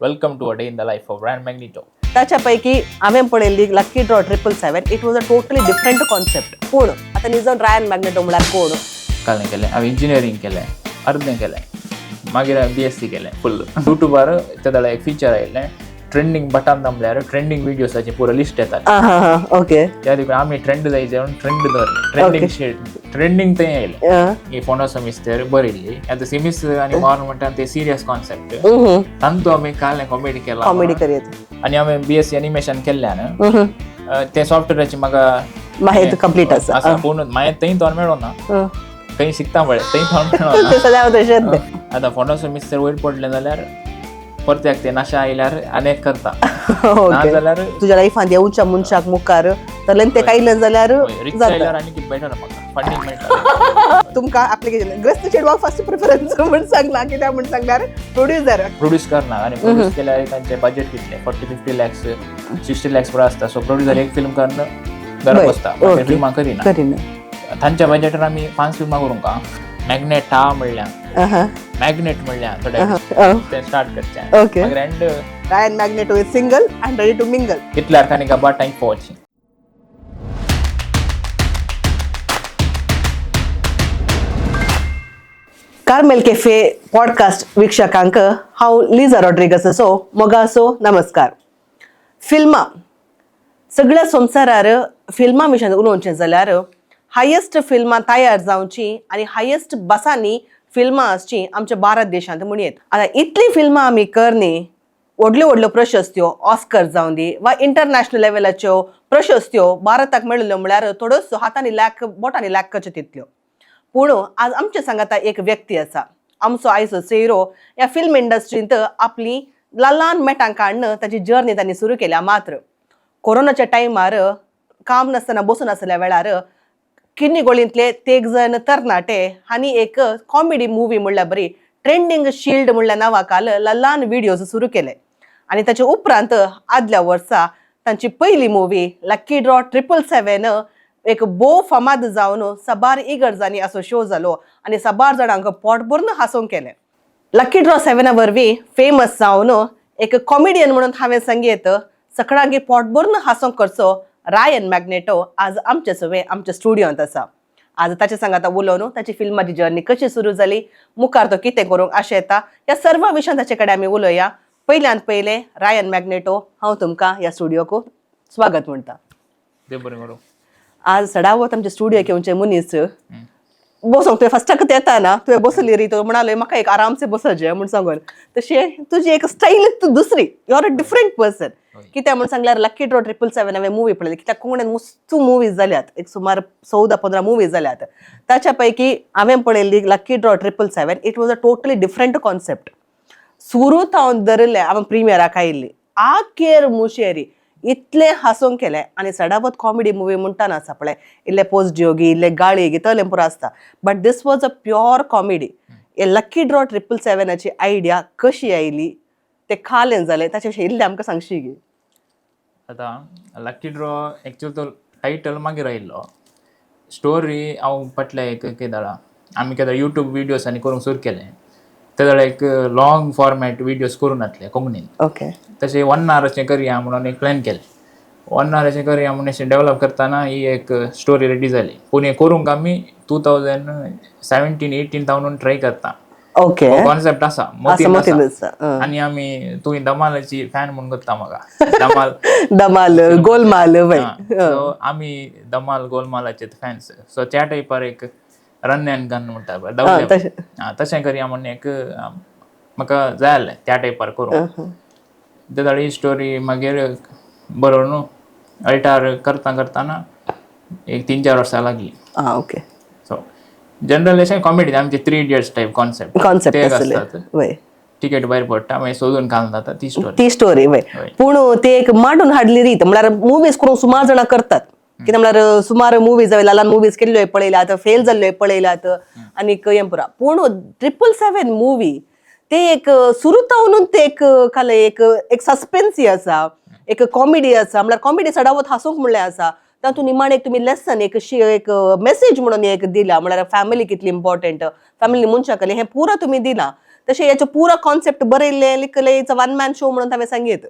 Welcome to a day in the life of Ryan Magnito. ताच्यापैकी हांवें पळयल्ली Lucky Draw 777, it was a totally different concept. पूण आतां निजोन Ryan magneto म्हळ्यार कोण? कालें केलें हांवें, इंजिनियरींग केलें, अर्दें केलें, मागीर हांवें बीएससी केलें फुल. युट्यूबार ते एक फिचर आयिल्लें, ट्रेंडींग बटन दामल्यार ट्रेंडींग विडियोसाची पुरो लिस्ट येताली. आं हां हां ओके. त्या देखून आमी ट्रेंड जायचे म्हणून ट्रेंड दवरलें, ट्रेंडींग शेड ट्रेंडींग थंय आयलें. ही फोंडा मिस्तर बरयल्ली. आतां सिमीस आनी मॉर्न म्हणटा ते सिरियस कॉन्सेप्ट, तांतू आमी कालें कॉमेडी केला. कॉमेडी करयत. आनी हांवें बीएससी एनिमेशन केल्ल्यान ते सॉफ्टवेअराची म्हाका माहिती कंप्लीट आसा. आसा. पूण मागीर थंय तोंड मेळोना, खंय शिकता पळय थंय तोंड मेळोना. ते सदां तशेंच तें. आतां फोंडाचो मिस्तर वयर पडलें जाल्यार परत्याक ते नाशा आयल्यार आनी एक करता, ना जाल्यार तुज्या लायफांत येवच्या मनशाक मुखार तलेन ते कायलें जाल्यार रिक्स जाता. आयल्यार आनी बेटर, म्हाका फंडींग मेळटा. तुमकां ऍप्लिकेशन ग्रस्त चेडवाक फर्स्ट प्रिफरन्स म्हण सांगला. कित्याक म्हण सांगल्यार प्रोड्युसर प्रोड्यूस करना आनी प्रोड्यूस केल्यार तांचे बजेट कितले, 40-50 lakhs, 60 lakhs पुरो आसता. सो प्रोड्युसर एक फिल्म करून घरा बसता, फिल्मां करिना. करिना. तांच्या बजेटार आमी पांच फिल्मां करूंक मॅग्नेट हा म्हणल्या, मॅग्नेट म्हणल्या थोडे ते स्टार्ट करचे. मागीर and Ryan Magneto is single and ready to mingle. कितल्या अर्थांनी गबा. Thank for watching. Carmel cafe podcast वीक्षकांक हांव लिजा रॉड्रिगसाचो मोगासो नमस्कार. फिल्मां, सगळ्या संवसारार फिल्मां विशयान उलोवचें जाल्यार हायेस्ट फिल्मां तयार जावची आनी हायेस्ट बसांनी फिल्मां आसची आमच्या भारत देशांत म्हणयेत. आतां इतलीं फिल्मां आमी करनी, व्हडल्यो व्हडल्यो प्रशस्त्यो, ऑस्कर जावं दी वा इंटरनॅशनल लेवलाच्यो प्रशस्त्यो भारताक मेळिल्ल्यो म्हळ्यार थोड्योच हातांनी लॅक बोटांनी लॅक करच्यो तितल्यो. पूण आज आमच्या सांगाता एक व्यक्ती आसा, आमचो आयचो सोयरो. ह्या फिल्म इंडस्ट्रींत आपली ल्हान ल्हान मेटां काडून ताची जर्नी तांणी सुरू केल्या. मात्र कोरोनाच्या टायमार काम नासतना बसून आसल्या वेळार किन्नीगोळींतले तेग जण तरणाटे हांणी एक कॉमेडी मुवी म्हणल्यार बरी ट्रेंडींग शिल्ड म्हणल्या नांवा खाल ल्हान व्हिडियोज सुरू केले आनी ताचे उपरांत आदल्या वर्सा तांची पयली मुवी लक्की ड्रॉ 777 एक भोव फामाद जावन साबार इगर्जांनी असो शो जालो आनी साबार जाणांक पोट भरून हांसोवंक केलें. लक्की ड्रॉ सेव्हना वरवीं फेमस जावन एक कॉमेडियन म्हणून हांवें सांगयत, सगळ्यांक पोट भरून हांसोवंक करचो रायन मॅग्नेटो आज आमचे सवे आमच्या स्टुडियोंत आसा. आज ताचे सांगाता उलोवन ताची फिल्माची जर्नी कशी सुरू जाली, मुखार तो कितें करूंक आशा येता, ह्या सर्व विशयान ताचे कडेन आमी उलोवया. पयल्यान पयलें रायन मॅग्नेटो, हांव तुमकां ह्या स्टुडियोक स्वागत म्हणटा. देव बरें करूं. आज सडावत आमच्या स्टुडियोक येवचे मनीस बसोंक तुवें फस्टाक येता ना, तुवें बसली री, तो म्हणाले म्हाका एक आरामसे बसचे म्हूण सांगून. तशें तुजी एक स्टायल दुसरी, you are a different person. कित्याक म्हूण सांगल्यार लक्की ड्रॉ 777 हांवें मुवी पळयली, कित्याक कोंकणीन मस्त मुवीज जाल्यात, एक सुमार 14-15 मुवीज जाल्यात. ताच्या पैकी हांवें पळयल्ली Lucky Draw 777, it was a totally different concept. सुरू थावन धरिल्लें हांवें प्रिमियराक आयिल्ली, आखेर मुशेरी इतलें हांसोवंक केलें. आनी सडावत कॉमेडी मुवी म्हणटाना आसा पळय, इल्ले पोस्ट जोगी, इल्ले गाळी गी तलें पुरो आसता, but this was a pure comedy. हे लक्की ड्रॉ 777ची आयडिया कशी आयली, ते खालें जालें, ताचे विशीं इल्लें आमकां सांगशी गी? आतां लक्की ड्रॉ एक्चुअल तो टायटल मागीर आयिल्लो. स्टोरी हांव फाटल्या एक केदाळा आमी केदाळ युट्यूब विडियोज आनी करूंक सुरू केलें, तेदळा एक लॉंग फॉर्मेट विडियोज करूं नासले कोंकणीन. तशें वन अवराचें करया म्हणून एक प्लॅन केलें. वन अवराचें करया म्हणून अशें डेवलप करतना ही एक स्टोरी रेडी जाली. पूण हें करूंक आमी 2017-18 थावन ट्राय करता. कॉन्सेप्ट आसा आसा मतीन मतीन आसा. आसा. आनी आमी तुवें धमालाची फॅन म्हणून करता म्हाका धमाल. धमाल गोलमाल वय. सो आमी धमाल गोलमालाचे फॅन्स, सो त्या टायपार एक रन अँड गन म्हणटा पळय, धांवले. तशें. आं, तशें करया म्हणून एक म्हाका जाय आसलें त्या टायपार करूंक. तेदळा ही स्टोरी मागीर बरोवन अल्टार करता करतना एक 3-4 वर्सां लागली. आं ओके सो जनरल अशें कॉमेडी, आमचे three idiots type concept. Concept ते एक आसले आसतात. टिकेट भायर पडटा, मागीर सोदून घालून जाता ती स्टोरी. ती स्टोरी वय. पूण ते एक मांडून हाडली रीत म्हळ्यार मुवीज करूंक सुमार जाणां करतात. कितें म्हळ्यार सुमार मुवीज ल्हान ल्हान मुवीज केल्ल्यो पळयल्यात, फेल जाल्ल्यो पळयल्यात आनीक हें पुरा. पूण 777 मुवी ते एक सुरू जावन ते एक खाले एक एक सस्पेन्सी आसा, एक कॉमेडी आसा, म्हळ्यार कॉमेडी चडावत हांसूंक म्हणलें आसा. तातूंत निमाणें एक तुमी लेसन एक एक मेसेज म्हणून एक दिला, म्हळ्यार फॅमिली कितली इम्पॉर्टंट, फॅमिली मनशां कडली, हें पुरो तुमी दिलां. तशें हेचो पुरो कॉन्सेप्ट बरयल्लें लिखलें, it's a one man show म्हणून हांवें सांगीत.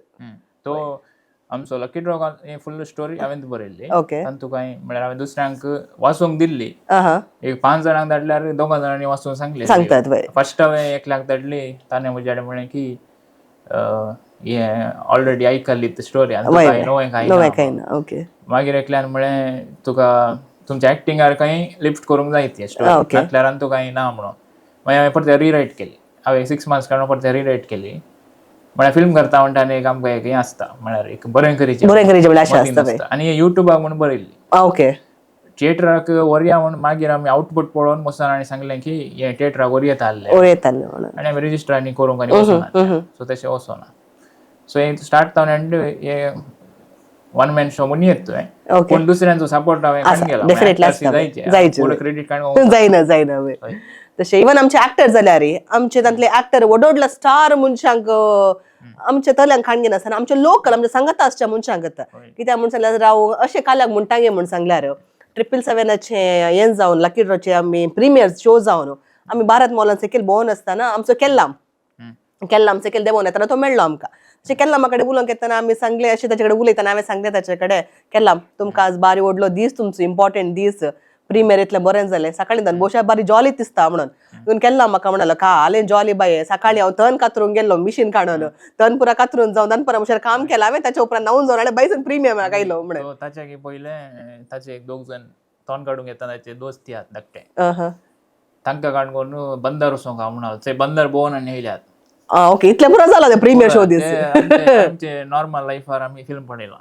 तो आमचो लकी ड्रॉ हे फुल स्टोरी हांवें बरयल्ली. तातूंत कांय म्हळ्यार हांवें दुसऱ्यांक वाचूंक दिल्ली. एक 5 जाणांक धाडल्यार 2 जाणांनी वाचून सांगले. सांगतात वय. फर्स्ट हांवें एकल्याक धाडली, ताणें म्हज्या कडेन म्हणलें की हे ऑलरेडी आयकल्ली ती स्टोरी आनी तुका नवें कांय नवें ना. कांय ना, ओके. मागीर एकल्यान म्हणलें तुका तुमच्या एक्टिंगार कांय लिफ्ट करूंक जाय ती स्टोरी, नासल्यार आनी तुका कांय ना म्हणून. मागीर हांवें परते रिरायट केली. हांवें 6 मंथ्स काडून परते रिरायट केली. म्हळ्यार फिल्म करता म्हणटा आनी एक आमकां एक हें आसता, म्हळ्यार एक बरें करीचें, बरें करीचें म्हळ्यार आशा मतींत आसता पळय. आसता. आनी हें युट्यूबाक म्हूण बरयल्ली. ओके. थिएटराक व्हरया म्हूण मागीर आमी आउटपुट पळोवन मसान आनी सांगलें की हें थिएटराक व्हरयेता आहलें. उडयतालें म्हणून. आनी आमी रजिस्टर आनी करूंक आनी वचोना, सो तशें वचोना. सो हें स्टार्ट जावन एंड हे वन मॅन शो म्हूण येत तुवें. पूण दुसऱ्यांचो सपोर्ट हांवें काडून गेला. डेफिनेटली आसता. जायचे. पुरो क्रेडीट काडून जायना, जायना वय. तशें इवन आमचे एक्टर जाल्यार आमचे तांतले एक्टर व्हड स्टार मनशांक आमच्या तल्यांक खाण घेनासतना आमचे लोकल आमच्या सांगाता आसच्या मनशांक येता. कित्याक म्हूण सांगल्यार राव अशें काल्याक म्हणटांगे म्हूण सांगल्यार 777 हें जावन लकी ड्रॉचे आमी प्रिमियर शो जावन आमी भारत मॉलान सकयल भोंवन आसतना आमचो केल्लाम केल्लाम सकयल देंवोन येतना तो मेळ्ळो आमकां. तशें केल्लामा कडेन उलोवंक येतना आमी सांगलें, अशें ताचे कडेन उलयतना हांवें सांगलें ताचे कडेन, केल्लाम तुमकां आज बारी व्हडलो दीस, तुमचो इम्पॉर्टंट दीस, प्रिमियर इतलें बरें जालें, सकाळीं तान बोशा बारी जॉली दिसता म्हणून. इवन केल्लाम म्हाका म्हणालो कालें जॉली बाये, सकाळीं हांव तन कातरूंक गेल्लो मिशीन काडून, तन पुरा कातरून जावन दनपरां मुशार काम केलां हांवें, ताच्या उपरांत न्हांवन जावन आनी बायसून प्रिमियर आयलो म्हणून. ताच्या की पयलें ताचे एक दोग जण तोंड काडूंक येतना ताचे दोस्त आहात धाकटे, तांकां काडून बंदर वचोंक हांव म्हणालो, ते बंदर भोंवन आनी येयल्यात. ओके, इतलें पुरो जालां तें प्रिमियर शो दीस. आमचे नॉर्मल लायफार आमी फिल्म पळयलां.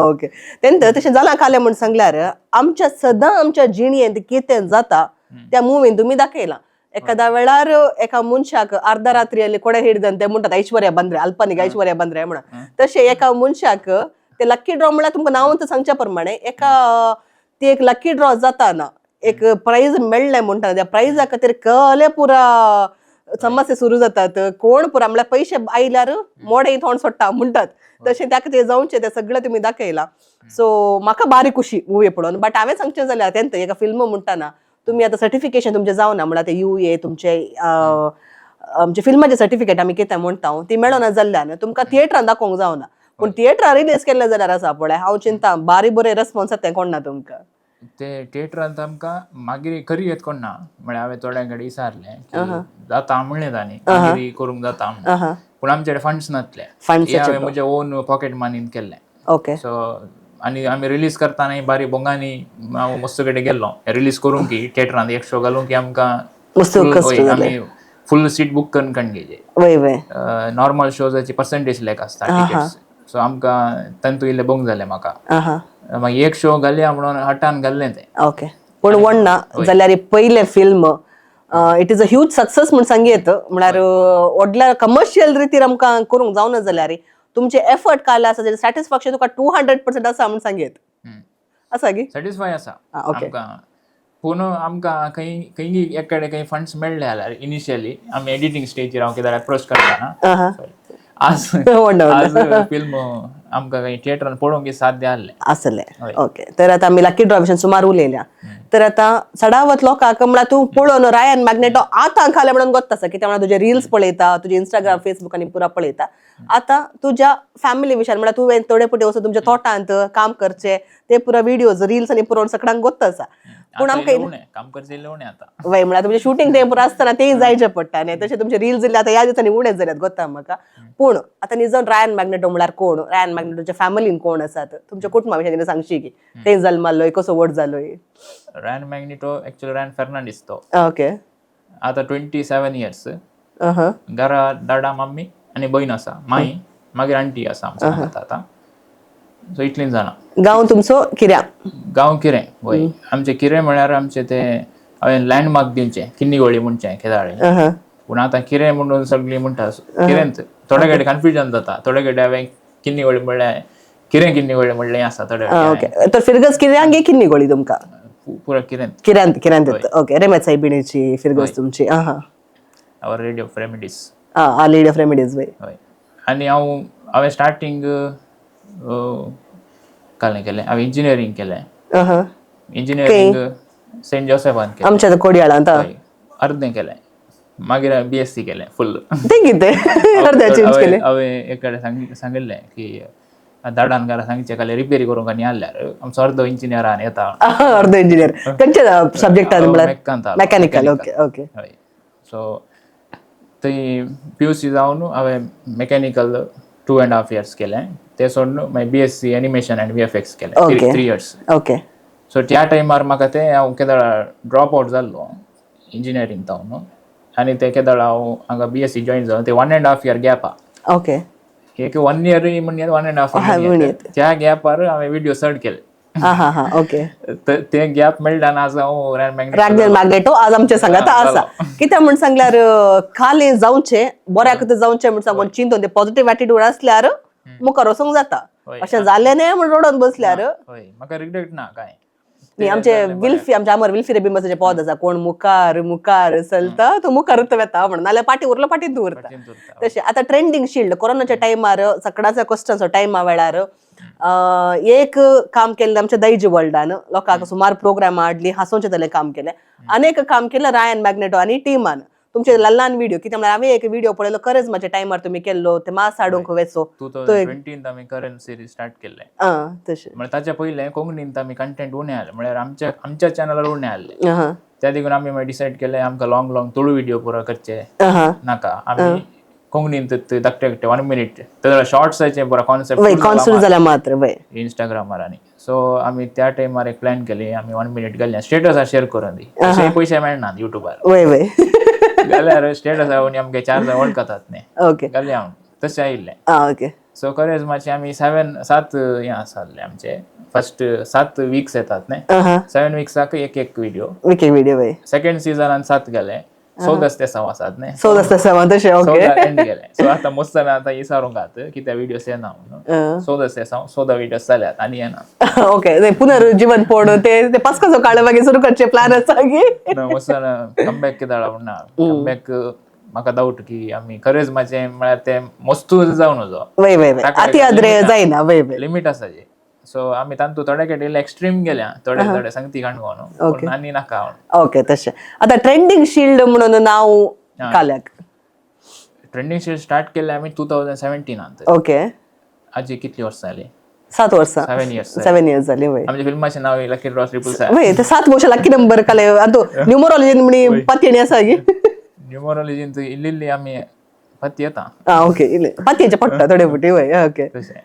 ओके, तेन्ना तशें जालां कालें म्हूण सांगल्यार आमच्या सदां आमच्या जिणेंत कितें जाता त्या मुवीन तुमी दाखयलां. एखाद्या वेळार एका मनशाक अर्धा रात्री आयले कोडे हिडदन ते म्हणटात ऐश्वर्या बंद्रे, अल्पनीक ऐश्वर्या बंद्रे म्हणून, तशें एका मनशाक ते लक्की ड्रॉ म्हळ्यार तुमकां नांव सांगच्या प्रमाणे एका ती एक लक्की ड्रॉ जाता ना, एक प्रायज मेळ्ळें म्हणटा, त्या प्रायजा खातीर कले पुरा समस्या सुरू जातात. कोण पुरा म्हळ्यार पयशे आयल्यार मोडे तोंड सोडटा म्हणटात, तशें त्या खातीर जावचें तें सगळें तुमी दाखयलां. सो म्हाका बारी खुशी मुवी पळोवन. बट हांवें सांगचें जाल्यार तेंत एका फिल्म म्हणटाना तुमी आतां सर्टिफिकेशन तुमचें जावना, म्हळ्यार ते यू ए तुमचे आमचे फिल्माचें सर्टिफिकेट आमी कितें म्हणटा ती मेळना जाल्ल्यान तुमकां थिएटरान दाखोवंक जावना, पूण थिएटरान रिलीज केल्लें जाल्यार आसा पळय हांव चिंता बारी बरें रेस्पॉन्स येता कोण ना तुमकां. ते थिएटरांत आमकां मागीर खरी येत कोण ना, म्हळ्यार हांवें थोड्यां कडेन विचारलें की जाता म्हणलें तांणी, मागीर करूंक जाता म्हणून, पूण आमचे कडेन फंड्स नासले. फंड्स हांवें म्हज्या ओन पॉकेट मनीन केल्लें. ओके. सो आनी आमी रिलीज करतना बारी बोंगांनी हांव मस्त कडेन गेल्लो रिलीज करूंक की थिएटरांत एक शो घालूंक की आमकां आमी फुल सीट बूक करून काडून घेयचे. वय वय. नॉर्मल शोजाची पर्संटेज लेक आसता टिकेट्स, सो आमकां तांतू इल्लें बोंग जालें म्हाका. मागीर एक शो घालया म्हणून हटान घाल्लें तें. ओके, पूण वण्णा जाल्यार पयलें film it is a huge success म्हूण सांगयेत, म्हळ्यार व्हडल्या कमर्शियल रितीर आमकां करूंक जावना जाल्यार तुमचे एफर्ट काडले आसा जाल्यार सॅटिस्फॅक्शन तुका 200% आसा म्हूण सांगयेत. आसा गी? सॅटिस्फाय आसा आमकां. पूण आमकां खंय खंय एक कडेन खंय फंड्स मेळ्ळे जाल्यार इनिशियली आमी एडिटींग स्टेजीर हांव कितें एप्रोच करतना आज आज फिल्म आमकां खंय थिएटरान पळोवंक साध्य आहलें आसलें. ओके, तर आतां आमी लकी ड्रॉ विशीं सुमार उलयल्या, तर आतां सडावत लोकांक म्हळ्यार तूं पळोवन रायन मॅग्नेटो आतां खालें म्हणून गोत्त आसा, कित्याक म्हळ्यार तुजे रिल्स पळयता, तुजे इंस्टाग्राम फेसबूक आनी पुरा पळयता. आतां तुज्या फॅमिली विशयान म्हळ्यार तुवें थोडे पुटे वचून तुमच्या तोटांत काम करचें ते पुरा व्हिडियोज रिल्स आनी पुरोवन सगळ्यांक गोत्त आसा. पूण आमकां काम करचें उणें आतां वय म्हळ्यार तुमचें शुटींग ते पुरो आसतना तेय जायचें पडटा न्ही, तशें तुमचे रिल्स इल्ले आतां ह्या दिसांनी उणें जाल्यात गोत्ता म्हाका. पूण आतां निजन रायन मॅग्नेटो म्हळ्यार कोण, रायन मॅग्नेटोच्या फॅमिलीन कोण आसात, तुमच्या कुटुंबा विशीं सांगशी की ते जल्मालोय कसो व्हड जालोय? Ryan Magneto actually Ryan Fernandes तो. ओके. आतां 27 इयर्स. घरा दाडा मम्मी आनी भयण आसा, माई मागीर आंटी आसा आमच्या आतां. सो इतलीं जाणां. गांव तुमचो किऱ्या? गांव किरें वय आमचें किरें म्हळ्यार आमचें तें हांवें लँडमार्क दिवचें किन्नीगोळी म्हणचें केदाळे, पूण आतां किरें म्हणून सगळीं म्हणटा किरेंच. थोडे कडेन कन्फ्युजन जाता, थोडे कडेन हांवें किन्नीगोळी म्हणलें किरें किन्नीगोळी म्हणलें आसा थोडे. ओके, तर फिरगज किऱ्यांगे किन्नीगोळी तुमकां? पुरा किरेंत. किऱ्यांत, किऱ्यांत. ओके, रेमेत सायबिणीची फिरगज तुमची. Our lady of remedies. आं, लेडी ऑफ रेमेडीज वय. हय, आनी हांव हांवें स्टार्टींग कालें केलें, हांवें इंजिनियरींग केलें. इंजिनियरींग सेंट जोसेफान केलें आमच्या कोडयाळांत. अर्दें केलें. मागीर हांवें बी एस सी केलें फुल. ते कितें अर्द्या चेंज केले? हांवें एक कडेन सांगिल्लें की दाडान घरा सांगचें खाली रिपेरी करूंक आनी आहल्यार आमचो अर्दो इंजिनियर आनी येता. अर्ध इंजिनियर खंयच्या सब्जेक्टान म्हळ्यार? मेकांत. Mechanical, okay okay. हय, सो थंय पी यू सी जावन हांवें mechanical 2.5 years केलें. ते सोडून मागीर B S C animation and V F X केलें, 3 years. सो त्या टायमार म्हाका तें हांव केदळा ड्रॉप आवट जाल्लो इंजिनियरींग जावन आनी ते केदळा हांव हांगा बी एस सी जॉयन जालो, ते 1.5 year gap आहा. एक वन इयर म्हणजे 1.5 म्हणयेत. इयर. त्या गॅपार हांवें विडियो चड केले. हा हा हा ओके. ते गॅप मेळ्ळा आनी आज हांव रॅन मॅग्नेट. रागनेल मॅग्नेटो आज आमच्या सांगाता आसा. कित्याक म्हण सांगल्यार खाली जावचें बऱ्याक जावचें म्हण सांगून चिंतून ते पॉझिटिव्ह एटिट्यूड आसल्यार मुखार वचूंक जाता. अशें जालें न्ही म्हण रडोन बसल्यार. हय, म्हाका रिग्रेट ना काय. न्ही, आमचे विल्फी, आमचे अमर विल्फी रेबिंबाचे पद आसा, कोण मुखार मुखार चलता तो मुखारूच वेता म्हणून, नाल्यार पाटी उरलो पाटीत उरता. तशें आतां ट्रेंडींग शिल्ड कोरोनाच्या टायमार सगळ्याच्या क्वेश्चनचो टायमा वेळार एक काम केल्लें आमच्या दैज वर्ल्डान, लोकांक सुमार प्रोग्राम हाडली, हांसोवचें जालें काम केलें. अनेक काम केलें रायन मॅग्नेटो आनी टिमान. तुमचे ल्हान व्हिडिओ कितें म्हळ्यार हांवें एक व्हिडिओ पळयलो, खरेंच म्हाज्या टायमार तुमी केल्लो ते मास हाडूंक वेचो. 2020 आमी करंट सिरीज स्टार्ट केल्लें. आं, तशें. म्हळ्यार ताच्या पयलें कोंकणींत आमी कंटेंट उणें आहलें, म्हळ्यार आमच्या आमच्या चॅनलार उणें आहलें. त्या देखून आमी मागीर डिसायड केलें आमकां लॉंग लॉंग तुळू व्हिडिओ पुरो करचे नाका, आमी कोंकणींत ते धाकटे धाकटे 1 मिनीट ते शॉर्ट्साचे पुरो वय कॉन्सेप्ट कॉन्सुल जाल्यार मात्र वय. इंस्टाग्रामार. आनी सो आमी त्या टायमार एक प्लॅन केली, आमी 1 मिनीट घालया स्टेटसार शेअर करून दी, तशें पयशे मेळनात युट्यूबार. वय वय जाल्यार स्टेटस आनी आमगे चार जाण वळखतात न्ही, घालया म्हणून तशें आयिल्लें. आं ओके. सो खरेंच मातशें आमी 7 7 हें आसले आमचे फर्स्ट 7 विक्स येतात न्ही, 7 विक्साक एक एक व्हिडिओ. विके व्हिडिओ वय. सेकंड सिजनान 7 गेले, 14 ते 7 आसात न्ही. 14 ते 7 तशें, ओके. 14 एंड गेले. सो आतां मस्त आतां विचारूंक आत कित्याक व्हिडियोस येना म्हणून. 14 ते 14 व्हिडियोस जाल्यात आनी येना. ओके, नाही, पुनर्जीवन पण ते ते पास्काचो काळ मागीर सुरू करचे प्लॅन आसा की? ना, मस्त कमबॅक कित्याक म्हणना, कमबॅक म्हाका डावट की आमी खरेंच मातशें म्हळ्यार ते मस्तू जावन वचो. वय वय वय ताका अति एक आद्रे limit आसा. जायना, वय वय. लिमीट आसा जी. सो आमी तांतू थोडे कडेन इल्ले एक्स्ट्रीम गेल्या, थोडे थोडे सांगती काणकोण, पूण आनी नाका म्हणून. ओके, तशें आतां ट्रेंडींग शिल्ड म्हणून नांव काल्याक? ट्रेंडींग शिल्ड स्टार्ट केल्लें आमी 2017. आजी कितली वर्सां जाली? 7 वर्सां. 7 इयर्स. 7 इयर्स जाली वय. आमच्या फिल्माचें नांव लकी ड्रॉ 777. वय, ते 7 वर्सां लकी नंबर काले. आतां न्युमरोलॉजी म्हणी पातयेणी आसा की? न्युमरोलॉजीन इल्ली इल्ली आमी पत्ती येता. आं ओके, इल्ले पातयेचे पडटा थोडे फुटी वय, ओके. तशें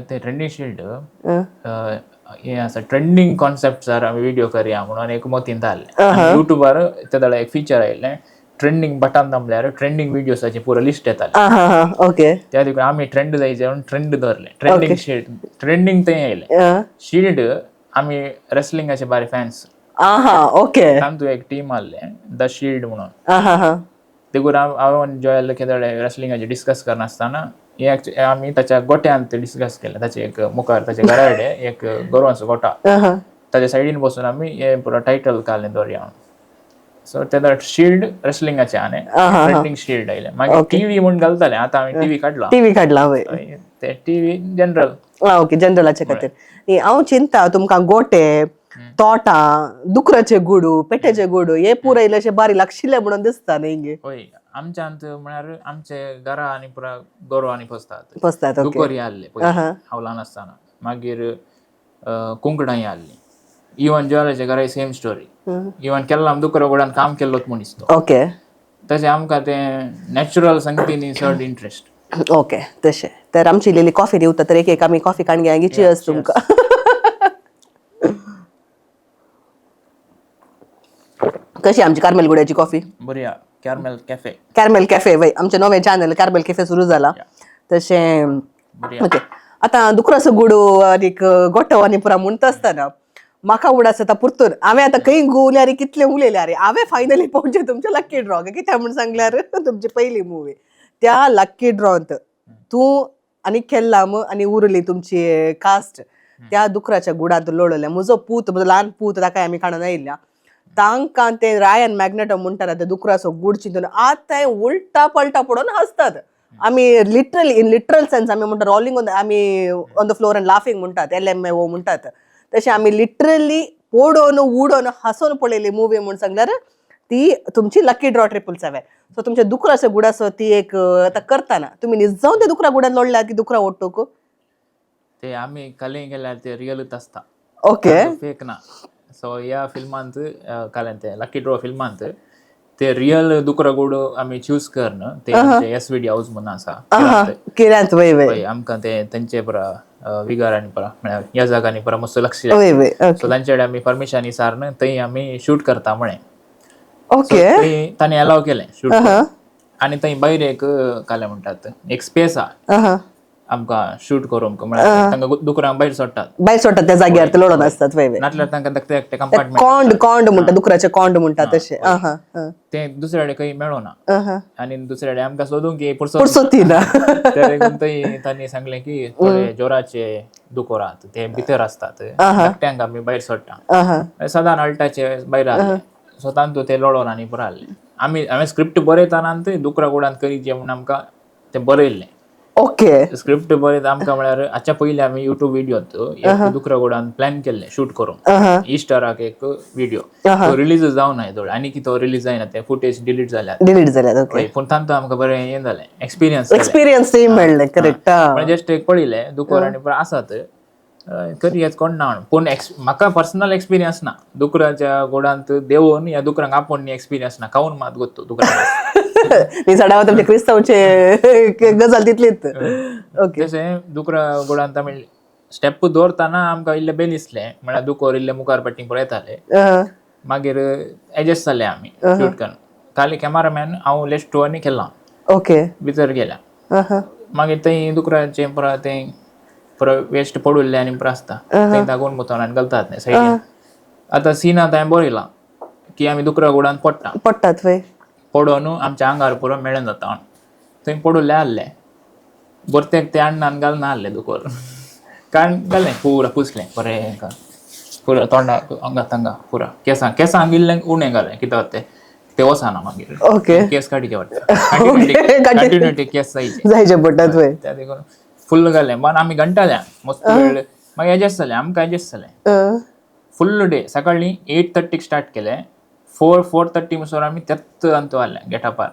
ते ट्रेंडींग शिल्ड हें आसा, ट्रेंडींग कॉन्सेप्ट्सार आमी व्हिडिओ करया म्हणून एक मतींत आहलें. युट्यूबार ते एक फिचर आयिल्लें, ट्रेंडींग बटन दामल्यार ट्रेंडींग व्हिडियोसाचे पुरो लिस्ट येतालें. आं हां हां ओके. त्या देखून आमी ट्रेंड जायचे म्हणून ट्रेंड दवरलें ट्रेंडींग शिल्ड. ट्रेंडींग थंय आयलें. शिल्ड आमी रेसलिंगाचे बारी फॅन्स. आं हां ओके. तांतू एक टीम आहलें the shield म्हणून. आं हां हां देखून हांव आनी जॉयल केदळे रेसलिंगाचे डिस्कस करनासतना हे आमी ताच्या गोट्यांत डिस्कस केलें. ताचे एक मुखार ताच्या घरा कडेन एक गोरवांचो गोठो, आं हां ताच्या सायडीन बसून आमी हे पुरो टायटल काडलें दवरया म्हणून. सो तेन्ना शिल्ड रेसलिंगाचें आनी ट्रेंडींग शिल्ड आयलें. मागीर टीव्ही म्हूण घालताले, आतां आमी टीव्ही काडला. टीव्ही काडला वय. ते टीव्ही जनरल. आं ओके, जनरलाचे खातीर. न्ही, हांव चिंता तुमकां गोटे, तोटां, दुकराचे गुडू, पेट्याचे गुडू हे पुरो इल्लेशे बारी लागशिल्ले म्हणून दिसता न्ही गे? हय, आमच्यांत म्हळ्यार आमचे घरा आनी पुरा गोरवां आनी पोसतात. पोसतात, ओके. दुकोरी आहले पयलीं हांव ल्हान आसतना, मागीर कुंकडांय आहलीं. इवन जॉयलाच्या घरा सेम स्टोरी. इवन केन्ना आमी दुकरा गोडान काम केल्लोच मनीस तो. तशें आमकां तें नॅचरल संगतीनी चड इंट्रस्ट. ओके, तशें तर आमची इल्ली कॉफी दिवता तर एक एक आमी कॉफी काडून घेया. चियर्स तुमकां. कशी आमची कार्मेल गुड्याची कॉफी? बरी, कॅरमेल कॅफे. कॅरमेल कॅफे वय, आमचें नवें चॅनल कॅरमेल कॅफे सुरू जाला तशें. बरी. ओके, आतां दुकराचो गुडो आनीक गोटो आनी पुरा म्हणटा आसतना म्हाका उडास आतां पुरतून हांवें आतां खंय घुंवल्यार कितलें उलयल्यार हांवें फायनली पळोवचें तुमचें लक्की ड्रॉ. कित्याक म्हूण सांगल्यार तुमची पयली मुवी त्या लक्की ड्रॉंत तूं आनी केल्लाम आनी उरली तुमची कास्ट त्या दुकराच्या गुडांत लोळलें. म्हजो पूत, म्हजो ल्हान पूत, ताका आमी काडून आयिल्ल्या तांकां ते रायन मॅग्नेटो म्हणटात ते दुकराचो गूड चिंतून आतां उलटा पलटा पडोवन हसतात. आमी लिटरली, इन लिटरल सेन्स आमी म्हणटा रोलिंग ऑन आमी on the floor and laughing म्हणटात, एल एम ए ओ म्हणटात तशें आमी लिटरली पोडोन उडोन हांसोन पळयली मुवी म्हूण सांगल्यार ती तुमची लकी ड्रॉ 777. सो तुमच्या दुकराच्या गुडासो ती एक आतां करताना तुमी निजावन ते दुकरा गुडान लोडल्या की दुकरा ओडटोक? ते आमी कलें केल्यार ते रियलूच आसता. ओके. फेक ना. सो ह्या फिल्मांत कालें ते लकी ड्रॉ फिल्मांत ते रियल दुकरा गोड आमी चूज करन ते आमचे एस व्ही डी हाऊस म्हणून आसा किरांत. किऱ्यांत वय वय. पळय आमकां ते तेंचे परा विगार आनी परा म्हळ्यार ह्या जागांनी परा मस्त लक्ष. वय वय. सो तांचे कडेन आमी परमिशन विचारून थंय आमी शूट करता म्हळें. ओके. थंय तांणी अलाव केलें शूट. आनी थंय भायर एक कालें म्हणटात एक स्पेस आहा आमकां शूट करूंक, म्हळ्यार तांकां दुकरांक भायर सोडटात. भायर सोडटात त्या जाग्यार ते लोडोन आसतात वय वय. नाटल्यार तांकां धाकटे धाकटे कंपार्टमेंट. कोंड कोंड म्हणटा, दुकराचे कोंड म्हणटा तशें. आहा हा. ते दुसऱ्या कडेन खंय मेळना. आहा. आनी दुसऱ्या कडेन आमकां सोदूंक की पुरसो पुरसोती ना. त्या देखून थंय तांणी सांगलें की थोडे जोराचे दुकोर आहात ते भितर आसतात, धाकट्यांक आमी भायर सोडटा. आहा. सदां अल्टाचे भायर आहले. सो तांतू ते लडोन आनी पुरो आहले. आमी हांवें स्क्रिप्ट बरयतना ते दुकरा गुडान करीचे म्हूण आमकां तें बरयल्लें. ओके. स्क्रिप्ट बरयत आमकां म्हळ्यार हाच्या पयलीं आमी युट्यूब व्हिडियोत एक दुकरा गुडान प्लॅन केल्लें शूट करूंक. आहा. इस्टराक एक व्हिडिओ तो रिलीज जावना येदोळ आनी की तो रिलीज जायना, ते फुटेज डिलीट जाल्या. डिलीट जाल्यात ओके. हय, पूण तांतू आमकां बरें हें जालें, एक्सपिरियन्स. एक्सपिरियन्स ते मेळ्ळें, करेक्ट. म्हणजे जस्ट एक पळयलें दुकोर आनी पुरो आसात करी हेच कोण ना म्हणून. पूण म्हाका पर्सनल एक्सपिरियन्स ना दुकराच्या गोडांत देवून ह्या दुकरांक आपोवन एक्सपिरियन्स ना, खावन मात गोत्तो दुकरांक. ती सडावा तुमचे क्रिस्तांवचे गजाल तितलीच. ओके. तशें दुकरा गोडांत आमी स्टेप दवरतना आमकां इल्लें बेल दिसलें, म्हळ्यार दुकोर इल्लें मुखार फाटीं पळयताले. मागीर एडजस्ट जाले आमी शूट करून. खाली कॅमेरामॅन हांव लेस्टू आनी केला ओके. भितर गेल्या. आहा. मागीर थंय दुकराचें पुरा तें पुरो वेस्ट पडुल्लें आनी पुरो आसता थंय दागोवन मुतोन आनी घालतात न्ही सायडीन. आतां सिनांत हांवें बरयलां की आमी दुकरा गुडान पडटा. पडटात वय. पडोन आमच्या आंगार पुरो मेळून जाता म्हणून थंय पडुल्लें आहलें. बरतेक ते अण्णान घालना आहलें दुकोर कान घालें पुरा पुसलें बरें का पुरा तोंडाक अंगा तांगा पुरा केसां केसांक इल्लें उणें घालें कित्याक ते ते वचना मागीर. ओके. केस काडचे पडटा, कंटिन्युटी केस जायचे. जायचे पडटात वय. त्या देखून फुल्ल घालें पण आमी घंटाल्या मस्त वेळ. मागीर एडजस्ट जालें आमकां, एडजस्ट जालें. फुल्ल डे सकाळीं 8:30 स्टार्ट केलें, 4:30 म्हणसर आमी त्याच अंत आहले गेटापार.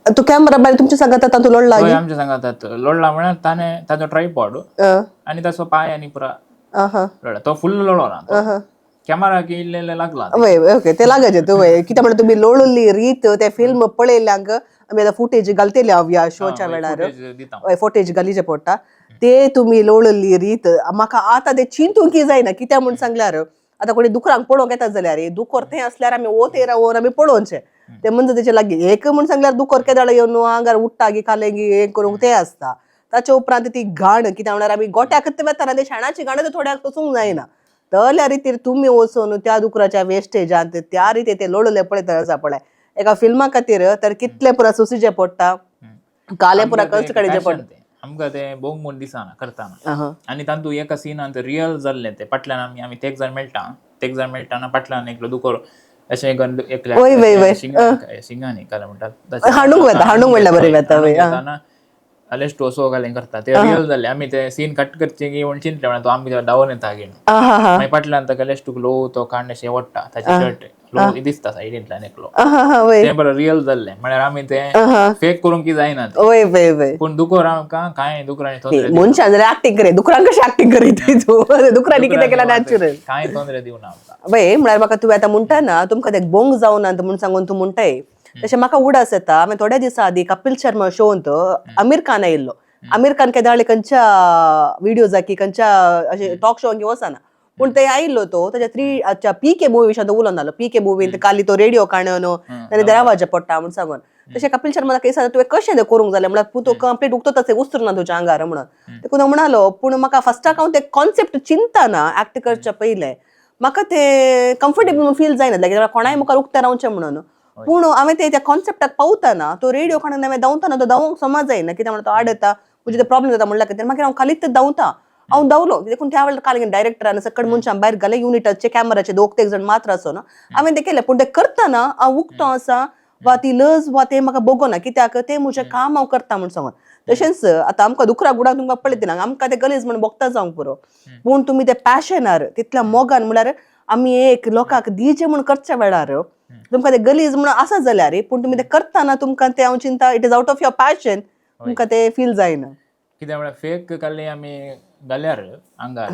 तू कॅमेरा बाय तुमच्या सांगात आतां तूं लोडला? थंय आमच्या सांगातात लोडला म्हळ्यार ताणें ताजो ट्रायपॉड आनी ताचो पांय आनी पुरा आहा. लोडला. तो फुल्ल लोडला तो कॅमेरा की इल्लें इल्लें लागला. वय वय, ओके, ते लागायचे तूं वय. कित्याक म्हणल्यार तुमी लोळिल्ली रीत ते फिल्म पळयल्यांक आमी आतां फुटेज घालतले हांव ह्या शोच्या वेळार. फुटेज दिता. हय, फुटेज घालीचे पडटा. ते तुमी लोळिल्ली रीत म्हाका आतां ते चिंतूंक जायना. कित्याक म्हूण सांगल्यार आतां कोणी दुकरांक पळोवंक येता जाल्यार दुकोर थंय आसल्यार आमी वोत रावन आमी पळोवचें ते म्हणजे तेचे लागीं एक म्हूण सांगल्यार दुकोर केदाळ येवन आंगार उडटा गी खालें गी हें करूंक तें आसता. ताचे उपरांत ती घाण, कित्याक म्हणल्यार आमी गोट्याकच वेताना ते शेणाची घाण ते थोड्याक सोसूंक जायना. तल्या रितीर तुमी वचून त्या दुकराच्या वेस्टेजांत त्या रितीर ते लोळले पळयता आसा पळय एका फिल्मा खातीर तर कितले पुरा सोसूचें पडटा, काले पुरा कश्ट काडचे पडटा. आमकां तें बोंग म्हूण दिसना करतना. आहा. आनी तातूंत एका सिनांत रियल जाल्लें तें फाटल्यान आमी आमी तेग जाण मेळटा, तेग जाण मेळटाना फाटल्यान एकलो दुकोर अशें एकल्या वय, वय, वय. शिंगांनी काय म्हणटात. हाणूंक वेता, हाणूंक म्हणल्यार बरें वेता, वय. अलेस्टो असो घालें करता ते रियल जाल्लें. आमी ते सीन कट करचे की म्हूण चिंतलें, म्हणल्यार तो आमी धांवून येता की आहा हा. मागीर फाटल्यान ताका लेस्टूक लो तो कांड अशें ओडटा ताचे शर्ट लो दिसता सायडींतल्यान एकलो. आहा हा वय. तें बरें रियल जाल्लें, म्हळ्यार आमी तें फेक करूंक की जायना तें. वय वय वय. पूण दुकोर आमकां कांय दुकरांनी तोंदरे मनशान जाल्यार एक्टिंग करे, दुकरांक कशें एक्टिंग करीत तूं? दुकरांनी कितें केलां नॅचरल. कांय तोंदरे दिवना आमकां. वय, म्हळ्यार म्हाका तुवें आतां म्हणटा ना तुमकां ते बोंग जावना म्हूण सांगून तूं म्हणटाय तशें म्हाका उडास येता. हांवें थोड्या दिसां आदीं कपिल शर्मा शोंत आमीर खान आयिल्लो. आमीर खान केदाळे खंयच्या व्हिडियोजाकी खंयच्या अशें टॉक शोंक वचना, पूण ते आयिल्लो तो ताच्या थ्री अच्छा पी के मुवी विशयांत उलोवन जालो. पी के मुवीन काली तो रेडियो काणून ताणें दरावाजे पडटा म्हूण सांगून. तशें कपिल शर्मा ताका दिसता तुवें कशें तें करूंक जालें, म्हळ्यार तूं तो कंप्लीट उगतो तशें उस्तूर ना तुज्या आंगार म्हणून. देखून हांव म्हणालो पूण म्हाका फस्टाक हांव ते कॉन्सेप्ट चिंतना एक्ट करच्या पयलें म्हाका ते कम्फर्टेबल फील जायना, लायक कोणाय मुखार उक्तें रावचें म्हणून. पूण हांवें ते त्या कॉन्सेप्टाक पावतना तो रेडियो काणून हांवें धांवतना तो धांवंक समज जायना, कित्याक म्हणल्यार तो आडता म्हणजे ते प्रॉब्लेम जाता म्हणल्यार खातीर मागीर हांव खालीच धांवता हांव धांवलो. देखून त्या वेळार काल डायरेक्टरान सकट मनशां भायर घाले युनिटाचे कॅमेराचे दोग तेग जाण मात्र आसो ना हांवें तें केलें. पूण तें करतना हांव उक्तो आसा वा ती लज वा तें म्हाका बगोना, कित्याक तें म्हजें काम हांव करता म्हूण सांगून. तशेंच आतां आमकां दुकरा गुडाक तुमकां पळयतना आमकां तें गलेज म्हूण बोगता जावंक पुरो, पूण तुमी ते पॅशनार तितल्या मोगान म्हळ्यार आमी एक लोकांक दिजे म्हूण करच्या वेळार तुमकां ते गलीज म्हणून आसा जाल्यार पूण तुमी ते करतना तुमकां ते हांव चिंता it is out of your passion, तुमकां ते फील जायना. कित्याक म्हळ्यार फेक काडली आमी घाल्यार आंगार,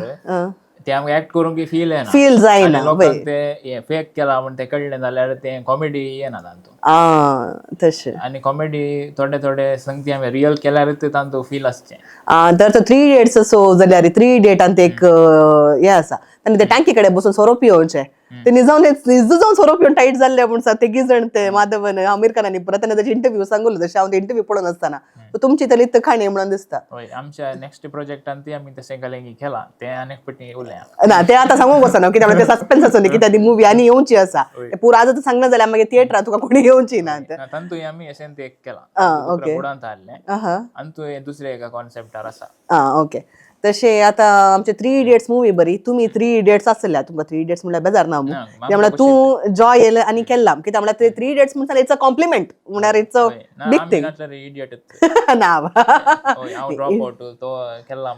ते आमकां एक्ट करूंक फील येना. फील जायना. आनी लोकांक ते फेक केला म्हण ते कळ्ळें जाल्यार ते कॉमेडी येना तांतून. आ, तशें. आनी कॉमेडी थोडे थोडे संगती आमी रियल केल्यार ते तांतू फील आसचें. तर तो थ्री इडियट्स असो जाल्यार थ्री इडियटान ते एक हें आसा, आनी ते टांकी कडेन बसून सोरो पियोवचे, ते निजावन निज जावन सोरो पिवन टायट जाल्ले म्हूण तेगी जाण ते माधवन आमीर खान आनी परत ताणें ताचे इंटरव्यू सांगलो, तशें हांव ते इंटरव्यू पळोवन आसतना तुमची तली काणी म्हणून दिसता. हय, आमच्या नेक्स्ट प्रोजेक्टान ती आमी तशें घालें केलां, तें आनीक पटी उलया. ना, ते आतां सांगूंक वचना, कित्याक ते सस्पेन्स आसून कित्याक ती मुवी आनी येवची आसा. ते पुरा आतां सांगना जाल्यार मागीर थिएटरात तुका कोणी येवची ना ते. तांतूय आमी अशें ते एक केलां, बुडांत हाडलें आनी दुसरे एका कॉन्सेप्टार आसा. आं, ओके. तशें आतां आमचे थ्री इडियट्स मुवी बरी, तुमी थ्री इडियट्स आसल्या, तुमकां थ्री इडियट्स म्हणल्यार बेजार ना त्यामुळे तूं जॉय येयलें आनी केल्ला, कित्याक म्हणल्यार ते थ्री इडियट्स म्हणल्यार it's a compliment, म्हणल्यार it's a big thing. Idiot ना. हांव ड्रॉप आउट, तो केला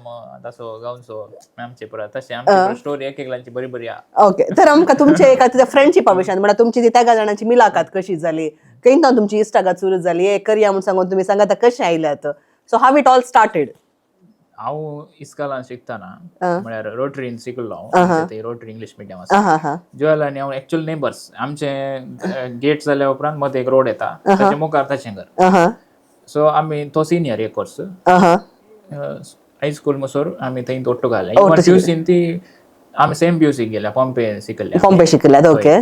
तसो गावचो आमचे पुरा, तशें आमची स्टोरी एक एकल्यांची बरी बरी आहा. ओके, तर आमकां तुमचे एका फ्रेंडशिपा विशयान म्हणल्यार तुमची ती तेगा जाणांची मुलाखत कशी जाली, खंय तुमची इश्टागत सुरू जाली, हे करया म्हूण सांगून तुमी सांगात कशें आयल्यात, so how it all started? हांव इस्कॉलान शिकतना म्हळ्यार रोटरीन शिकलो हांव, ते रोटरी इंग्लीश मिडियम आसा. जोएल आनी हांव एक्चुअल नेबर्स. आमचे गेट जाल्या उपरांत मदें एक रोड येता, ताच्या मुखार ताचें घर. सो आमी तो सिनियर एक वर्स हायस्कूल मसोर आमी थंय ಒಟ್ಟು घाले. इवन पीयूसीन ती आमी सेम पीयूसीक गेल्या, पॉम्पे शिकल्या. पॉम्पे शिकल्यात, ओके.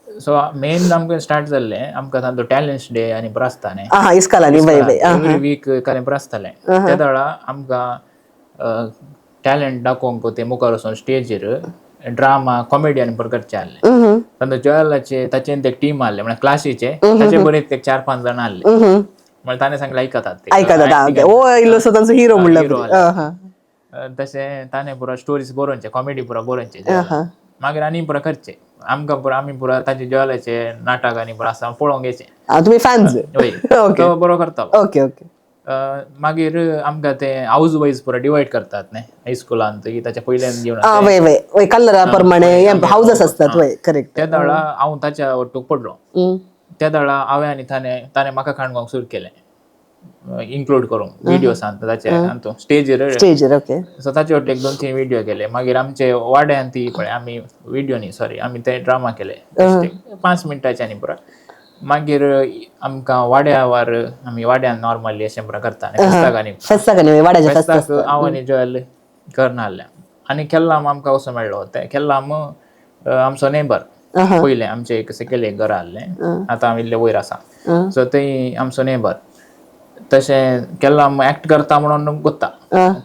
सो मेन आमकां स्टार्ट जाल्लें आमकां तांचो टॅलंट्स डे आनी बरो आसता न्ही. इस्कॉलांनी एवरी वीक कांय बरो आसतालें. त्या वेळा आमकां टॅलंट दाखोवंक ते मुखार वचून स्टेजीर ड्रामा कॉमेडी आनी बरें करचें आहलें. तांचो जोयलाचे ताचें ते टीम आहले, म्हळ्यार क्लासीचे ताचे बरे ते 4-5 जाण आहले, म्हळ्यार ताणें सांगलें आयकतात ते. आयकतात, ओ इल्लोसो तांचो हिरो म्हणल्यार. तशें ताणें पुरा स्टोरीज बरोवचे, कॉमेडी पुरा बरोवचे, मागीर आनी पुरा करचे आमकां पुरा आमी पुरा ताचे जोयलाचे नाटक आनी पुरा आसा पळोवंक येचे. तुमी फॅन्स. तो बरो करतालो. Okay okay. मागीर आमकां ते हावज वायज पुरा डिवायड करतात न्ही हायस्कुलान, ताच्या पयल्यान घेवन वय वय वय, कलरा प्रमाणे हावजस आसतात, वय करेक्ट. त्या वेळा हांव ताच्या वट्टूक पडलो. त्या वेळा हांवें आनी ताणें म्हाका काणकोण सुरू केलें इन्क्लूड करूंक व्हिडियोसान ताचे स्टेजीर. स्टेजीर, ओके. सो ताचे वटेन 1-2-3 व्हिडियो केले. मागीर आमचे वाड्यान ती पळय आमी व्हिडियो न्ही, सॉरी, आमी ते ड्रामा केले 5 मिनटाचे आनी पुरा. मागीर आमकां वाड्यावर आमी वाड्यान नॉर्मली अशें पुरा करता फेस्ताक आनी फेस्ताक हांव आनी जोयल करना आहलें आनी केल्लाम आमकां वचूं मेळ्ळो. ते केल्लाम आमचो नेबर पयलें, आमचें एक सकयल एक घर आहलें, आतां आमी इल्लें वयर आसा, सो थंय आमचो नेबर. तशें केल्लाम एक्ट करता म्हणून गोत्ता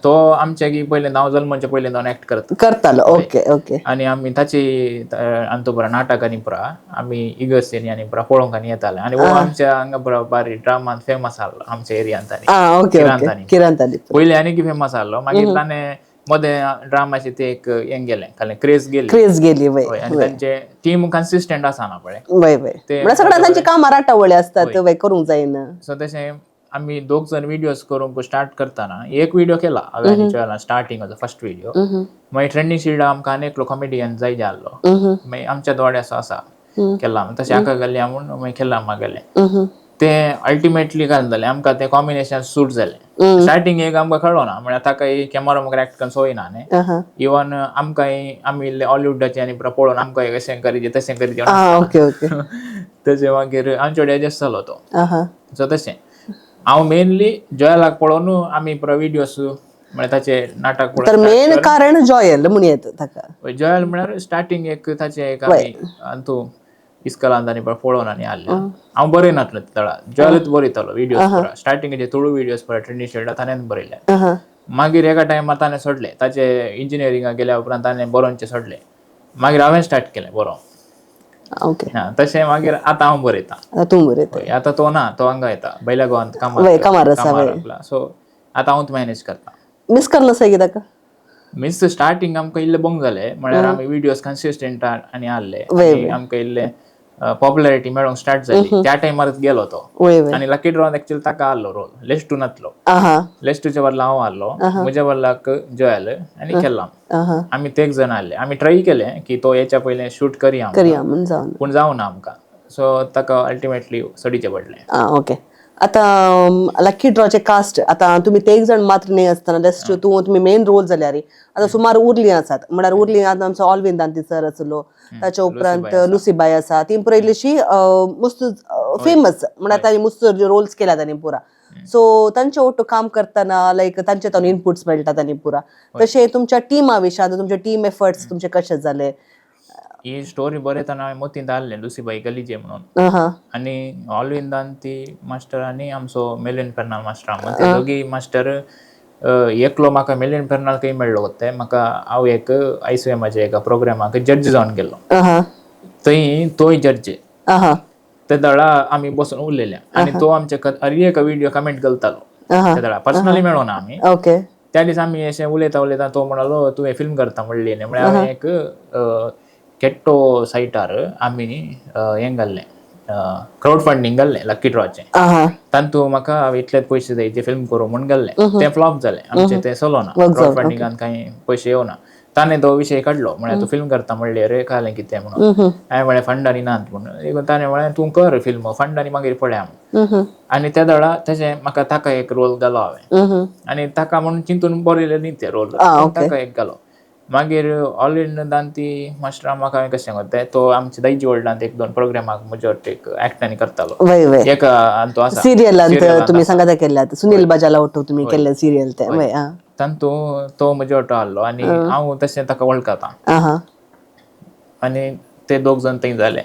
तो, आमचे की पयलें हांव जल्माचे पयलें जावन एक्ट करता. करतालो, ओके ओके. आनी आमी ताची अंतू पुरा नाटक आनी पुरा आमी इगर्सेनी आनी पुरा पळोवंक आनी येताले, आनी हो आमच्या हांगा पुरा बारी ड्रामान फेमस आहलो आमच्या एरियांत. आनी किरांतानी पयलीं आनीक फेमस आहलो. मागीर ताणें मदें ड्रामाचे ते एक हें गेलें, क्रेज गेली. क्रेज गेली, वय. आनी तांचे टीम कन्सिस्टंट आसना पळय. वय वय, म्हणल्यार सगळ्या तांची कामां राटावळी आसतात, वय करूंक जायना. सो तशें आमी दोग जण व्हिडियोज करूंक स्टार्ट करतना एक व्हिडियो केला हांवें स्टार्टिंग फर्स्ट व्हिडियो. मागीर ट्रेंडिंग शिल्डा आमकां आनी एकलो कॉमेडियन जाय आहलो, मागीर आमच्या दोड्याचो आसा केला, तशें हाका घालया म्हूण मागीर केला गेलें. ते अल्टिमेटली काय जालें आमकां तें कॉम्बिनेशन सूट जालें. स्टार्टिंग एक आमकां कळ्ळो ना, म्हळ्यार ताका कॅमेरा मुखार एक्ट करून सोय ना न्ही, इवन आमकां आमी इल्ले हॉलिवूडाचे आनी पळोवन आमकां अशें करीत तशें करीत, तशें मागीर आमचे कडेन एडजस्ट जालो तो. सो तशें हांव मेनली जोयलाक पळोवन आमी पुरा व्हिडियोज म्हळ्यार ताचे नाटक तर मेन कारण जॉयल म्हूण येता ताका. जॉयल म्हळ्यार स्टार्टिंग एक ताचे एक आमी अंतू इस्कॉलांत आनी पळोवन आनी आहलें. हांव बरयनासलो तळा, जॉयलूच बरयतालो व्हिडियोज पुरा. स्टार्टिंगेचे तुळू व्हिडियोज पुरा ट्रेंडिंग शेल्डा ताणें बरयले. मागीर एका टायमार ताणें सोडलें, ताचे इंजिनियरिंगाक गेल्या उपरांत ताणें बरोवचें सोडलें, मागीर हांवें स्टार्ट केलें बरोवंक. ओके. तशें मागीर आतां हांव बरयतां. तूं बरयता. आतां तो ना, तो हांगा येता बैल्या गोवांत कामार आसा. सो आतां हांवूच मॅनेज करता. मिस करना की ताका? मिस स्टार्टिंग आमकां इल्लें बोंग जालें, म्हळ्यार आमी व्हिडियोज कन्सिस्टंट आनी आहले, आमकां इल्लें पॉप्युलरिटी मेळोंक स्टार्ट जाली त्या टायमारच गेलो तो. आनी लकी ड्रॉन एक्चुअली ताका आहलो रोल, लेस्टू नातलो, लेस्टूच्या बदला हांव आहलो, म्हज्या बदलाक जोयल आनी केल्लाम आमी तेग जाण आहले. आमी ट्राय केलें की तो याच्या पयलें शूट करया, पूण जावना आमकां. सो ताका अल्टिमेटली सोडीचें पडलें. आं ओके. आतां लकी ड्रॉचे कास्ट आतां तुमी तेग जाण मात्र न्ही आसतना जस्ट तूं तुमी मेन रोल जाल्यार आतां सुमार उरलीं आसात म्हळ्यार उरलीं आतां आमचो ऑलवीन दांती सर आसलो, ताच्या उपरांत लुसीबाय आसा, ती पुरा इल्लीशी मस्त फेमस म्हळ्यार तांणी मस्त रोल्स केल्या तांणी पुरा. सो तांचे ओटो काम करतना लायक तांचे तातूंत इनपुट्स मेळटा तांणी पुरा. तशें तुमच्या टिमा विशयान तुमचे टीम एफर्ट्स तुमचे कशे जाले? ही स्टोरी बरयतना हांवें मोतींत हाडलें लुसीबाई गलीजे म्हणून. आनी ऑलवीन दांती मास्टर आनी आमचो मेलवीन फेर्नाल मास्टर आहा, ते दोगी मास्टर एकलो म्हाका मेलवीन फेर्नाल खंय मेळ्ळो ते म्हाका हांव एक आयसीएमाच्या एका प्रोग्रामाक जड्ज जावन गेल्लो, थंय तोय जड्ज. ते दळा आमी बसून उरलेले आनी तो आमच्या हर एक व्हिडिओ कमेंट करतालो. ते दळा पर्सनली मेळो ना आमी. त्या दिसा आमी अशें उलयता उलयता तो म्हणालो तुवें फिल्म करता म्हणली न्ही, म्हळ्यार हांवें एक केट्टो सायटार आमी हें घाल्लें क्रावड फंडींग घाल्लें लक्की ड्रॉचें. तातूंत म्हाका इतलेच पयशे जाय ते फिल्म करूं म्हूण घाल्लें, तें फ्लॉप जालें आमचें, तें चलोना, क्रावड फंडिंगान कांय पयशे येवना. ताणें तो विशय काडलो म्हळ्यार तूं फिल्म करता म्हणलें रे कालें कितें म्हणून, हांवें म्हळें फंड आनी नात म्हणून. देखून ताणें म्हळें तूं कर फिल्म, फंड आनी मागीर पळया म्हूण. आनी त्या दळा तशें म्हाका ताका एक रोल घालो हांवें, आनी ताका म्हणून चिंतून बरयलें न्ही तें रोल, ताका एक घालो. मागीर ऑलवीन दांती मास्टरा म्हाका हांवें कशें सांगता, तो आमच्या दायजी वर्ल्डांत एक दोन प्रोग्रामाक म्हज्या एक एक्टांनी करतालो, एक तो आसा सिरियलांत तुमी सांगाता केल्यात, सुनील बाजाला ओटो तुमी केल्ले सिरियल ते. तातूंत तो म्हज्या वाटो आहलो आनी हांव तशें ताका वळखता आनी ते दोग जाण थंय जाले.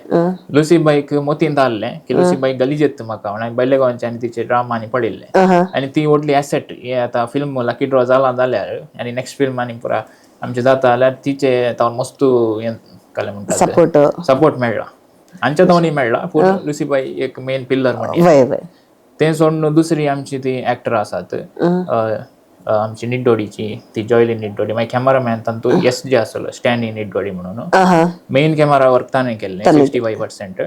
लुसीबाईक मोतींत हाडलें की लुसीबाई गलीज येता म्हाका म्हणून हांवें बेलेगांवचे आनी तिचे ड्रामा आनी पळयल्ले, आनी ती व्हडली एसेट. हे आतां फिल्म लकी ड्रॉ जाला जाल्यार आनी नेक्स्ट फिल्म आनी पुरा आमचें जाता जाल्यार तिचे तावन मस्त हें कालें म्हणटा सपोर्ट सपोर्ट मेळ्ळा आमच्या तावनूय मेळ्ळा, पूण लुसीबाई एक मेन पिल्लर म्हणटा. तें सोडून दुसरी आमची ती एक्टर आसात आमची निड्डोडीची ती जॉयलीन निड्डोडी, मागीर कॅमेरामॅन तांतू एस जे आसलो स्टॅनी निड्डोडी म्हणून, मेन कॅमेरा वर्क ताणें केल्लें 65%.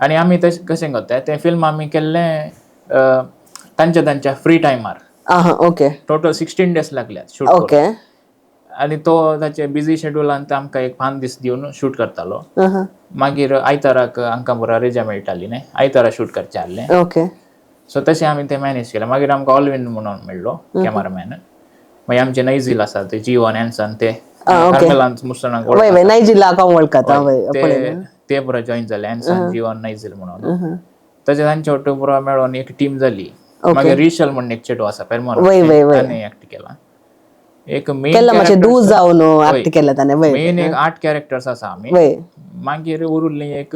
आनी आमी तशें कशें करता तें फिल्म आमी केल्लें तांच्या तांच्या फ्री टायमार. ओके. टोटल 16 डेज लागल्यात शूट. ओके. आनी तो ताचे बिजी शेड्युलान आमकां एक 5 दीस दिवन शूट करतालो. मागीर आयताराक आमकां पुरा रेजा मेळटाली न्ही, आयतारा शूट करचें आहलें. ओके. सो तशें आमी तें मॅनेज केलें. मागीर आमकां ऑलवीन म्हणून मेळ्ळो कॅमेरामॅन. मागीर आमचे नैझील आसा ते जिवन एन्सन ते कार्मेलांत मुसलमानांक वळखता, ते पुरा जॉईन जाले, एन्सन जिवन नैझील म्हणून. तशें तांचे वट्टू पुरा मेळोन एक टीम जाली. मागीर रिशल म्हणून एक चेडो आसा पेरमोर, ताणें एक्ट केला एक मेन मेन एक 8 कॅरेक्टर्स आसा आमी. मागीर उरिल्ली एक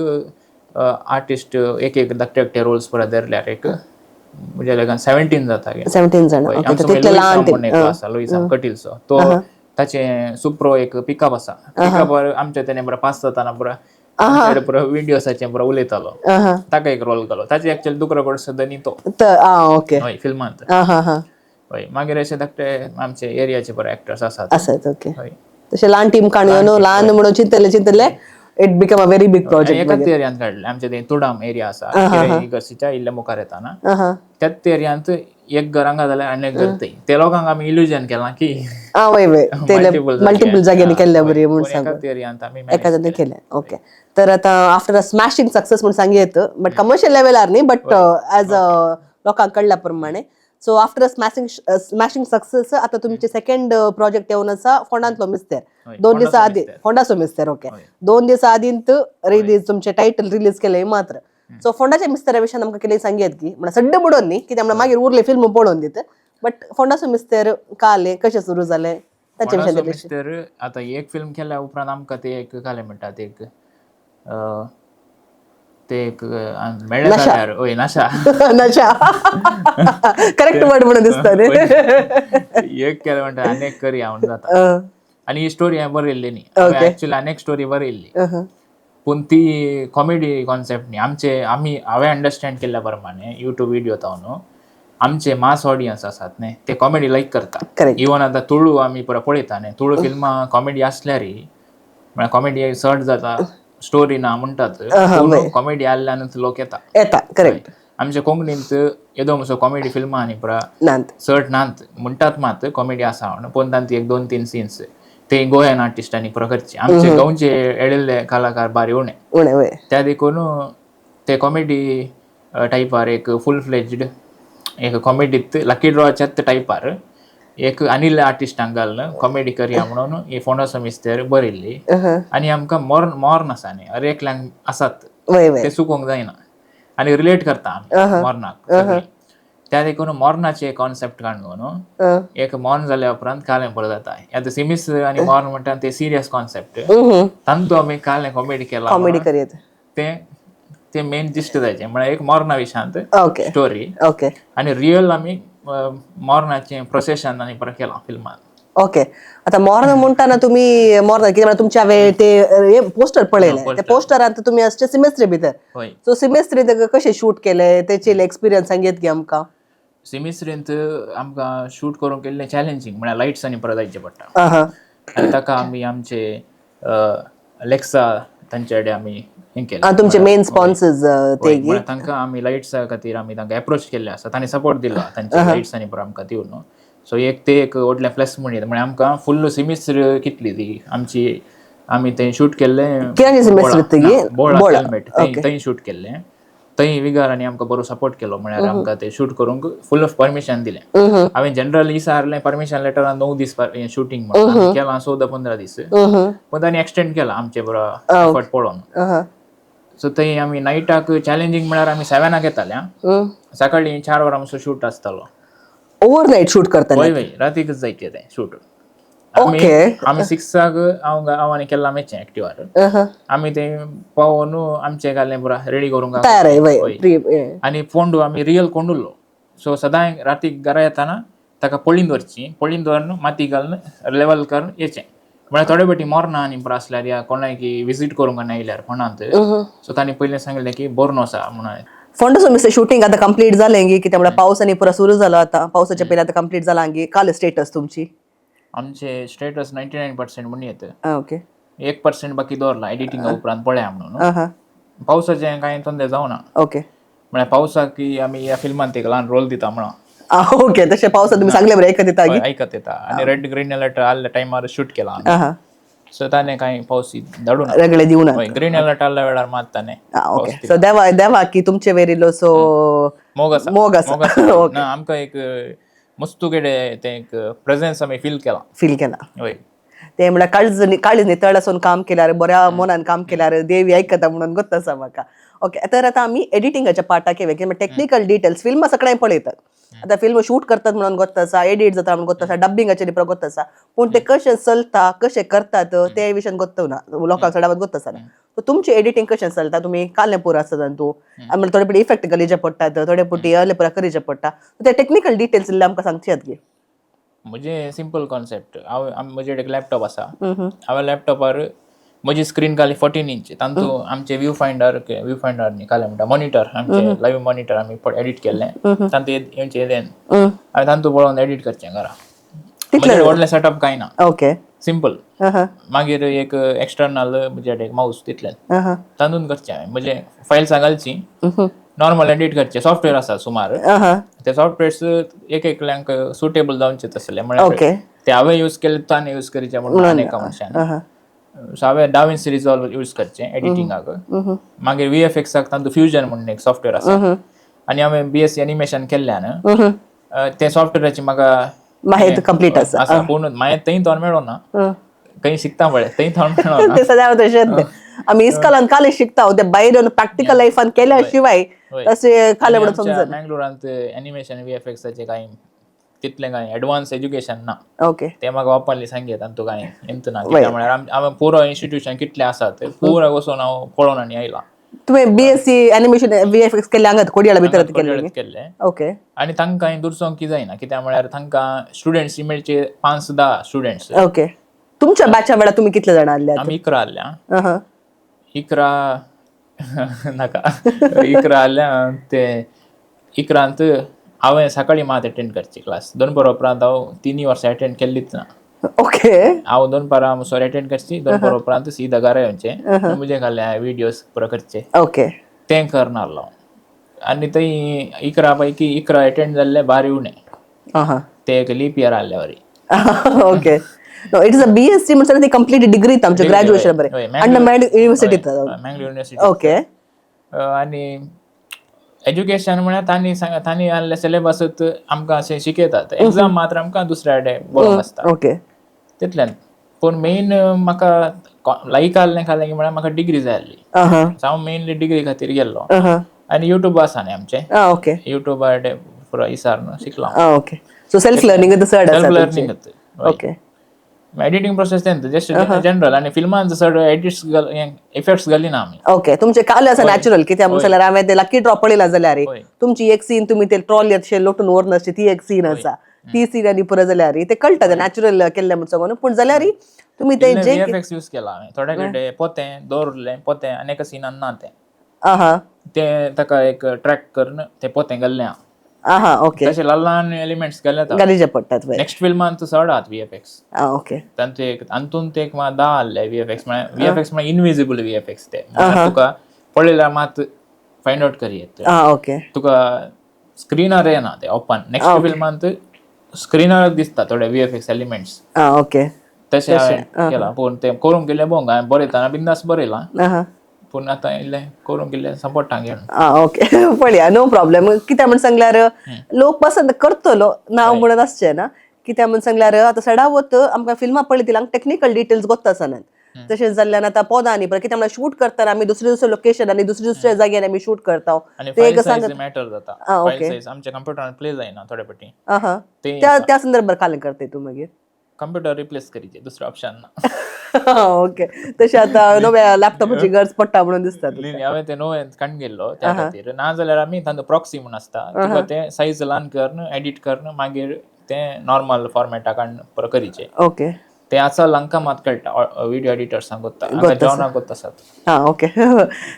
आर्टिस्ट एक एक धाकटे धाकटे रोल्स पुरा धरल्यार एक म्हज्या लेगून 17 जाता. 17 जाण. आसा लुईसाम कटीलचो, तो ताचे सुप्रो एक पिकअप आसा, पिकअपार आमच्या तेणे पुरा पास जाताना पुरा पुरा विडियोसाचे पुरा उलयतालो, ताका एक रोल घालो. ताचे एक्चुअली दुसरो कडसो न्ही तो हय फिल्मांत. हय मागीर अशे धाकटे आमचे एरियाचे बरे एक्टर्स आसात. ओके. तशें ल्हान टीम काणयो न्हू, ल्हान म्हणून चिंतले चिंतले it become a very big project. एकाच एरियांत काडले आमचे ते तुडाम एरिया आसा इगर्सीच्या इल्ल्या मुखार येताना, त्याच एरियांत एक घर हांगा जाल्यार आनी एक घर थंय. ते लोकांक आमी इल्युजन केलां की मल्टिपल जाग्यांनी केल्ले बरी म्हूण सांग, एकाच एरियांत आमी एकाच केलें. ओके. तर आतां आफ्टर अ स्मॅशिंग सक्सेस म्हूण सांग येत, बट कमर्शियल लेवलार न्ही, बट एज अ लोकांक कळ्ळ्या प्रमाणे. So after a smashing success आतां तुमचे सेकंड प्रोजेक्ट येवन आसा फोंडांतलो मिस्तेर. 2 दिसां आदी फोंडाचो मिस्तेर. ओके. 2 दिसां आदींत रिलीज तुमचे टायटल रिलीज केले मात्र. सो फोंडाच्या मिस्तेरा विशयान आमकां कितें सांगयत की म्हणल्यार सड्डे बुडोवन न्ही, कित्याक म्हणल्यार मागीर उरले फिल्म पळोवन दित, बट फोंडाचो मिस्तेर काले कशें सुरू जालें ताचे विशयान? मिस्तेर आतां एक फिल्म केल्या उपरांत आमकां ते एक कालें म्हणटात एक ते एक मेळ्ळें जाल्यार हय नशा नशा करेक्ट वर्ड म्हणून दिसता न्ही. एक केलें म्हणटा आनी एक करया म्हणून जाता. आनी ही स्टोरी हांवें बरयल्ली न्ही एक्चुअली, आनी एक स्टोरी बरयल्ली पूण ती कॉमेडी कॉन्सेप्ट न्ही. आमचे आमी हांवें अंडरस्टँड केल्ल्या प्रमाणे युट्यूब व्हिडियो तावन आमचे मास ऑडियन्स आसात न्ही ते कॉमेडी लायक करता. इवन आतां तुळू आमी पुरा पळयता न्ही, तुळू फिल्मां कॉमेडी आसल्यार म्हळ्यार कॉमेडी चड जाता, स्टोरी ना म्हणटात, कॉमेडी आसल्यानच लोक येता. येता करेक्ट. आमच्या कोंकणींत येदो मातसो कॉमेडी फिल्मां आनी पुरा चड नात म्हणटात, मात कॉमेडी आसा म्हणून, पूण तांचे 1 2 3 सीन्स ते गोंयान आर्टिस्टांनी पुरा करचे. आमचे गोंयचे येळिल्ले कलाकार बारी उणे, उणे त्या देखून ते कॉमेडी टायपार एक फूल फ्लेज्ड एक कॉमेडीत लकी ड्रॉच्याच टायपार एक अनिल आर्टिस्टांक घालून कॉमेडी करया म्हणून ही फोंडोसो मिस्तेर बरयल्ली. आनी आमकां मॉर्न मॉर्न आसा न्ही, हर एकल्यांक आसात, वय वय ते चुकोंक जायना आनी रिलेट करता आमी मरणाक सगळीं. त्या देखून मरणाचे कॉन्सेप्ट काडून एक मॉर्न जाल्या उपरांत कालें बरें जाता. आतां सिमीस आनी मॉर्न म्हणटा ते सिरियस कॉन्सेप्ट, तांतू आमी कालें कॉमेडी केला. कॉमेडी करयत. ते ते मेन जिस्ट जायचे म्हळ्यार एक मॉर्ना विशयांत स्टोरी आनी रियल आमी मॉर्नाचें प्रोसेशन आनी परत केलां फिल्मान. ओके, आता मॉर्न म्हणटाना तुमी मॉर्न कितें म्हळ्यार तुमच्या हांवें ते पोस्टर पळयलें, ते पोस्टरांत तुमी आसचे सिमेस्ट्री भितर. हय. सो सिमेस्ट्री कशें शूट केलें, तेचे एक्सपिरियन्स सांगयत गे आमकां. सिमिस्ट्रींत आमकां शूट करूंक केल्लें चॅलेंजींग म्हळ्यार लायट्स आनी परत जायचे पडटा आनी ताका आमी आमचे लेक्सा तांचे कडेन आमी हें केलें. तुमचे मेन स्पॉन्सर्स ते. म्हळ्यार तांकां आमी लायट्सा खातीर आमी तांकां एप्रोच केल्ले आसा, तांणी सपोर्ट दिला तांचे लायट्स आनी परत आमकां दिवन. सो एक ते एक व्हडलें प्लस म्हणयेत. म्हळ्यार आमकां फुल्ल सिमिस्ट्र कितली ती आमची आमी थंय शूट केल्लें. कित्याची सिमिस्ट्र ती? बोळा. बोळा, हेल्मेट थंय शूट केल्लें. थंय विगारांनी आमकां बरो सपोर्ट केलो, म्हळ्यार आमकां ते शूट करूंक फूल ऑफ परमिशन दिलें. हांवें जनरल विचारलें परमिशन लेटरान 9 दीस शूटिंग म्हणून, आमी केलां 14-15 दीस, पूण तांणी एक्सटेंड केला आमचे बरो एफर्ट पळोवन. सो थंय आमी नायटाक चॅलेंजींग म्हळ्यार आमी 7 येताले, सकाळी 4 वरां आमचो शूट आसतालो. ओव्हरनायट शूट करताले? वय वय, रातीकच जायचे ते शूट. आमी 6 हांव हांव आनी केल्ला मेचें एक्टिवार, आमी ते पावोन आमचें घालें पुरा रेडी करूंक तयार आहे वय. आनी फोंडू आमी रियल कोंडुल्लो. सो सदांय रातीक घरा येताना ताका पळीन दवरची, पळीन दवरून माती घालून लेवल करून येचें. म्हळ्यार थोडे बेटी मरना आनी पुरो आसल्यार या कोणाय की विजीट करूंक आयल्यार फोंडांत, सो तांणी पयलीं सांगलें की बरो आसा म्हणून. फोंडोसो मिस्टर शूटिंग आता कंप्लीट जालें गी? कित्याक म्हळ्यार पावस आनी पुरा सुरू जालो आतां, पावसाच्या पयलीं आतां कंप्लीट जालां गी? काल स्टेटस तुमची? आमचे स्टेटस 99% म्हणून येता. 1% बाकी दवरला एडिटिंगा उपरांत पळया म्हणून. पावसाचें कांय तोंदे जावना. म्हळ्यार पावसाक की आमी ह्या फिल्मांत एक ल्हान रोल दिता म्हणून. ओके, तशें पावसात तुमी सांगलें बरें आयकत येता गी? आयकत येता. आनी रेड ग्रीन अलर्ट आसल्या टायमार शूट केला, सो ताणें कांय पावस धाडूना. रगडे दिवना. ग्रीन अलर्ट आसल्या वेळार मात ताणें. ओके, सो देवा देवा की तुमचे वेर इल्लो सो मोग आसा. मोग आसा. ना, आमकां एक मस्तू कडेन तें एक प्रेझेन्स आमी फील केला. फील केला. वय. ते म्हळ्यार काळीज काळीज नितळ आसून काम केल्यार, बऱ्या मनान काम केल्यार देवी आयकता म्हणून गोत्त आसा म्हाका. ओके, तर आतां आमी एडिटिंगाच्या पार्टाक येवया, कित्याक टेक्निकल डिटेल्स फिल्मां सगळ्यांक पळयतात. आतां फिल्म शूट करतात म्हणून गोत्त आसा, एडिट जाता म्हणून गोत्त आसा, डबिंगाचेर पुरो गोत्त आसा, पूण ते कशें चलता, कशें करतात ते विशयान गोत्त ना लोकांक चडावत गोत्त आसना. सो तुमचें एडिटींग कशें चलता? तुमी कालें पुरो आसता तातूंत, आनी थोडे पुटी इफेक्ट घालीचे पडटात, थोडे पुटी अहले पुरा करीचे पडटा, ते टेक्निकल डिटेल्स इल्ले आमकां सांगचे गे. म्हजें सिंपल कॉन्सेप्ट, हांव म्हजे एक लॅपटॉप आसा, हांवें लॅपटॉपार म्हजी स्क्रीन घाली 14 इंच, तातूंत आमचे व्यू फायंडर, व्यू फायंडर न्ही कालें म्हणटा मॉनिटर, आमचे लायव्ह मॉनिटर आमी एडिट केल्लें, तातूंत येवचें येदें हांवें तातूंत पळोवन एडिट करचें घरा. म्हजें व्हडलें सेटअप कांय ना. सिंपल. मागीर एक एक्सटर्नल म्हजे एक मावस तितलें, तातूंत करचें हांवें म्हजे फायल्सां घालची, नॉर्मल एडिट करचें. सॉफ्टवेअर आसा सुमार, ते सॉफ्टवेअर्स एक एकल्यांक सुटेबल जावचे तसले, म्हळ्यार ते हांवें यूज केले ताणें यूज करचे म्हणून आनी एका मनशान. सो हांवें डाविन्सी रिजॉल्व यूज करचें एडिटिंगाक, मागीर व्ही एफ एक्साक तातूंत फ्युजन म्हणून एक सॉफ्टवेअर आसा, आनी हांवें बीएससी एनिमेशन केल्ल्यान ते सॉफ्टवेअराची म्हाका माहिती कंप्लीट आसा. आसा, पूण मागीर थंय तोंड मेळोना, खंय शिकता पळय थंय तोंड मेळोना. ते सदां तशेंच आमी इस्कॉलान कालेज शिकता, ते भायर येवन प्रॅक्टिकल लायफान केल्या शिवाय तशें काले म्हणून समजना. मँगलोरांत एनिमेशन व्ही एफ एक्साचे कांय तितलें कांय एडवान्स एज्युकेशन ना. ते म्हाका बापाली सांगीत तांतू कांय एमत ना, कित्याक म्हळ्यार हांवें पुरो इन्स्टिट्यूशन कितले आसात ते पुरो वचून हांव पळोवन आनी आयलां. तुवें बीएससी एनिमेशन व्हीएफएक्स केल्लें हांगात कोडियाला भितर केल्लें? केल्लें. आनी तांकां दुरसोंक की जायना, कित्याक म्हळ्यार तांकां स्टुडंट्स मेळचे 5-10 स्टुडंट्स. ओके, तुमच्या बॅचा वेळार तुमी कितले जाणां आहले? आमी 11 आहल्या. 11 नाका, 11 आहल्या. ते 11 हांवें सकाळीं मात एटेंड करची क्लास, दोनपारा उपरांत हांव 3 वर्सां एटेंड केल्लीच ना. हांव दोनपारां सॉरी एटेंड करची, दोनपारा उपरांत सीधा घरा येवचें, म्हजें घालें विडियोज पुरो करचे. तें करनासलो आनी थंय 11 पैकी 11 एटेंड जाल्ले भारी उणें. ते एक लीप इयर आहले वरी. Okay, no, it is a BSc म्हणल्यार ती कंप्लीट डिग्री आमच्या ग्रॅज्युएशन बरें अण्णा मॅड युनिव्हर्सिटीत. मँगलोर युनिव्हर्सिटी. आनी एज्युकेशन म्हळ्यार तांणी सांग तांणी आहले सिलेबसूच आमकां अशें शिकयतात. एग्जाम मात्र आमकां दुसऱ्या कडेन बरोवंक आसता. तितल्यान पूण मेन म्हाका लायक आहलें खालें की म्हळ्यार म्हाका डिग्री जाय आहली. सो हांव मेनली डिग्री खातीर गेल्लो. आनी युट्यूब आसा न्ही आमचें. युट्यूबार पुरो इसारून शिकलो. ओके, सो सेल्फ लर्निंग चड सेल्फ आसा. लर्निंग. एडिटींग प्रोसेस तेंच जस्ट जनरल आनी फिल्मान चड एडिट्स इफेक्ट्स घालिना आमी. ओके, तुमचे काल आसा नॅचरल. कित्याक म्हण जाल्यार हांवें ते लकी ड्रॉ पळयला जाल्यार तुमची एक सीन तुमी ते ट्रॉली अशे लोटून व्हरून अशी ती एक सीन आसा, ती सीन आनी पुरो जाल्यार ते कळटा ते नॅचरल केल्ले म्हण सांगून. पूण जाल्यार तुमी ते जे व्हीएफएक्स यूज केला हांवें थोड्या कडेन. पोतें दवरलें पोतें आनी एका सिनान ना तें. तें ताका एक ट्रॅक करून तें पोतें घाल्लें आहा. आहा ओके तशें ल्हान ल्हान एलिमेंट्स घाले. घालीचे पडटात वय. नेक्स्ट फिल्मान चड आहात व्हीएफएक्स. तांचे एक अंतून ते एक धा आहले व्हीएफएक्स. म्हळ्यार व्हीएफएक्स म्हळ्यार इनविजिबल व्हीएफएक्स ते. म्हळ्यार तुका पळयल्यार मात फायंड आवट करी येत. तुका स्क्रिनार येना ते ओपन. नेक्स्ट फिल्मान स्क्रिनार दिसता थोडे व्हीएफएक्स एलिमेंट्स. तशें हांवें केलां. पूण तें करूंक गेलें बोंग हांवें बरयतना बिंदास बरयलां. पूण आतां इल्लें करूंक गेल्लें सपोर्टाक घेवन. ओके, पळया, नो प्रॉब्लेम. कित्याक म्हण सांगल्यार लोक पसंत करतलो ना म्हणून आसचें ना. कित्याक म्हण सांगल्यार आतां सडावत आमकां फिल्मां पळयतील टॅक्निकल डिटेल्स गोत्त आसनात. तशेंच जाल्ल्यान आतां पोदांनी पळय, कित्याक म्हळ्यार शूट करतना आमी दुसरे दुसरे लोकेशन आनी दुसरे दुसऱ्या जाग्यार आमी शूट करता. आनी ते एक फायल सायज सांगत मॅटर जाता. फायल सायज आमच्या कंप्युटरान प्ले जायना थोडे पटी. ते त्या त्या संदर्भात काल करते तूं मागीर? कंप्युटर रिप्लेस करीचे, दुसरें ऑप्शन ना. ओके, तशें आतां नव्या लॅपटॉपाची गरज पडटा म्हणून दिसता तुका. हांवें ते नवें काडून गेल्लो त्या खातीर. ना जाल्यार आमी तांचो प्रॉक्सी म्हूण आसता, तुका तें सायज ल्हान करून एडिट करून मागीर तें नॉर्मल फॉर्मेटा काडून परत करीचे. ते आसा हांकां मात कळटा, व्हिडियो एडिटर्सांक गोत्ता, हांकां जेवणाक गोत्त आसात. हा ओके,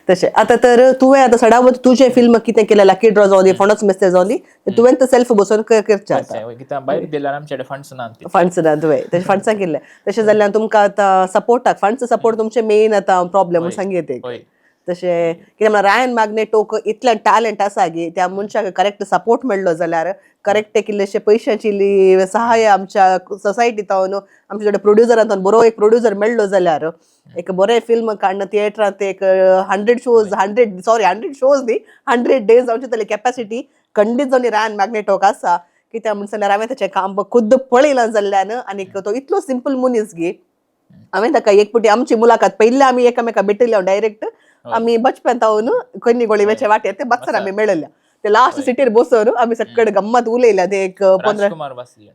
तशें आतां तर तुवें आतां सडावत तुजें फिल्म कितें केलें, लकी ड्रॉ जावं दी, फोंडोच मेस्ते जावं दी, तुवें तर सेल्फ बसून करचें आतां. कित्याक भायर दिल्यार आमचे कडेन फंड्स ना. फंड्स ना तुवें तशें फंड्सां केल्लें. तशें जाल्यार तुमकां आतां सपोर्टाक फंड्स सपोर्ट तुमचें मेन आतां प्रॉब्लेम म्हूण सांगयत एक. तशें कित्याक म्हळ्यार रायन मॅग्नेटोक इतलें टॅलंट आसा की त्या मनशाक करेक्ट सपोर्ट मेळ्ळो जाल्यार, करेक्ट एक इल्लेशे पयशांची इल्ली सहाय्य आमच्या सोसायटींत आमच्या जोडे प्रोड्युसरांत बरो एक प्रोड्युसर मेळ्ळो जाल्यार एक बरें फिल्म काडून थिएटरांत एक 100 shows, 100, sorry, 100 shows न्ही, 100 डेज जावची जाल्यार कॅपॅसिटी खंडीत जावन रायन मॅग्नेटोक आसा. कित्याक म्हण जाल्यार हांवें ताचें काम खुद्द पळयलां जाल्ल्यान. आनी तो इतलो सिंपल मनीस गी हांवें ताका एक पटी आमची मुलाखत पयलीं आमी एकामेका भेटिल्ले. डायरेक्ट आमी बचपन तावन खंय गोळी वाटेर ते बच्चर आमी मेळिल्ले. ते लास्ट सिटीर बसून आमी सगळे गम्मत उलयल्या ते एक 15. राजकुमार बासी.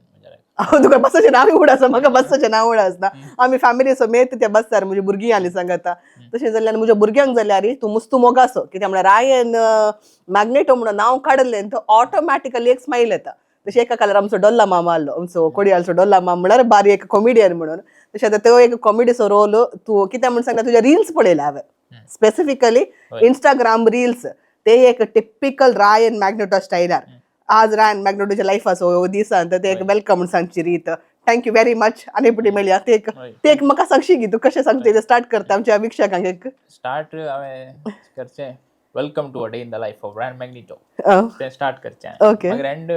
हांव तुका बसाचें नांव उड आसा, म्हाका बसाचें नांव उड आसना. आमी फॅमिली समेत त्या बसार म्हजी भुरगीं आली सांगता. तशें जाल्यार म्हज्या भुरग्यांक जाल्यार तूं मुस्तू मोगासो. कित्याक म्हळ्यार रायन मॅग्नेटो म्हणून नांव काडलें तो ऑटोमॅटिकली एक स्मायल येता. तशें एका काळार आमचो डोल्ला मामा आसलो, आमचो कोडियालचो डोल्ला मामा म्हळ्यार बारी एक कॉमेडियन म्हणून. तशें आतां तो एक कॉमेडीचो रोल तूं कित्याक म्हण सांगता, तुज्या रिल्स पळयल्या हांवें, स्पेसिफिकली इंस्टाग्राम रिल्स, ते एक टिपिकल रायन मॅग्नेटो स्टायलार. आज रायन मॅग्नेटोच्या लायफाचो दिसान ते एक welcome म्हण सांगची रीत, thank you very much आनी फुडें मेळया. ते एक ते एक म्हाका सांगशी की तूं कशें सांगता, स्टार्ट करता आमच्या वीक्षकांक एक. स्टार्ट हांवें करचें, "Welcome to a day in the life of Ryan Magneto." तें स्टार्ट करचें. मागीर एंड,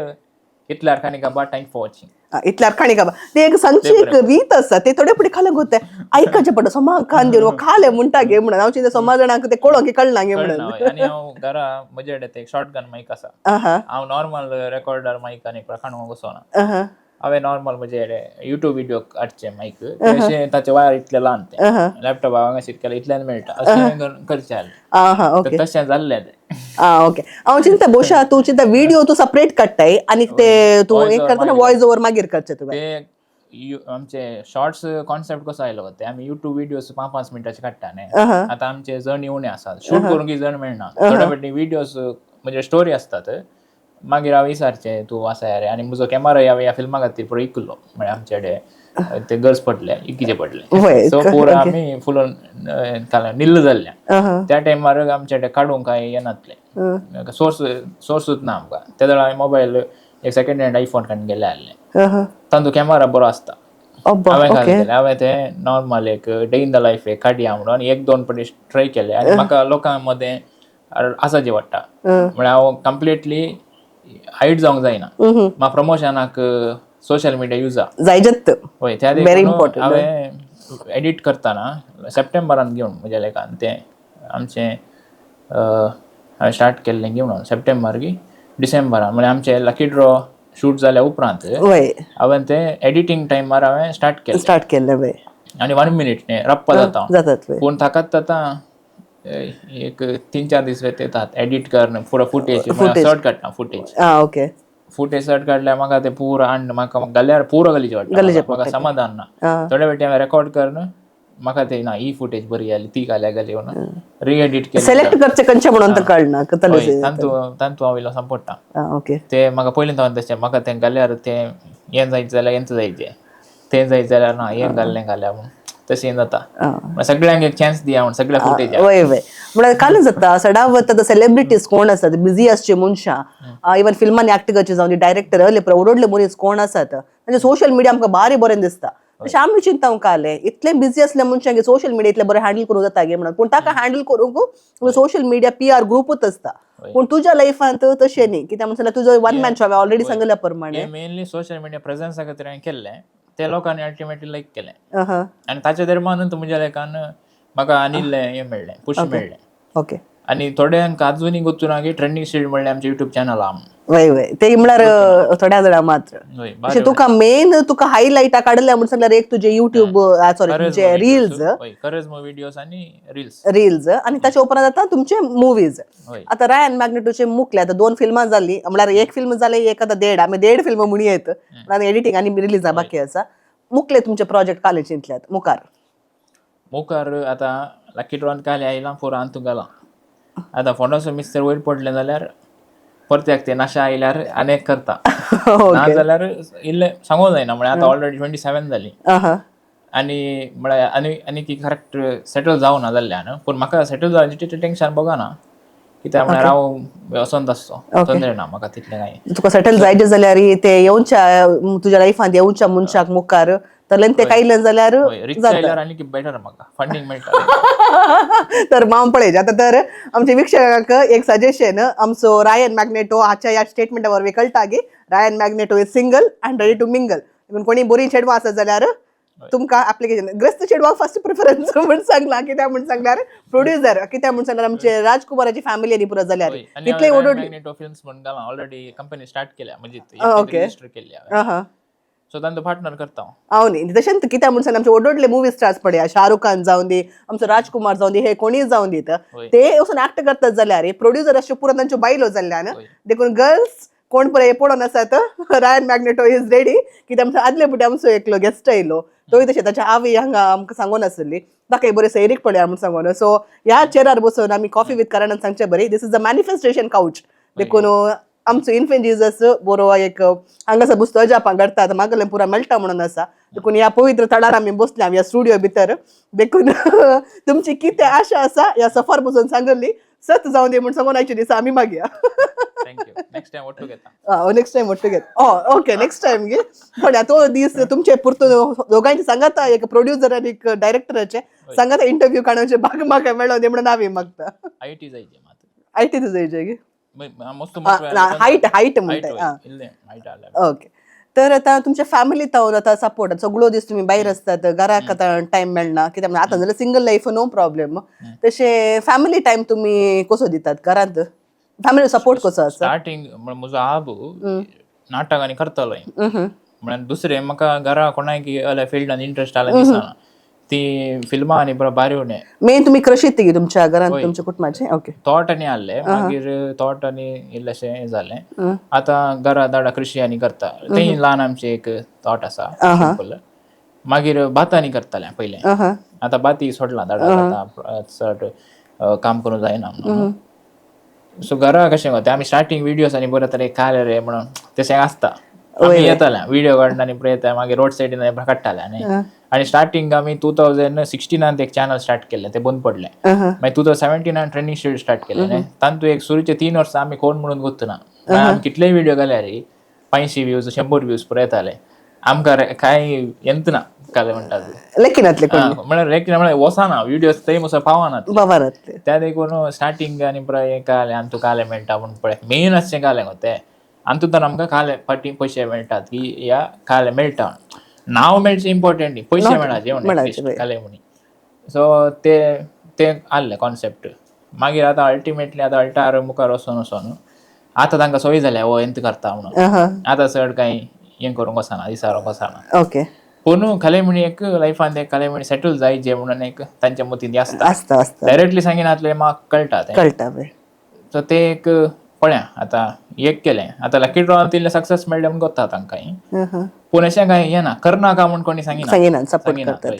"इतल्यार खाणी काबा, thank for watching." इतल्यार खाणी काबा. ते एक सांगची एक रीत आसा, ते थोडे फुडें खाले गोते आयकाचें पडटा सोमा कान दिवन खाले म्हणटा गे म्हणून. हांव चिंता सोमा जाणांक ते कळोंक कळना गे म्हणून. आनी हांव घरा म्हजे कडेन एक शॉटगन मायक आसा. हांव नॉर्मल रेकॉर्डर मायक आनी काडूंक वचना. हांवें नॉर्मल म्हजे युट्यूब व्हिडिओ काडचे मायक, अशें ताचे वायर इतले ल्हान, ते लॅपटॉप हांगा केल्यार इतल्यान मेळटा, अशें करचें आसलें. तशें जाल्लें तें. ओके, हांव चिंता बहुशा तूं चिंता व्हिडिओ तूं सपरेट काडटाय आनी ते तूं एक करतना वॉयस ओवर मागीर करचें तुवें. ते आमचे शॉर्ट्स कॉन्सेप्ट कसो आयलो, ते आमी युट्यूब व्हिडियोज 5-5 मिनटाचे काडटा न्ही. आतां आमचे जण उणे आसात, शूट करूंक जण मेळना. थोडे फावटी व्हिडियोज म्हणजे स्टोरी आसतात, मागीर हांव विचारचें तूं आसा रे. आनी म्हजो कॅमेरा हांवें ह्या फिल्मा खातीर पुरो इकलो, म्हळ्यार आमचे कडेन ते गरज पडले, इकीचे पडले. सो पुरो आमी फुल निल्ल जाल्ले त्या टायमार. आमचे कडेन काडूंक कांय येनातलें, सोर्स सोर्सूच ना आमकां. त्या वेळार हांवें मोबायल एक सेकंड हँड आयफोन काडून गेले आहले, तांचो कॅमेरा बरो आसता. हांवें हांवें ते नॉर्मल एक डे इन the life एक काडया म्हणून एक दोन पटी ट्राय केले आनी म्हाका लोकां मदें आसा जे वाडटा. म्हळ्यार हांव कंप्लिटली हायड जावंक जायना, म्हाका प्रमोशनाक सोशल मिडिया यूज जायजत. हय, त्या हांवें एडिट करतना सप्टेंबरान घेवन म्हज्या लेखान तें आमचें हांवें स्टार्ट केल्लें की म्हणून सप्टेंबर की डिसेंबरान, म्हळ्यार आमचें लकी ड्रॉ शूट जाल्या उपरांत वय हांवें तें एडिटींग टायमार हांवें स्टार्ट केलें. स्टार्ट केल्लें वय. आनी 1 मिनीट न्ही, रप्पा जाता. जातात वय. पूण ताकाच आतां एक 3-4 दीस येतात एडिट करून पुरो फुटेज शॉर्ट काडटा फुटेज. आं ओके. फुटेज शॉर्ट काडल्यार म्हाका ते पुरो हाडून म्हाका घाल्यार पुरो गलीचे वाडटा, म्हाका समाधान ना. थोडे वेळ हांवें रेकॉर्ड करून म्हाका ते ना ही फुटेज बरी आली ती घाल्या घाली म्हणून रिएडिट केली. सिलेक्ट करचे खंयचे म्हणून तर कळना. तांतू हांव इल्लो सांपडटा. ओके. ते म्हाका पयलीं सावन तशें म्हाका तें घाल्यार तें हें जायत जाल्यार हेंच जायचें, तें जायत जाल्यार ना हें घाल्लें घाल्या म्हूण तशें जाता. सगळ्यांक एक चान्स दिया म्हूण सगळ्या फुटेज. वय वय, म्हळ्यार काल जाता सदावत आतां सेलिब्रिटीज कोण आसात, बिजी आसचे मनशां, इवन फिल्मांनी एक्ट करचे जावं डायरेक्टर ओडोडले मनीस कोण आसात, म्हणजे सोशल मिडिया आमकां बारी बरें दिसता. तशें आमी चिंता काले इतलें बिजी असल्या मनशांक सोशल मिडिया इतलें बरें हँडल करूंक जाता गे म्हणून, पूण ताका हँडल करूंक सोशल मिडिया PR ग्रुपूच आसता. पूण तुज्या लायफांत तशें न्ही, कित्याक म्हणल्यार तुजो वन मॅन शो ऑलरेडी सांगिल्ल्या प्रमाणे मेनली सोशल मिडिया प्रेझन्सा खातीर हांवें केल्लें, ते लोकांनी अल्टिमेटली लायक केलें आनी ताच्या दरम्यान म्हज्या लेखान म्हाका आनी इल्लें हें मेळ्ळें, पुश मेळ्ळें. ओके. आनी थोड्यांक अजुनूय गोत्तू ना की ट्रेंडींग स्ट्रीट म्हणल्यार आमचें युट्यूब चॅनल आहा. वय वय, ते म्हळ्यार थोड्या जाणां मात्र. अशें तुका मेन तुका हायलायटा काडल्या म्हण सांगल्यार एक तुजे युट्यूब सॉरी तुमचे रील्स, करेज व्हिडियोज आनी रील्स. रील्स आनी ताच्या उपरांत आतां तुमचे मुवीज. आतां रायन मॅग्नेटोचे मुकले आतां 2 फिल्मां जाली, म्हळ्यार एक फिल्म जालें एक आतां देड, आमी देड फिल्म म्हणू येत, एडिटींग आनी रिलीज बाकी आसा. मुकले तुमचे प्रोजेक्ट कालेजींतल्यात मुखार? मुखार आतां लकी ड्रॉन काले आयलां पुरो अंतू घालां. आतां फोंडाचो मिस्तर वयर पडलें जाल्यार परत्याक ते नशा आयल्यार अनेक करता, ना जाल्यार इल्लें सांगूंक जायना. म्हळ्यार आतां ऑलरेडी 27 जाली आनी म्हळ्यार आनी आनी की करेक्ट सेटल जावना जाल्ल्यान, पूण म्हाका सेटल जावपाचें तितलें टेंशन बघना, कित्याक म्हळ्यार हांव वचोन आसतो, तोंदरे ना म्हाका तितलें कांय. तुका सेटल जायचे जाल्यार ते येवच्या तुज्या लायफांत येवच्या मनशाक मुखार तलेन ते कायलें जाल्यार रिच आयल्यार आनी बेटर, म्हाका फंडींग मेळटा. तर माम पळयचे आतां तर आमच्या वीक्षकांक एक सजेशन, आमचो रायन मॅग्नेटो हाच्या ह्या स्टेटमेंटा वरवीं कळटा की Ryan Magneto is single and ready to mingle. कोणी बरी चेडवां आसत जाल्यार तुमकां एप्लिकेशन, ग्रस्त चेडवांक फर्स्ट प्रिफरन्स म्हूण सांगला. कित्याक म्हूण सांगल्यार प्रोड्युसर, कित्याक म्हूण सांगल्यार आमचे राजकुमाराची फॅमिली आनी पुरो जाल्यार तितले ओडोडली. मॅग्नेटो फिल्म्स म्हूण घालां, ऑलरेडी कंपनी स्टार्ट केल्या, म्हणजे रजिस्टर केल्या, सो तांचो पार्टनर करता हांव न्ही तशेंच कित्याक म्हूण सांगल्यार आमचे ओडोडले मुवी स्टार्स पळया, शाहरुख खान जावन दी, आमचो राजकुमार जावन दी, हे कोणीय जावन दी, ते वचून एक्ट करतात जाल्यार प्रोड्युसर अश्यो पुरो तांच्यो बायलो जाल्ल्यान, देखून गर्ल्स कोण पळय पळोवन आसात, रायन मॅग्नेटो is ready. कित्याक आमचो आदले पुटी आमचो एकलो गेस्ट आयलो, तोय तशें ताच्या आवय हांगा आमकां सांगून आसली ताका बरें सैरीक पळया म्हूण सांगून. सो ह्या चेरार बसून आमी कॉफी विथ करणान सांगचें बरें, this is the manifestation couch. देखून आमचो इन्फेंट जीजस बरो एक हांगासर बसतो अजापां घडटा, आतां मागलें पुरा मेळटा म्हणून आसा. देखून ह्या पवित्र थळार आमी बसल्या ह्या स्टुडियो भितर, देखून तुमची कितें आशा आसा ह्या सफार बसून सांगली सत जावन दी म्हूण सांगून आयचे दिसा आमी मागया. Thank you, next time ಒಟ್ಟು घेता. नेक्स्ट टायम ಒಟ್ಟು घेत, ओके नेक्स्ट टायम गे. पण तो दीस तुमचे पुरतो दोगांचे सांगाता, एक प्रोड्युसर आनी एक डायरेक्टराचे सांगाता इंटरव्यू काडूचे भाग म्हाका मेळो दी म्हणून हांवें मागता. I T जायचे मात. I T जायचे गे. मस्त. हायट हायट म्हणटा. हायट आल्या. ओके, तर आतां तुमच्या फॅमिली तावन आतां सपोर्ट, सगळो दीस तुमी भायर आसतात, घराक आतां टायम मेळना, कित्याक आतां जाल्यार सिंगल लायफ नो प्रॉब्लेम, तशें फॅमिली टायम तुमी कसो दितात घरांत, फॅमिली सपोर्ट कसो आसा? स्टार्टींग म्हजो आबू नाटक आनी करतालो, म्हळ्यार दुसरें म्हाका घरा कोणाक अल्या फिल्डान इंट्रस्ट आला दिसना, ती फिल्मां आनी बरो बारी उणें. मेन तुमी कृशीत ती तुमच्या घरांत तुमच्या कुटुंबाचे, ओके. तोट आनी आहले, मागीर तोट आनी इल्लेशें हें जालें, आतां घरा दाडा कृशी आनी करता, तें ल्हान आमचें एक तोट आसा सिंपल. मागीर भात आनी करतालें पयलें, आतां भाती सोडलां दाडा, आतां चड काम करूंक जायना म्हणून. सो घरा कशें गो ते आमी स्टार्टींग व्हिडियोज आनी बरें तरेन काले रे म्हणून तशें आसता, आमी येताले व्हिडिओ काडून आनी पळयता, मागीर रोड सायडीन काडटाले. आनी आनी स्टार्टींग आमी 2016 एक चॅनल स्टार्ट केल्लें, तें बंद पडलें. मागीर 2017 ट्रेंडींग स्ट्रीट स्टार्ट केलें न्ही, तातूंत एक सुरूचे 3 वर्सां आमी कोण म्हणून गोत्तना, आमी कितलेय व्हिडिओ घाल्यार 500 व्ह्यूज 100 व्ह्यूज पुरो येताले, आमकां कांय येतना काले म्हणटात लेखिनातले कोण म्हळ्यार रेखिना, म्हळ्यार वचना व्हिडियोज थंय मुसो पावनात बाबारातले. त्या देखून स्टार्टींग आनी पळय काले आमकां काले मेळटा म्हूण पळय मेन आसचें काले गो तें, आनी तर आमकां काले फाटीं पयशे मेळटात की ह्या काले मेळटा, नांव मेळचें इम्पॉर्टंट न्ही, पयशे मेळाचे काले म्हणी. सो ते ते आहले कॉन्सेप्ट. मागीर आतां अल्टिमेटली आतां अल्टार मुखार वचोन वचोन आतां तांकां सोय जाल्या हो एंत करता म्हणून. आतां चड कांय हें करूंक वचना, विचारूंक वचना. पूण खलें म्हणी एक लायफान एक खलें म्हणी सेटल जायचे म्हणून एक तांच्या मतींत आसता. आसता आसता. डायरेक्टली सांगिनातलें म्हाका कळटा तें. कळटा पळय. सो ते एक पळया आतां एक केलें आतां लकी ड्रॉ इल्लें सक्सेस मेळ्ळें म्हूण गोत्ता तांकां. पूण अशें कांय हें ना, करनाका म्हूण कोणी सांगिना. सांगिना, सपोर्ट सांगिना करतात. हय.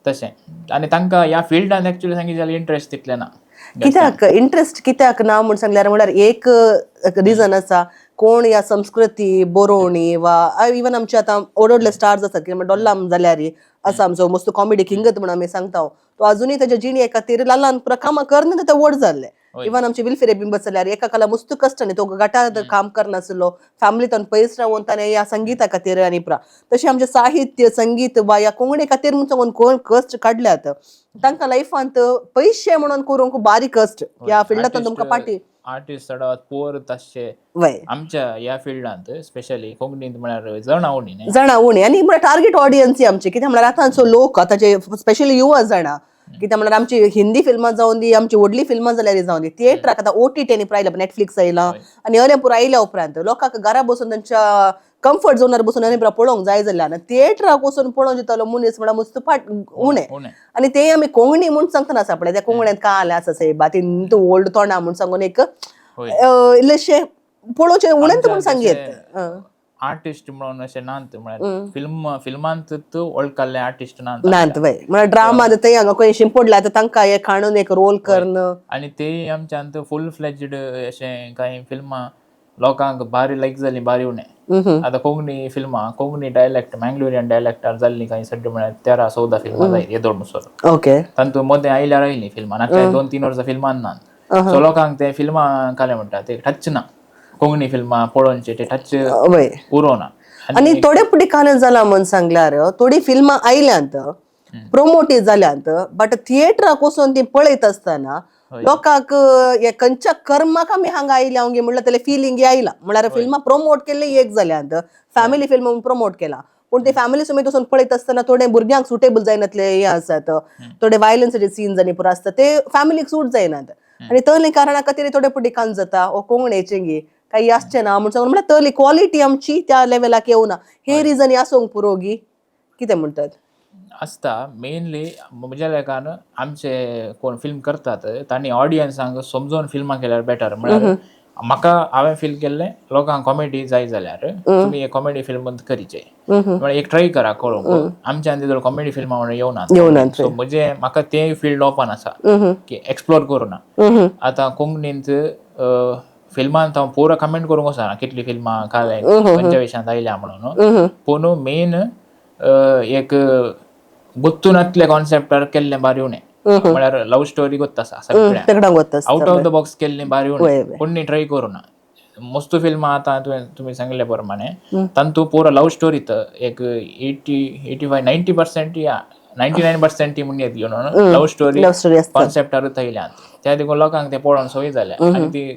तशें आनी तांकां ह्या फिल्डान एक्चुअली सांगी जाल्यार इंट्रस्ट तितलें ना. कित्याक इंट्रस्ट कित्याक ना म्हूण सांगल्यार म्हळ्यार एक रिजन आसा, कोण ह्या संस्कृती बरोवणी वा इवन आमचे आतां व्हड व्हडले स्टार्स आसात कितें डोल्लाम जाल्यार आसा आमचो मस्त कॉमेडी किंगत म्हूण आमी सांगता, तो अजुनूय ताच्या जिणे खातीर ल्हान ल्हान पुरा कामां करन ते व्हड जाल्ले. इवन आमचे विल्फेरे बिंबत जाल्यार एका काला मस्त कश्ट न्ही, तो गटार काम करनासलो, फॅमिलींतल्यान पयस रावन ताणें ह्या संगीता खातीर आनी पुरा तशें आमचें साहित्य संगीत वा ह्या कोंकणी खातीर म्हूण सांगून कोण कश्ट काडल्यात तांकां लायफांत पयशे म्हणून करूंक बारीक कश्ट ह्या फिल्डांतल्यान तुमकां पाटी आर्टिस्ट चडावत पोर तशे वय आमच्या ह्या फिल्डांत स्पेशली कोंकणींत म्हळ्यार जाणां उणी न्ही. जाणा उणी आनी म्हळ्यार टार्गेट ऑडियन्स आमची कित्याक म्हळ्यार आतांचो लोक आतांचे स्पेशली युवा जाणा कित्याक म्हळ्यार आमची हिंदी फिल्मां जावन दी, आमची व्हडली फिल्मां जाल्यार जावन दी, थिएटराक आतां ओटीटी आनी पुराय आयला, नेटफ्लिक्स आयला आनी अरें पुराय आयल्या उपरांत लोकांक घरा बसून तांच्या कम्फर्ट झोनार बसून आनी पुराय पळोवंक जाय जाल्ल्यान थिएटराक वचून पळोवंक दितलो मनीस म्हळ्यार मस्त फाट उणें. उणें. आनी ते आमी कोंकणी म्हूण सांगतना आसा पळय त्या कोंकण्यांत काल आसा सायबा ती ओल्ड तोंडा म्हूण सांगून एक इल्लेशें पळोवचें उणेंच म्हूण सांगयेत. आर्टिस्ट म्हणून अशें नात म्हळ्यार फिल्म फिल्मांत वळखल्ले आर्टिस्ट नात. नात वय म्हळ्यार ड्रामा थंय हांगा खंय शिंपडला आतां तांकां एक हाडून एक रोल करून. आनी ते आमच्यांत फूल फ्लॅज्ड अशें कांय फिल्मां लोकांक बारी लायक जाली बारी उणें. आतां कोंकणी फिल्मां कोंकणी डायलॅक्ट मँगलोरियन डायलॅक्टार जाल्लीं कांय सड्डे म्हळ्यार 13-14 फिल्मां जाय येदोळ मुसर. तांतूत मदें आयल्यार आयलीं फिल्मां, नाका 2-3 वर्सां फिल्मां नात. सो लोकांक ते फिल्मां काय म्हणटा ते टच ना, कोंकणी फिल्मां पळोवचे ते टच वय उरोना. आनी थोडे फुडें काल जाला म्हूण सांगल्यार थोडी फिल्मां आयल्यांत प्रोमोट जाल्यांत बट थिएटराक वचून ती पळयत आसतना लोकांक हे खंयच्या कर्माक आमी हांगा आयल्या गे म्हणल्यार तेले फिलींग आयला. म्हळ्यार फिल्मां प्रोमोट केल्ले एक जाल्यांत, फॅमिली फिल्म प्रोमोट केला पूण ते फॅमिली समेत वचून पळयत आसतना थोडे भुरग्यांक सुटेबल जायनातले हे आसात, थोडे वायलन्साचे सीन्स आनी पुरो आसता ते फॅमिलीक सूट जायनात आनी तसले कारणा खातीर थोडे फुडें कान जाता ओ कोंकणेचे गे काही आसचें ना म्हूण सांगून म्हळ्यार तसली क्वॉलिटी आमची त्या लेवलाक येवना. हे रिजन आसूंक पुरो गी कितें म्हणटात? आसता मेनली म्हज्या लेखान आमचे कोण फिल्म करतात तांणी ऑडियन्सांक समजून फिल्मां केल्यार बेटर. म्हळ्यार म्हाका हांवें फील केल्लें लोकांक कॉमेडी जाय जाल्यार तुमी एक कॉमेडी फिल्म करीचे, म्हळ्यार एक ट्राय करा करूंक. आमच्यान तितून कॉमेडी फिल्मां म्हणून येवना. येवना. सो म्हजे म्हाका ते फिल्ड ओपन आसा की एक्सप्लोर करुना. आतां कोंकणींत फिल्मांत हांव पुरो कमेंट करूंक वचना कितलीं फिल्मां काल खंयच्या विशयांत आयल्या म्हणून, पूण मेन एक गुत्तूनातले कॉन्सेप्टार केल्लें बारी उणें. म्हळ्यार लव स्टोरी गोत्त आसा सगळ्यांक, आउट ऑफ the box केल्लें बारी उणें, कोणी ट्राय करुना. मस्त फिल्मां आतां तुवें तुमी सांगिल्ले प्रमाणे तांतू पुरो लव स्टोरी एक 80, 85, 90% या 99% म्हण येत घेवन लव स्टोरी कॉन्सेप्टारूच आयल्यात. त्या देखून लोकांक ते पळोवन सोय जाल्या आनी ती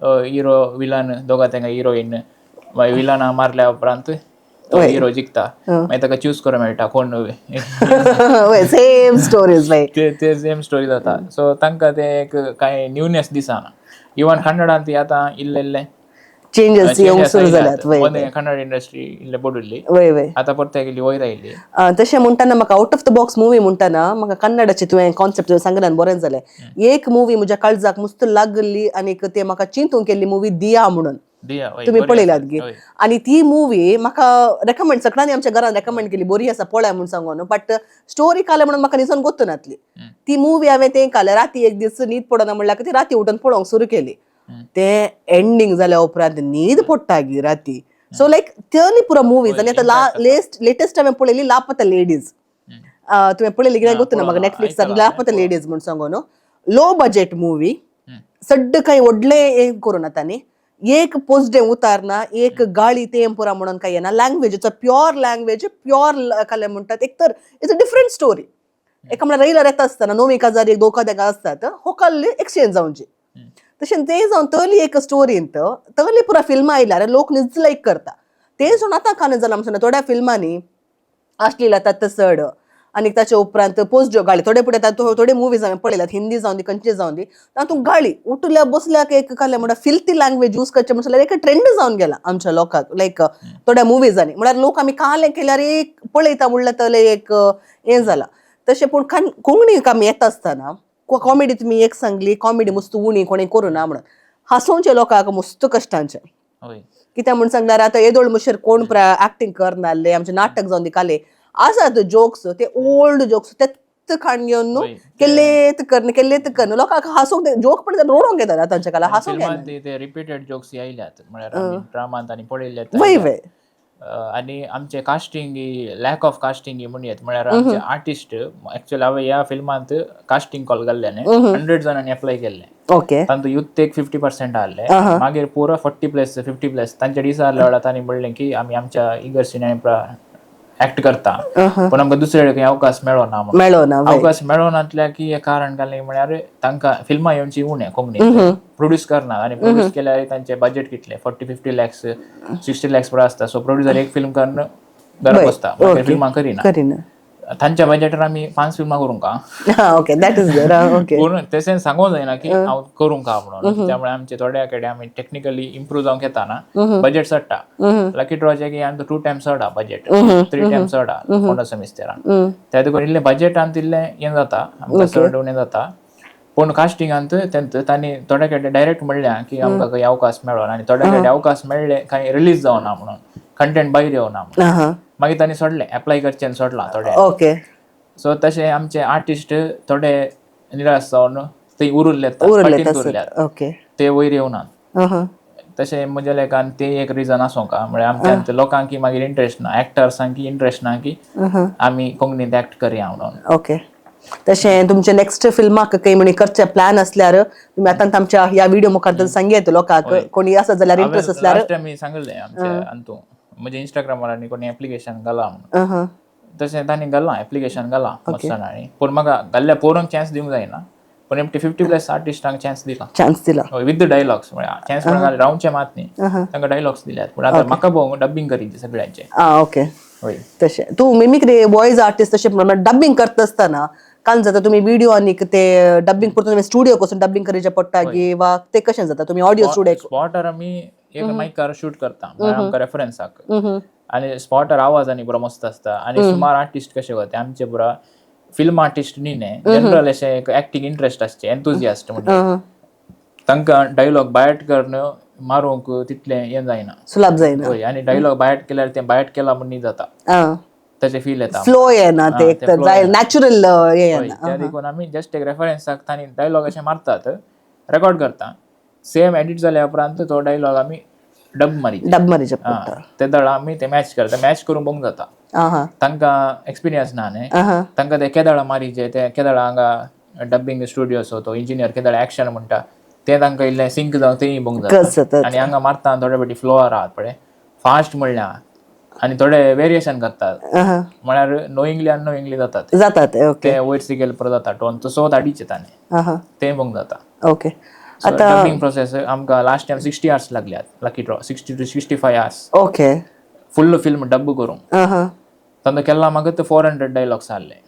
हिरो विलन दोगा तेंका हिरोईन मागीर विलना मारल्या उपरांत हिरो जिखता, मागीर ताका चूज करूंक मेळटा कोण. सेम स्टोरीज ते सेम स्टोरी जाता. सो तांकां ते एक कांय न्यूनेस दिसना. इवन कन्नडांत ती आतां इल्लें इल्लें चेंजेस येवंक सुरू जाल्यात. कन्नड इंडस्ट्री इल्लें बडुल्ली वय वय आतां परत इल्ली वयर आयली. तशें म्हणटाना म्हाका out of the box movie म्हणटाना म्हाका कन्नडाची तुवें कॉन्सेप्ट सांगल्यान बरें जालें. एक मुवी म्हज्या काळजाक मस्त लागली आनी ते म्हाका चिंतूंक केल्ली मुवी दिया म्हणून तुम्ही पळयल्यात गी. आनी ती मुवी म्हाका रेकमेंड सगळ्यांनी आमच्या घरान रेकमेंड केली, बरी आसा पळय म्हूण सांगून, बट स्टोरी काले म्हणून म्हाका निजून गोत्तू नातली. ती मुवी हांवें ते काले राती एक दीस न्हीद पडना म्हणल्यार ती राती उठून पळोवंक सुरू केली. ते एंडींग जाल्या उपरांत न्हीद पडटा गी राती. सो लायक तली पुरो मुवीज. आनी आतां लेटेस्ट हांवें पळयली लापता लेडीज, तुवें पळयली कित्याक गोत्तू ना म्हाका नेटफ्लिक्सार लापता लेडीज म्हूण सांगून. लो बजेट मुवी, सड्ड कांय व्हडलें करूं ना तांणी, एक पोस्डे उतारना, एक गाळी तें पुरा म्हणून काय येना. Language it's a pure language, pure काले म्हणटात एक तर it's a different story. एका म्हळ्यार रयल्यार येता आसतना नोवी काजार एक धोका तेका आसतात होकाल एक्सचेंज जावची तशें तें जावन तली एक स्टोरींत तली पुरा फिल्मां आयल्यार लोक निज लायक करता. तें सोडून आतां कान जालां म्हणून थोड्या फिल्मांनी अश्लील आतां चड आनी ताचे उपरांत पोस्ट ज्यो गाळी थोडे फुडें तातूंत थोडे मुवीज हांवें पळयल्यात, हिंदी जावन दी, खंयचे जावन दी, तातूंत गाळी उठल्या बसल्याक एक काडल्या, म्हणल्यार फिल्थी लँग्वेज यूज करचे म्हणल्यार एक ट्रेंड जावन गेला आमच्या लोकांक. लायक थोड्या मुवीजांनी म्हळ्यार लोक आमी कालें केल्यार एक पळयता म्हणल्यार तले एक हें जाला तशें. पूण कोंकणी आमी येता आसतना कॉमेडी तुमी एक सांगली, कॉमेडी मस्त उणी कोणी करूं ना म्हणून हांसोवचे लोकांक मस्त कश्टांचें. कित्याक म्हूण सांगल्यार आतां येदोळ मुशेर कोण एक्टींग करनासले, आमचे नाटक जावन दी, काले आसात जोक्स, ते ओल्ड जोक्स तेच खाण घेवन न्हू केल्लेत करन केल्लेत करन लोकांक हांसूंक जोक पण रोडोंक येतात आतांच्या काळार, हांसूंक येना. फिल्मांत ते रिपीटेड जोक्स यायल्यात, म्हळ्यार आमी ड्रामांत आनी पळयल्ले. वय वय आनी आमचे कास्टिंग, लॅक ऑफ कास्टिंग म्हणयेत, म्हळ्यार आमचे आर्टिस्ट एक्चुअली हांवें ह्या फिल्मांत कास्टिंग कॉल घाल्ल्याने 100 जाणांनी एप्लाय केल्ले. तांतू युथ एक 50% आहले, मागीर पुरो 40+, 50+. तांच्या दिसा आहल्या वेळार तांणी म्हणलें की आमी आमच्या इगर्जीन एक्ट करता, पूण आमकां दुसरे खंय अवकाश मेळना म्हणून. मेळो ना, वय. अवकाश मेळनातल्या की हे कारण घालें, म्हळ्यार तांकां फिल्मां येवची उणें, कोंकणी प्रोड्यूस करना आनी प्रोड्यूस केल्यार तांचे बजेट कितले, 40-50 lakhs, 60 lakhs पुरो आसता. सो प्रोड्युसर एक फिल्म करून घरा बसता, मागीर फिल्मां करिना. करीना. तांच्या बजेटार आमी पांच फिल्मां करूंक का? हा, okay, that is there, okay. पूण तशें सांगूंक जायना की हांव करूंक का म्हणून. त्यामुळे आमचे थोड्या कडेन आमी टेक्निकली इम्प्रूव जावंक येता ना, बजेट चडटा. लकी ड्रॉचे की आमकां टू टायम्स चड बजेट, थ्री टायम्स चड फोंडा सुमिस्तेरान. त्या देखून इल्लें बजेटान इल्लें हें जाता आमकां, चड उणें जाता. पूण कास्टिंगांत तांणी थोड्या कडेन डायरेक्ट म्हणल्या की आमकां खंय अवकाश मेळना आनी थोड्या कडेन अवकाश मेळ्ळे कांय रिलीज जावना म्हणून, कंटेंट भायर येवना म्हणून. मागीर तांणी सोडलें, एप्लाय करचें सोडलां थोडे. सो तशें आमचे आर्टिस्ट थोडे निराश जावन ते उरुल्ले, उरले. फाटींत उरल्यात. ते वयर येवनात. तशें म्हज्या लेखान ते एक रिजन आसूंक का, म्हळ्यार आमच्या लोकांकी मागीर इंट्रस्ट ना, एक्टर्सांकी इंट्रस्ट ना की आमी कोंकणींत एक्ट करया म्हणून. ओके, तशें तुमचे नेक्स्ट फिल्माक काही म्हणी करचे प्लॅन असल्यार तुम्ही आतां आमच्या ह्या व्हिडिओ मुखार सांगयत लोकांक, कोणी आसा जाल्यार, इंट्रस्ट असल्यार. लास्ट टायम मी सांगिल्लें आमच्या अंतू म्हणजे इंस्टाग्रामार आनी कोणी एप्लिकेशन घाला म्हणून. तशें तांणी घालां, एप्लिकेशन घालां मस्त जाणांनी, पूण म्हाका घाल्ल्या पोरूंक चान्स दिवंक जायना, पूण एकटे 50+ आर्टिस्टांक चान्स दिला. चान्स दिला. हय, विथ डायलॉग्स, म्हळ्यार चान्स म्हळ्यार रावचे मात न्ही, तांकां डायलॉग्स दिल्यात. पूण आतां म्हाका पळोवंक डबिंग करीत सगळ्यांचे. आ ओके तशें तूं मिमिक्री वॉयस आर्टिस्ट, तशें डबिंग करता आसतना काल जाता तुमी व्हिडिओ आनीक ते डबिंग पुरतो तुमी स्टुडिओ वचून डबिंग करीचे पडटा की वा ते कशें जाता, तुमी ऑडियो स्टुडिओ? स्पॉटार आमी एक मायकार शूट करता, म्हळ्यार आमकां रेफरन्साक, आनी स्पॉटार आवाज आनी बरो मस्त आसता. आनी सुमार आर्टिस्ट कशे करता, आमचे पुरा फिल्म आर्टिस्ट न्ही न्ही, जनरल अशें एक एक्टींग इंट्रस्ट आसचे, एन्थुजियास्ट म्हणजे तांकां डायलॉग बायट करून मारूंक तितलें हें जायना. सुलाभ जायना. हय, आनी डायलॉग बायट केल्यार ते बायट केला म्हूण न्ही जाता, ताचे फील येता. फ्लो येना ते एक ते तर flow जाय येना. नॅचरल हे येना. त्या देखून आमी जस्ट एक रेफरन्साक तांणी डायलॉग अशें मारतात, रेकॉर्ड करता, सेम एडिट जाल्या उपरांत तो डायलॉग आमी डब मारीत. डब मारीचे पडटा. ते दळा आमी ते मॅच करता, मॅच करूंक बंग जाता. तांकां एक्सपिरियन्स ना न्ही, तांकां ते केदळा मारीचे, ते केदळा हांगा डबिंग स्टुडियो तो इंजिनियर केदळा एक्शन म्हणटा ते तांकां इल्लें सिंक जावन तेय बंग कस जाता. जाता. आनी हांगा मारता थोडे फावटी फ्लोआर आहात पळय, फास्ट म्हणल्या आनी थोडे वेरिएशन करतात, म्हळ्यार नोईंगली अननोईंगली जातात. जाता ते, ओके. ते वयर सकयल परत जाता टोन तसो धाडीचे ताणें, तें बंग जाता. आता डबिंग प्रोसेस आमकां लास्ट टायम 60 आवर्स लागल्यात lucky draw, 60 to 65 hours full film dub करूंक. तांकां केल्ला म्हाका 400 डायलॉग्स आहले.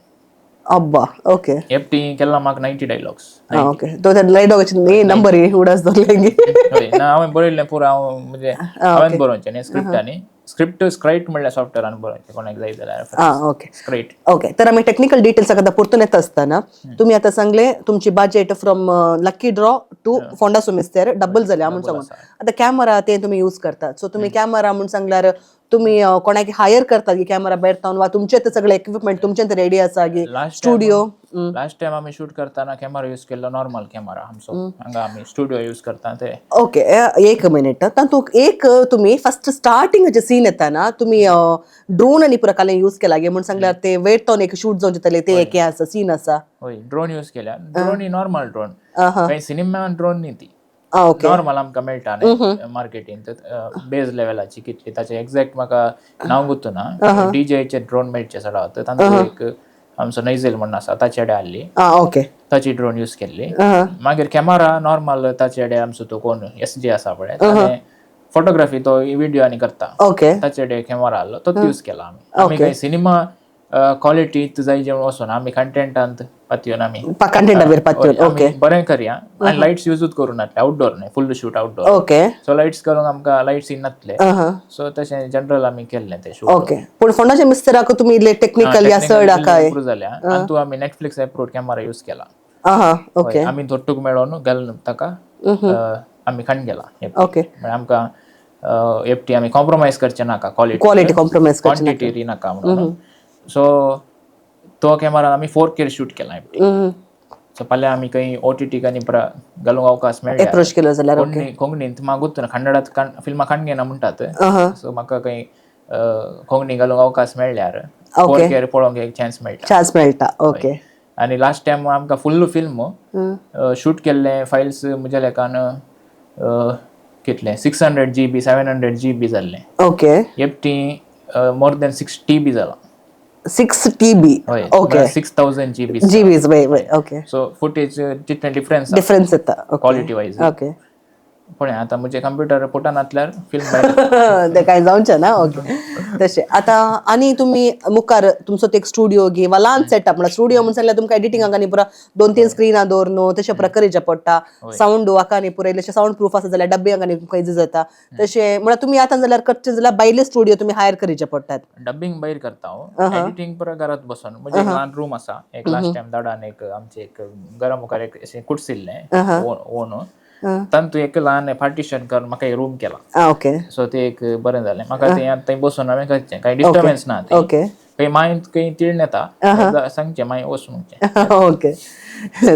अब्बा, ओके. एफटी केल्ला म्हाका 90 डायलॉग्स. ओके, तो त्या डायलॉगाचे नंबर उडास दवरले. हय ना, हांवें बरयल्लें पुरो हांव, म्हणजे हांवें बरोवचें न्ही स्क्रिप्ट, आनी स्क्रिप्ट स्क्रायट म्हणल्यार सॉफ्टवेअरान बरोवचें, कोणाक जाय जाल्यार. आ ओके स्क्रायट. ओके, तर आमी टेक्निकल डिटेल्स आतां परतून येता आसतना तुम्ही आतां सांगले तुमची budget from Lucky Draw to Fonda Sumistero double जाल्या म्हूण सांगून. आतां कॅमरा ते तुमी यूज करतात, सो तुमी कॅमरा म्हूण सांगल्यार तुमी कोणाक हायर करतात की कॅमरा भायर तावन वा तुमचे ते सगळे इक्विपमेंट तुमचे ते रेडी आसा की लास्ट स्टुडिओ? लास्ट टायम आमी शूट करतना कॅमेरा यूज केल्लो, नॉर्मल कॅमेरा आमचो, हांगा आमी स्टुडिओ यूज करता ते. ओके, एक मिनिट. तातूंत एक तुमी फर्स्ट स्टार्टिंगाचे सीन येताना तुमी ड्रोन आनी पुरा कालें यूज केला गे म्हूण सांगल्यार ते वेट तावन एक शूट जावन जाताले, ते एक हें आसा, सीन आसा. हय, ड्रोन यूज केल्या. ड्रोन ही नॉर्मल ड्रोन, काही सिनेमा ड्रोन न्ही ती. आ ओके नॉर्मल आमकां मेळटा न्ही मार्केटीन, बेज लेवलाची कितली ताचे एक्झॅक्ट म्हाका नांव गुत्तू ना, डीजेचे ड्रोन मेळचे चडावत. तांचो एक आमचो नैझेल म्हणून आसा, ताचे कडेन आहली. आ ओके ताची ड्रोन यूज केल्ली. मागीर कॅमेरा नॉर्मल ताचे कडेन, आमचो तो कोण एस जे आसा पळय, ताणें फोटोग्राफी तो व्हिडिओ आनी करता, ताचे कडेन कॅमेरा आहलो, तोच यूज केला आमी. आमी काही सिनेमा क्वालिटी जाय जेवण वचून आमी कंटेंटांत पातयोन आमी कंटेंटा पातयोन, ओके. बरें करया आनी लायट्स युजूच करूं नासले, आउटडोर न्हय, full shoot outdoor. Okay. So lights करूंक आमकां लायट्स येनातले, सो तशें जनरल आमी केल्लें तें शूट. ओके, पूण फोंडाच्या मिस्तेराक तुमी इल्ले टेक्निकल या चड काय? इम्प्रूव जाल्या आनी तूं आमी नेटफ्लिक्स एप्रूव्ड कॅमेरा यूज केला. आहा, ओके. आमी थोट्टूक मेळोन घालून ताका आमी खण गेला. ओके. आमकां एफटी आमी कॉम्प्रोमायज करचे नाका क्वालिटी, क्वालिटी कॉम्प्रोमायज करचे. क्वांटिटी नाका म्हणून. सो तो कॅमेरा आमी 4K shoot केला. सो फाल्यां आमी खंय ओटीटी आनी घालूंक अवकाश मेळ्ळा एप्रोच केलो जाल्यार कोंकणींत मागूत ना, कन्नडात फिल्मां काणगे म्हणटात. सो म्हाका खंय कोंकणी घालूंक अवकाश मेळ्ळ्यार 4K पळोवंक एक चान्स मेळटा. चान्स मेळटा, ओके. आनी लास्ट टायम आमकां फुल्ल फिल्म शूट केल्ले फायल्स म्हज्या लेखान कितले 600 GB 700 GB जाल्ले. ओके. एकटी मोर दॅन 6 TB जाला. 6 TB? हय. ओके. 6000 GB. जीबीज, वय वय, ओके. सो फुटेज तितलें डिफरन्स, डिफरन्स येता क्वालिटी वायज. ओके. पळय आतां म्हजें कंप्युटर पोटान फिल्म ते काय जावचें ना, ओके. तशें आतां आनी तुमी मुखार तुमचो एक स्टुडियो घे वा ल्हान सेटअप, म्हणल्यार स्टुडियो म्हण सांगल्यार तुमकां एडिटिंगाक आनी पुरा 2-3 स्क्रिनां दवर न्हू, तशें पुरा करचें पडटा. सावंड हाका आनी पुरा इल्लेशें सावंड प्रूफ आसा जाल्यार डब्बिंगाक आनी तुमकां इजी जाता. तशें म्हळ्यार तुमी आतां जाल्यार करचें जाल्यार भायले स्टुडियो तुमी हायर करचे पडटात. डबिंग भायर करता हांव, एडिटींग पुरा घरात बसून. म्हणजे एक ल्हान रूम आसा, एक लास्ट टायम दाडान एक आमचे एक घरा मुखार एक अशें कुडसिल्लें ओन, तातूंत एक ल्हान पार्टिशन करून म्हाका एक रूम केला. ओके. सो ते एक बरें जालें म्हाका, तें आतां थंय बसून हांवें करचें, कांय डिस्टर्बन्स ना. ओके. खंय मागीर खंय तिळण येता सांगचें, मागीर वच म्हणचें. ओके,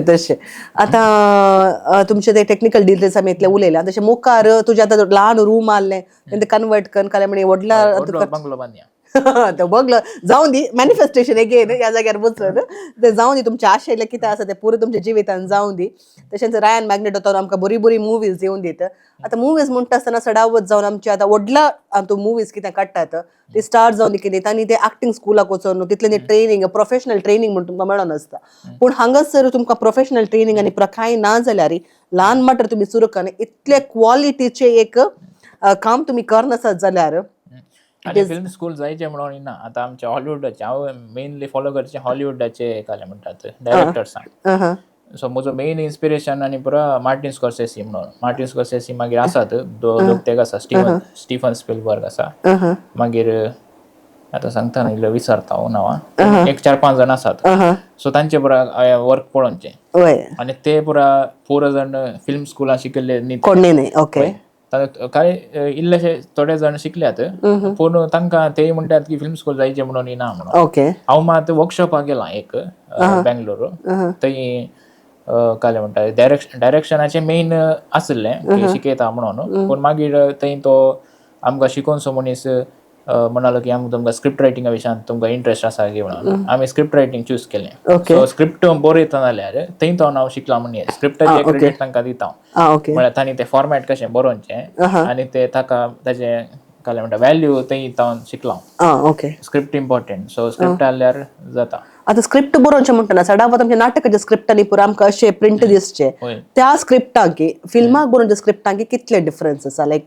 तशें आतां तुमचे ते टेक्निकल डिटेल्स आमी इतले उलयल्या. तशें मुखार तुजें आतां ल्हान रूम आहलें ते कन्वर्ट करून काल्यार म्हणी व्हडला व्हडलो बंगलो बांदया. तो बगलो जावन दी, मॅनिफेस्टेशन एगेन ह्या जाग्यार वचून ते जावन दी. तुमचे आशय कितें आसा ते पुरो तुमच्या जिवितान जावन दी. तशेंच रायन मॅग्नेट तो आमकां बरी बरी मुवीज येवन दित. आतां मुवीज म्हणटा आसतना सडावत जावन आमचे आतां व्हडला आतां मुवीज कितें काडटात ते स्टार जावन दी कितें, तांणी ते एक्टिंग स्कुलाक वचोन तितलें ट्रेनिंग, प्रोफेशनल ट्रेनिंग म्हण तुमकां मेळोन आसता. पूण हांगासर तुमकां प्रोफेशनल ट्रेनिंग आनी कांय ना जाल्यार ल्हान माटर तुमी सुरू करून इतले क्वॉलिटीचे एक काम तुमी करनासत जाल्यार. आनी फिल्म स्कूल जायचे म्हणून ना, आतां आमच्या हॉलिवूडाचे हांव मेनली फॉलो करचे हॉलिवूडाचे काले म्हणटात डायरेक्टर्सांक. सो म्हजो मेन इन्स्पिरेशन आनी पुरो मार्टिन स्कॉर्सेसी म्हणून. मार्टिन स्कॉर्सेसी, मागीर आसात दोग तेग आसा, स्टीफन स्पिलबर्ग आसा, मागीर आतां सांगता न्ही इल्लो विसरता हांव नांवां, एक 4-5 जाण आसात. सो तांचे पुरा हांवें वर्क पळोवचें आनी ते पुरा पुरो जाण फिल्म स्कुलान शिकिल्ले न्ही. कोणय न्ही, ओके. काय इल्लेशे थोडे जाण शिकल्यात, पूण तांकां ते म्हणटात की फिल्म स्कूल जायचे म्हणून ना म्हणून. ओके. हांव मात वर्कशॉपाक गेला एक बेंगलोर, थंय काय म्हणटा डायरेक्शनाचें मेन आशिल्लें की शिकयता म्हणून. पूण मागीर थंय तो आमकां शिकोवचो मनीस म्हणालो की आमकां तुमकां स्क्रिप्ट रायटिंगा विशयान तुमकां इंट्रस्ट आसा की म्हणून, आमी स्क्रिप्ट रायटींग चूज केलें. सो स्क्रिप्ट बरयता जाल्यार थंय तो हांव शिकला म्हणजे स्क्रिप्टाचें क्रेडीट तांकां दिता हांव. म्हळ्यार तांणी तें फॉर्मेट कशें बरोवचें आनी ते ताका ताजें काय म्हणटा व्हॅल्यू थंय तावन शिकला हांव. Okay. Script important, so script आहल्यार जाता. आतां स्क्रिप्ट बरोवचें म्हणटना सदांच आमच्या नाटकाच्या स्क्रिप्टांनी पुरो आमकां अशें प्रिंट दिसचें, त्या स्क्रिप्टांक फिल्माक बरोवच्या स्क्रिप्टांक कितले डिफरन्स आसा लायक?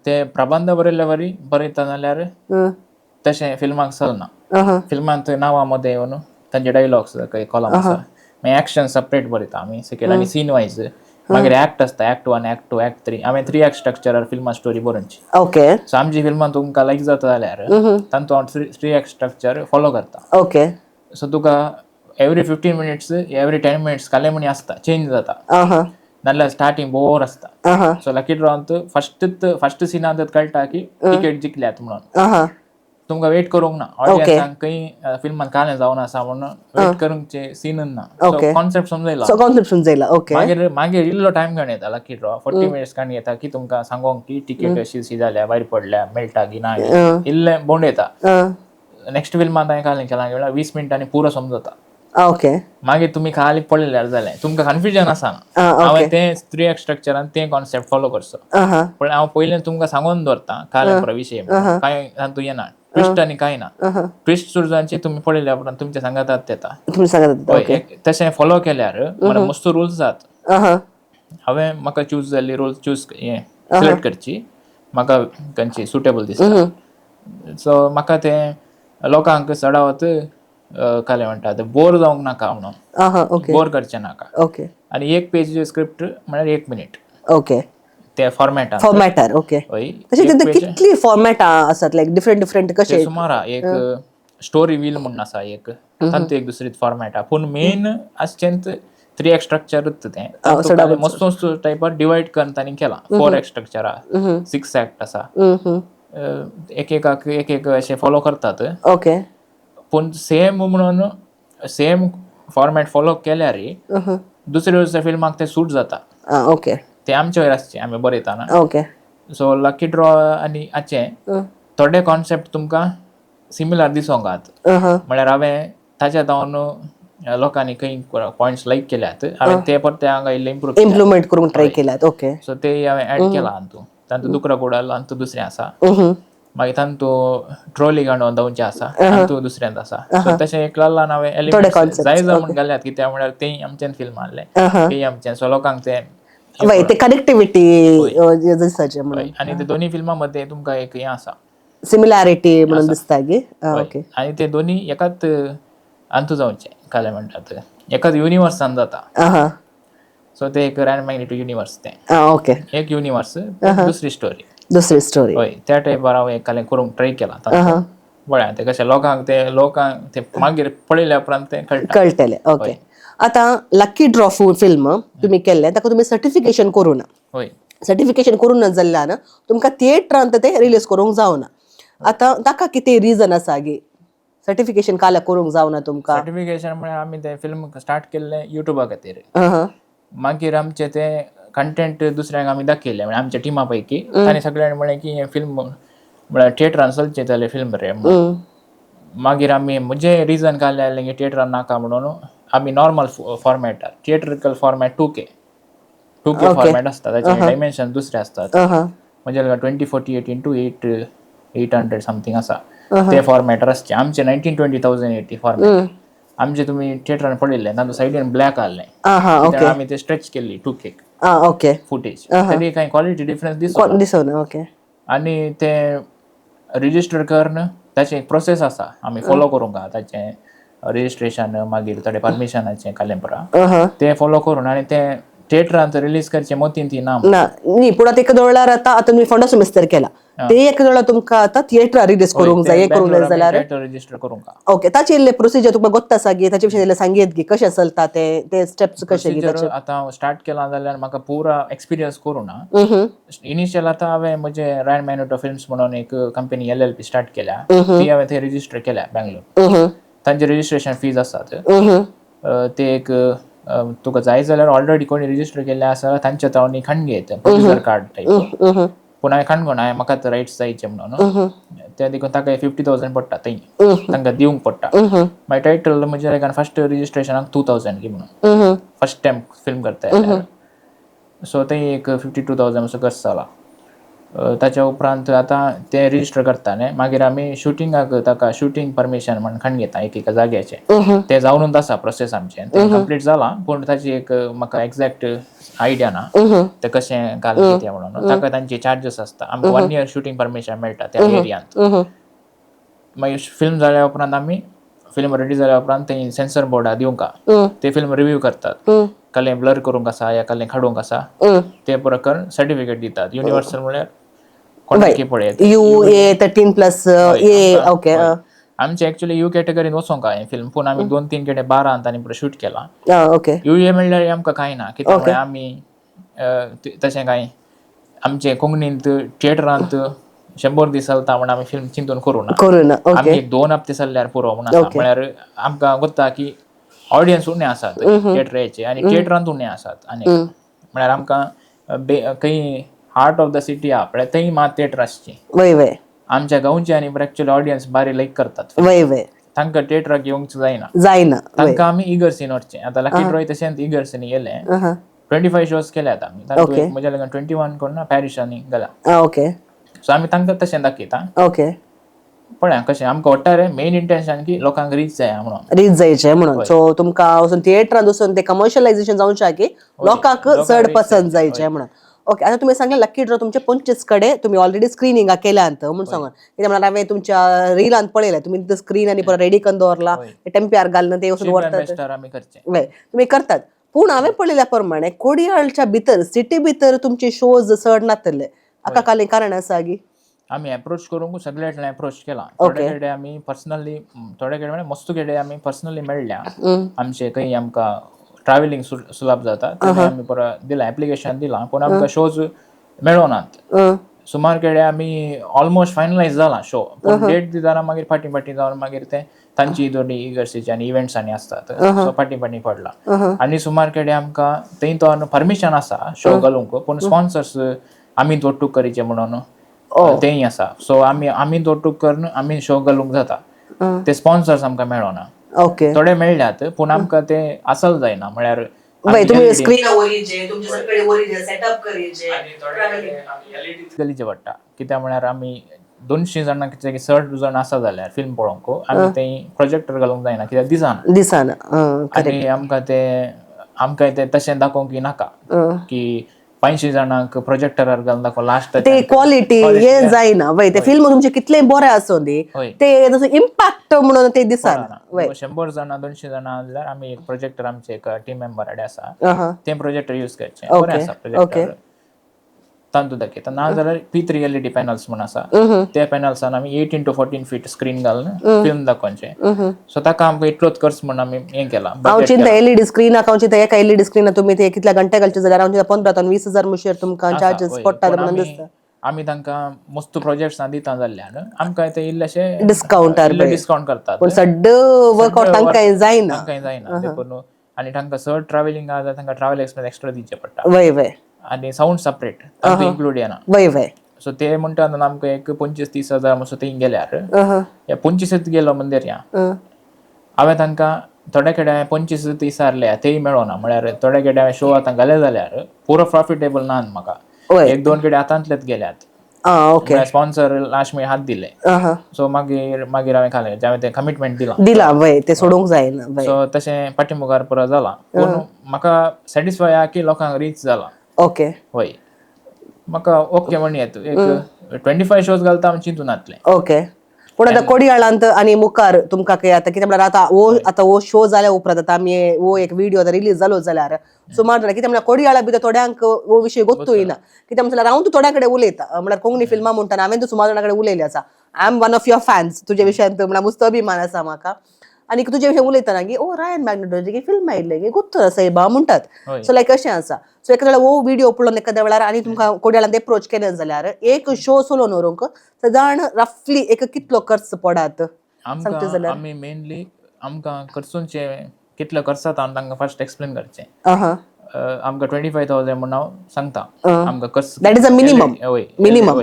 ते प्रबंध बरयल्ले वरी बरयता जाल्यार तशें फिल्माक चलना. फिल्मांत नांवां मदें येवन तांचे डायलॉग्स कॉलम आसा, मागीर एक्शन सेपरेट बरयता आमी सकयल आनी सीन वायज, मागीर एक्ट आसता, एक्ट 1, एक्ट 2, एक्ट 3. आमी 3 एक्ट स्ट्रक्चरार फिल्मां स्टोरी बरोवची. ओके. सो आमची फिल्मां तुमकां लायक जाता जाल्यार तांतूत हांव 3 एक्ट स्ट्रक्चर फॉलो करता. ओके. सो तुका एवरी 15 मिनिट्स, एवरी 10 मिनिट्स कालेमणी आसता, चेंज जाता. नाल्यार स्टार्टिंग बोर आसता. सो लकी ड्रॉंत फर्स्ट फर्स्ट सिनांत कळटा की टिकेट जिखल्यात म्हणून, तुमकां वेट करूंक ना ऑडियन्सांक खंय फिल्मान कालें जावन आसा म्हणून वेट करूंक सीन ना. कॉन्सेप्ट समजयला. सो कॉन्सेप्ट समजयला, ओके. मागीर मागीर इल्लो टायम घेवन येता लकी ड्रॉ, 40 मिनिट्स काणी येता की तुमकां सांगोंक की टिकेट अशी अशी जाल्या, भायर पडल्या, मेळटा की ना, इल्लें बोंड येता. नेक्स्ट फिल्मान हांवें कालें केलां म्हणल्यार 20 मिनटांनी पुरो समजता. ओके. मागीर तुमी खाली पळयल्यार जालें, तुमकां कन्फ्युजन आसना. हांवें तें 3 एक्ट स्ट्रक्चरान तें कॉन्सेप्ट फॉलो करचो, पण हांव पयलीं तुमकां सांगून दवरता कालें पुरो विशय, कांय तातूंत येना ट्विस्ट आनी कांय ना. ट्विस्ट सुरजांचे तुमी पळयल्या उपरांत तुमच्या सांगातात येता. तुमी सांगात. तशें फॉलो केल्यार मला मस्त रुल्स जात. हांवें म्हाका चूज जाल्ली रोल चूज हें सिलेक्ट करची, म्हाका खंयची सुटेबल दिसता. सो म्हाका तें लोकांक चडावत काय म्हणटा ते बोर जावंक नाका म्हणून, आं हां, ओके. बोर करचें नाका. आनी एक पेज स्क्रिप्ट म्हळ्यार 1 मिनीट ते फॉर्मेटान. फॉर्मॅटार, ओके. हय. तशें एक तितून page कितली फॉर्मॅटां आसात, लायक डिफरंट डिफरंट कशे? सुमार आहा. एक स्टोरी व्हील म्हणून आसा एक, तांतू एक दुसरी फॉर्मेट आहा, पूण मेन आसचें 3 एक्स स्ट्रक्चरूच तें. तातूंत मस्त मस्त टायपार डिवायड करून तांणी केलां. 4 एक्स स्ट्रक्चर आहा, 6 एक्ट आसा. एक एकाक एक एक अशें फॉलो करतात. पूण सेम म्हणून सेम फॉर्मेट फॉलो केल्यार दुसऱ्या दुसऱ्या फिल्माक ते सूट जाता. ते आमचे वयर आसचे आमी बरयतना. सो लकी ड्रॉ आनी हाचें थोडे कॉन्सेप्ट तुमकां सिमिलर दिसोंक आहात. म्हळ्यार हांवें ताच्या जावन लोकांनी खंय पॉयंट्स लायक केल्यात, हांवें ते परते हांगा इल्ले इम्प्रूव केल्यात. इम्प्लिमेंट करूंक ट्राय केल्यात, ओके. सो ते हांवें एड केलां हातूंत. तातूंत दुकरा कुडाल हातूंत दुसरें आसा, मागीर तातूंत ट्रॉली गाणो धांवचें आसा, तातूंत दुसऱ्यांत आसा. सो तशें एक ल्हान ल्हान हांवें एलिमेंट्स जाय जाय म्हूण घाल्यात, कित्याक म्हळ्यार तेय आमच्यान फिल्म आहलें, तेय आमच्यान, सो लोकांक ते वय, ते कनेक्टिविटी दिसताचे म्हणून. आनी ते दोन्ही फिल्मां मध्ये तुमकां एक हें आसा, सिमिलॅरिटी म्हणून दिसता गी. ओके. आनी ते दोन्ही एकाच अंतू जावचे, काय म्हणटात, एकाच युनिवर्सान जाता. सो ते एक रॅन मॅग्नेटो युनिवर्स तें. एक युनिवर्स, दुसरी स्टोरी. दुसरी स्टोरी. हय, त्या टायपार हांवें कालें करूंक ट्राय केलां. पळया तें कशें लोकांक ते लोकांक ते मागीर पळयल्या उपरांत तें कळटा. कळटलें, ओके. आतां लकी ड्रॉ फिल्म तुमी केल्लें, ताका तुमी सर्टिफिकेशन करूं ना? सर्टिफिकेशन करूं ना जाल्ल्यान तुमकां थिएटरांत ते रिलीज करूंक जावना. आतां ताका कितें रिजन आसा गी, सर्टिफिकेशन काल्या करूंक जावना तुमकां? सर्टिफिकेशन म्हळ्यार आमी तें फिल्म स्टार्ट केल्लें युट्यूबा खातीर. मागीर आमचें तें कंटेंट दुसऱ्यांक आमी दाखयलें, म्हळ्यार आमच्या टिमा पैकी तांणी सगळ्यांनी म्हळें की हें फिल्म म्हळ्यार थिएटरान चलचें जाल्यार फिल्म रे म्हणून. मागीर आमी म्हजें रिजन काडलें आसलें की थिएटरान नाका म्हणून आमी नॉर्मल फॉर्मेटार, थिएट्रिकल फॉर्मेट, 2K format आसता, ताचे डायमेन्शन दुसरे आसतात. म्हणजे 2048 इंटू 800 समथींग आसा ते फॉर्मेटार आसचे. आमचे 1920 1080 फॉर्मेट आमचे तुमी थिएटरान पळयल्लें, तातूंत सायडीन ब्लॅक आहलें. आं हां ओके आमी ते स्ट्रेच केल्ली 2K आं ओके फुटेज, तरी कांय क्वॉलिटी डिफरन्स दिसना. दिसना, ओके. आनी ते रजिस्टर करून ताचें एक प्रोसेस आसा, आमी फॉलो करूंक आहा ताचें रजिस्ट्रेशन, मागीर थोडे परमिशनाचें कालेंपरा ते फॉलो करून आनी ते थिएटरांत रिलीज करचे मतीन ती ना. ना न्ही, पूण आतां एका दोळ्यार आतां आतां तुमी फोंडा सुमेस्तर केला, ते एका दोळ्यार तुमकां आतां थिएटरार रिलीज करूंक जाय, हें करूंक जाय जाल्यार थिएटर रजिस्टर करूंक आहा. ओके, ताचे इल्ले प्रोसिजर तुमकां गोत्ता आसा गी? ताचे विशीं इल्लें सांगयत गी, कशें चलता ते, ते स्टेप्स कशे गी प्रोसिजर ताचे? आतां स्टार्ट केलां जाल्यार म्हाका पुरा एक्सपिरियन्स करूं ना. इनिशियल आतां हांवें म्हजें रायन मॅनोटो फिल्म्स म्हणून एक कंपनी LLP start केल्या, ती हांवें थंय रजिस्टर केल्या बँगलोर. तांचे रजिस्ट्रेशन फीज आसात. ते एक तुका जाय जाल्यार ऑलरेडी कोणी रजिस्टर केल्ले आसा तांच्या तावणी खणगे येता, प्रोड्युसर कार्ड टायप. पूण हांवें खणगो ना, हांवें म्हाका रायट्स जायचे म्हणून. ते देखून ताका 50,000 पडटा, थंय तांकां दिवंक पडटा. मागीर टायटल म्हणजे फर्स्ट रजिस्ट्रेशनाक 2,000 की म्हणून, फर्स्ट टायम फिल्म करता. सो ते एक 52,000 असो खर्च जाला. ताच्या उपरांत आतां ते रजिस्टर करता न्ही, मागीर आमी शुटिंगाक ताका शुटींग परमिशन म्हण खण घेता एक एका जाग्याचें. ते जावनूच आसा प्रोसेस आमचें, तें कंप्लीट जालां, पूण ताची एक म्हाका एग्जॅक्ट आयडिया ना ते कशें घाल कितें म्हणून. ताका तांचे चार्जीस आसता. आमकां 1 इयर शुटींग परमिशन मेळटा त्या एरियांत. मागीर फिल्म जाल्या उपरांत, आमी फिल्म रेडी जाल्या उपरांत ते सेन्सर बोर्डा दिवंक आहा. ते फिल्म रिव्यू करतात, कसलें ब्लर करूंक आसा या कसलें काडूंक आसा, ते प्रकार सर्टिफिकेट दितात. युनिवर्सल म्हळ्यार कोणाकी पळयत UA 13+, A, okay. आमचे एक्चुअली you कॅटेगरीन वचोंक हें फिल्म, पूण आमी 2-3 कडेन बारांत आनी शूट केलां. यू ए म्हणल्यार आमकां कांय ना, कित्याक म्हळ्यार आमी तशें कांय आमचे कोंकणींत थिएटरांत 100 दीस चलता म्हण आमी फिल्म चिंतून करूं ना. करूं ना, ओके. आमी एक 2 हप्ते चल्ल्यार पुरो म्हूण आसा. म्हळ्यार आमकां गोत्ता की ऑडियन्स उणे आसात थिएटराचे आनी थिएटरांत उणे आसात, आनी म्हळ्यार आमकां खंय हार्ट ऑफ the city आहा पळय थंय मात थिएटर आसची. वय वय आमच्या गांवचे आनी एक्चुअली ऑडियन्स बारी लायक करतात, वय वय तांकां थिएटराक येवंक जायना. जायना. तांकां आमी इगर्सीन व्हरचें. आतां लकी ड्रॉय तशेंच इगर्सीन गेले, 25 शोज केल्यात आमी, तातूंत एक म्हज्या लागून 21 कोण ना पॅरिशांनी गेला. सो आमी तांकां तशें दाखयता. पळया कशें आमकां वट्टारे मेन इंटेन्शन की लोकांक रीच जाय म्हणून. रीच जायचें म्हणून. सो तुमकां वचून थिएटरान वचून ते कमर्शियलायझेशन जावचें की लोकांक चड पसंत जायचें म्हणून. ओके, आता तुम्ही सांगले लकी ड्रॉ तुमचे 25 कडे तुम्ही ऑलरेडी स्क्रीनिंग केल्यात म्हणून सांगा. कित्याक म्हळ्यार हांवें तुमच्या रिलान पळयलें, तुमी स्क्रीन आनी परत रेडी करून दवरला, टेम्प्यार घालून ते वचून व्हरतात. बेस्टार आमी करचे. वय, तुमी करतात. पूण हांवें पळयल्या प्रमाणे कोडियाळच्या भितर, सिटी भितर तुमचे शोज चड नातले. हाका काले कारण आसा गी? आमी एप्रोच करूंक सगळे अप्रोच केला. थोडे कडेन आमी पर्सनली, थोडे कडेन म्हळ्यार मस्त कडेन आमी पर्सनली मेळ्ळ्या. आमचे खंय आमकां ट्रॅव्हलिंग सुलभ जाता थंय आमी परत दिला, एप्लिकेशन दिलां, पूण आमकां शोज मेळोनात. सुमार कडेन आमी ऑलमोस्ट फायनलायज जाला शो, पूण डेट दितना मागीर फाटीं फाटीं जावन मागीर ते तांची दोनी इगर्सीची आनी इव्हेंट्स आनी आसतात, सो फाटीं फाटीं पडला. आनी सुमार कडेन आमकां थंय तो परमिशन आसा शो घालूंक, पूण स्पॉन्सर्स आमी दोट्टूक करीचे म्हणून तेंय आसा. सो आमी आमी दोट्टूक करून आमी शो घालूंक जाता, ते स्पॉन्सर्स आमकां मेळोना. थोडे मेळ्ळ्यात, पूण आमकां ते असल जायना म्हळ्यार वय, तुमी स्क्रीन वरीचे, तुमचे सगळे वरीचे सेटअप करीचे. गलीचे पडटा. कित्याक म्हळ्यार आमी 200 जाणां कितें चड जाण आसा जाल्यार फिल्म पळोवंक आमी थंय प्रोजेक्टर घालूंक जायना, कित्याक दिसना. दिसना. आनी आमकां ते आमकां ते तशें दाखोवंक नाका की 500 जाणांक प्रोजेक्टरार घालून दाखोव लास्ट. ते क्वालिटी हे जायना. वय, ते फिल्म तुमचे कितलें बरें आसूं दी, ते तसो इम्पॅक्ट म्हणून ते दिसना. वय, 100 जाणां 200 जाणां जाल्यार आमी एक प्रोजेक्टर, आमचे एक टीम मेंबर कडेन आसा, ते प्रोजेक्टर यूज करचे, बरें आसा प्रोजेक्टर, तांतू दाखयता. ना जाल्यार P3 LED panels म्हूण आसा, त्या पॅनल्सान आमी 8 x 14 feet screen घालून फिल्म दाखोवचें. सो ताका आमकां इतलोच खर्च म्हूण आमी हें केलां. हांव चिंता एलईडी स्क्रीनाक, हांव चिंता एका एलईडी स्क्रीना तुमी ते कितल्या घंटे घालचे जाल्यार हांव चिंता 15 ते 20 हजार मुशेर तुमकां चार्जेस पडटात म्हणून दिसता. आमी तांकां मस्त प्रोजेक्ट्स दिता जाल्ल्यान आमकां ते इल्लेशे डिस्कावंट डिस्कावंट करतात. पूण सड्ड वर्कआउट तांकां जायना. तांकां जायना देखून. आनी तांकां चड ट्रॅव्हलिंग आसा जाल्यार तांकां ट्रॅव्हल एक्सपेन्स एक्स्ट्रा दिवचें पडटा. वय वय आनी सावंड सेपरेट, तांकां इन्क्लूड येना. वय वय सो ते म्हणटा आमकां एक 25-30 हजार मातसो थंय गेल्यार, ह्या 25 गेलो मंदीर ह्या. हांवें तांकां थोडे कडेन हांवें 25 विचारले, तेय मेळोना. म्हळ्यार थोडे कडेन हांवें शो आतां घाले जाल्यार पुरो प्रॉफिटेबल ना म्हाका. एक दोन कडेन हातांतलेच गेल्यात. ओके स्पॉन्सर लास्ट मागीर हात दिले. सो मागीर मागीर हांवें खालें, हांवें तें कमिटमेंट दिलां. दिला, वय, ते सोडूंक जायना. सो तशें फाटी मुखार पुरो जाला, पूण म्हाका सॅटिस्फाय आहा की लोकांक रीच जाला. वय, म्हाका ओके म्हण येत एक 25 शोज घालता आमी चिंतून नातलें. ओके, पूण आतां कोडियाळांत आनी मुखार तुमकां काय आतां कितें म्हळ्यार आतां वो आतां वो शो जाल्या उपरांत आतां आमी वो एक व्हिडियो आतां रिलीज जालो जाल्यार सुमार जाणां, कितें म्हळ्यार कोडियाळा भितर थोड्यांक वो विशय गोत्तूय ना. कितें म्हळ्यार हांव तूं थोड्यां कडेन उलयता, म्हळ्यार कोंकणी फिल्मां म्हणटाना हांवें तूं सुमार जाणां कडेन उलयलें आसा. I am one of your fans. तुजे विशयांत म्हळ्यार मुस्त अभिमान आसा म्हाका. आनी तुजे विशय उलयतना की ओ रायन मॅग्नेटोची फिल्म आयिल्लें की गोत्तू आसा बा म्हणटात. सो लायक अशें आसा. सो एखाद्या वेळार हो व्हिडियो पळोवन एखाद्या वेळार आनी तुमकां कोडियाळांत एप्रोच केलें जाल्यार एक शो चलोवन व्हरूंक सादारण रफली एक कितलो खर्च पडात? आमकां आमी मेनली आमकां खर्चूनचे कितलो खर्च जाता आमी तांकां फर्स्ट एक्सप्लेन करचें. आमकां 25,000 म्हूण हांव सांगता आमकां खर्च. That is a minimum. वय. मिनिमम.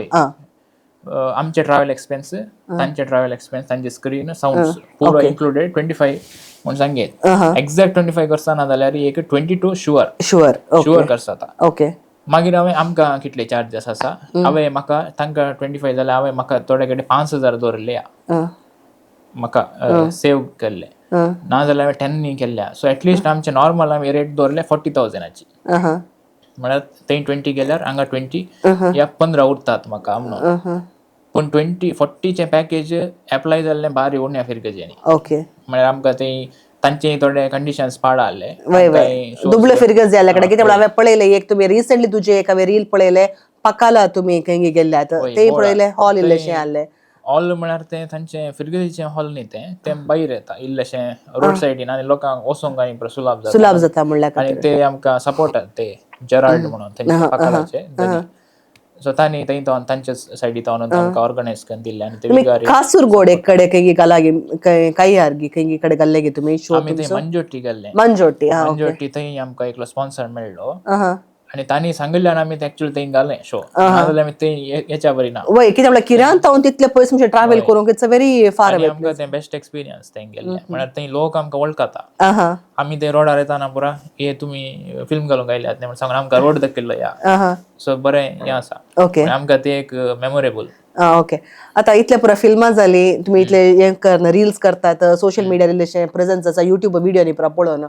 आमचे ट्रॅव्हल एक्सपेन्स, तांचे ट्रॅव्हल एक्सपेन्स, तांचे स्क्रीन, सावंड पुरो इन्क्लुडेड 25 म्हूण सांगेत. एक्झॅक्ट 25 खर्च ना जाल्यार एक 22 शुअर. शुअर. शुअर खर्च जाता. मागीर हांवें आमकां कितले चार्जेस आसा, हांवें म्हाका तांकां 25 जाल्यार हांवें म्हाका थोडे कडेन 5,000 दवरिल्ले, म्हाका सेव केल्ले. ना जाल्यार हांवें 10 केल्ल्या. सो एटलिस्ट आमचे नॉर्मल आमी रेट दवरले 40,000ची, म्हळ्यार थंय 20 गेल्यार हांगा 20 या 15 उरतात म्हाका म्हणून. पूण 20 40चें पॅकेज एप्लाय जाल्लें बारी उण्या फिरगजेनी. म्हळ्यार आमकां थंय तांचे थोडे कंडिशन्स पाड आहले. वय वय, दुबळे फिरगज जाल्ल्या कडेन. कितें म्हळ्यार हांवें पळयलें एक तुमी रिसंटली तुजे एक हांवें रील पळयलें, पकाला तुमी खंय गेल्ल्यात ते पळयलें, हॉल इल्लेशें आहलें. हॉल म्हळ्यार तें तांचें फिरगजेचें हॉल न्ही, तें तें भायर येता इल्लेशें रोड सायडीन आनी लोकांक वचोंक आनी सुलाभ जाता. सुलाभ जाता म्हणल्यार. आनी ते आमकां सपोर्ट, ते जेराल्ड म्हणून तेंचे पकालाचे, सो तांणी थंय तांच्या सायडी तावन आमकां ऑर्गनायज करून दिल्ले आनी ते विगारी. कासूरगोड एक कडेन खंय गालागी काही आर्गी खंय कडेन घाल्ले गे तुमी शो? आमी थंय मंजोटी गेल्ले. मंजोटी. मंजोटी थंय आमकां एकलो स्पॉन्सर मेळ्ळो आनी तांणी सांगिल्ल्यान आमी एक्चुअली थंय घालें शो, नाजाल्यार आमी थंय हेच्या बरी ना. वय, कितें म्हळ्यार किरांत तावन तितले पयस म्हणजे ट्रॅव्हल करूंक it's a very far away. आमकां तें बेस्ट एक्सपिरियन्स थंय गेल्लें, म्हळ्यार थंय लोक आमकां वळखता. आमी ते रोडार येताना पुरा हे तुमी फिल्म घालूंक आयल्यात न्ही म्हण सांगून आमकां रोड दाखयल्लो या. सो बरें हें आसा. आमकां ते एक मेमोरेबल. ओके, आतां इतले पुरा फिल्मां जाली, तुमी इतले हें कर रिल्स करतात, सोशल मिडिया इल्लेशें प्रेझन्स आसा, युट्यूब व्हिडियो न्ही पुरा पळोवन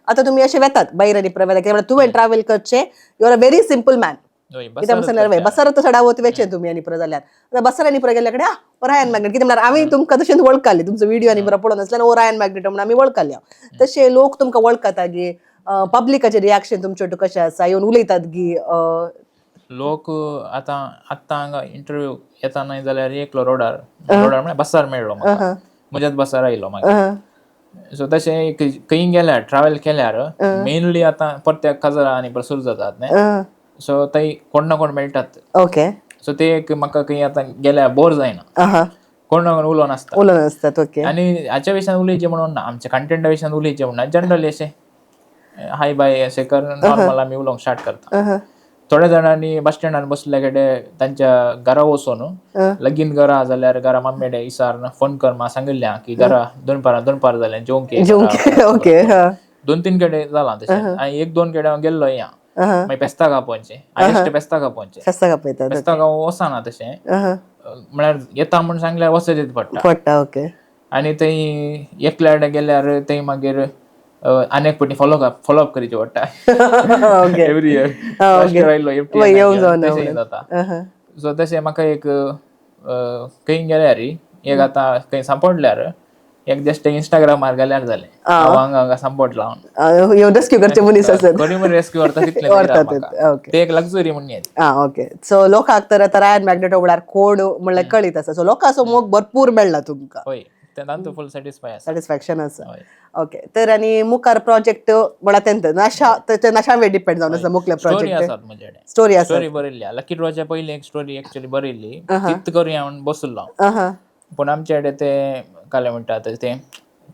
आतां तुमी अशें वेतात भायर आनी पुरा वेतात. कित्याक तुवें ट्रॅव्हल करचें, you are a very simple man. हय, कित्याक बसारच सांगल्यार करता. बसार तर चडावत वेचे तुमी आनी पुरो जाल्यार आतां बसार आनी पुरो गेल्ल्या कडेन आ रायन मॅग्नेट, कितें म्हळ्यार आमी तुमकां तशेंच वळखली, तुमचो व्हिडिओ आनी बरो पळोवन आसल्यार ओ रायन मॅग्नेट म्हणून आमी वळखल्या. तशें लोक तुमकां वळखता गी? पब्लिकाचें रिएक्शन तुमचे वटेन कशें आसा? येवन उलयतात गी? लोक आतां आत्तां हांगा इंटरव्यू येता न्हय जाल्यार एकलो रोडार, रोडार म्हळ्यार बसार मेळ्ळो म्हाका, म्हज्याच बसार आयलो मागीर. सो तशें एक खंय गेल्यार, ट्रॅवल केल्यार, मेनली आतां परत्याक काजरा आनी परत सुरू जातात न्हय, सो थंय कोण ना कोण मेळटात. सो ते एक म्हाका खंय आतां गेल्यार बोर जायना, कोण ना कोण उलोवन आसता. उलोवन आसतात, ओके. आनी हाच्या विशयान उलयचें म्हणून ना, आमच्या कंटेंटा विशयान उलयचें म्हणून ना, जनरली अशें हाय बाय अशें करून नॉर्मल आमी उलोवंक स्टार्ट करता. थोड्या जाणांनी बस स्टँडार बसल्या कडेन तांच्या घरा वचून, लगीन घरा जाल्यार घरा मम्मी इसार फोन कर म्हाका सांगिल्लें की घरा दनपारां दनपार जालें जेवंक ये घरा. ओके दोन तीन कडेन जालां तशें. आनी एक दोन कडेन हांव गेल्लो या मागीर पेस्ता कापोवचें, हायस्ट पेस्ता कापोवचें. फेस्ताक आपयतात. पेस्ता हांव वचना तशें, म्हळ्यार येता म्हूण सांगल्यार वचत पडटा. पडटा, ओके. आनी थंय एकल्या कडेन गेल्यार थंय मागीर आनी एक फावटी फॉलो अप करचें पडटा. एवरी इयर आयलो येवन जावन तशें जाता. सो तशें म्हाका एक खंय गेल्यार एक आतां खंय सांपडल्यार एक जस्ट इंस्टाग्रामार गेल्यार जालें, हांव हांगा हांगा सांपडला. येवन रेस्क्यू करचे मनीस आसत. कोणी म्हूण रेस्क्यू करता तितलें व्हरतात, म्हाका. ओके. ते एक लक्झरी म्हूण येत. आं, ओके. सो लोकांक तर आतां रायन मॅग्नेटो म्हळ्यार कोण म्हणल्यार कळीत आसा. सो लोकांचो मोग भरपूर मेळ्ळा तुमकां. हय, तांतूं फूल सॅटिस्फाय आसा. सॅटिस्फॅक्शन आसा. हय. ओके, तर आनी मुखार प्रोजेक्ट म्हळ्यार तेंत नशा, ते नशा वेळ डिपेंड जावन आसा मुखले स्टोरी प्रोजेक्ट. आसात म्हजे कडेन. स्टोरी आसा. स्टोरी बरयल्ली. लकी ड्रॉच्या पयलीं एक स्टोरी एक्चुअली बरयल्ली, तीच करुया म्हूण बसलो हांव. पूण आमचे कडेन ते काय म्हणटात ते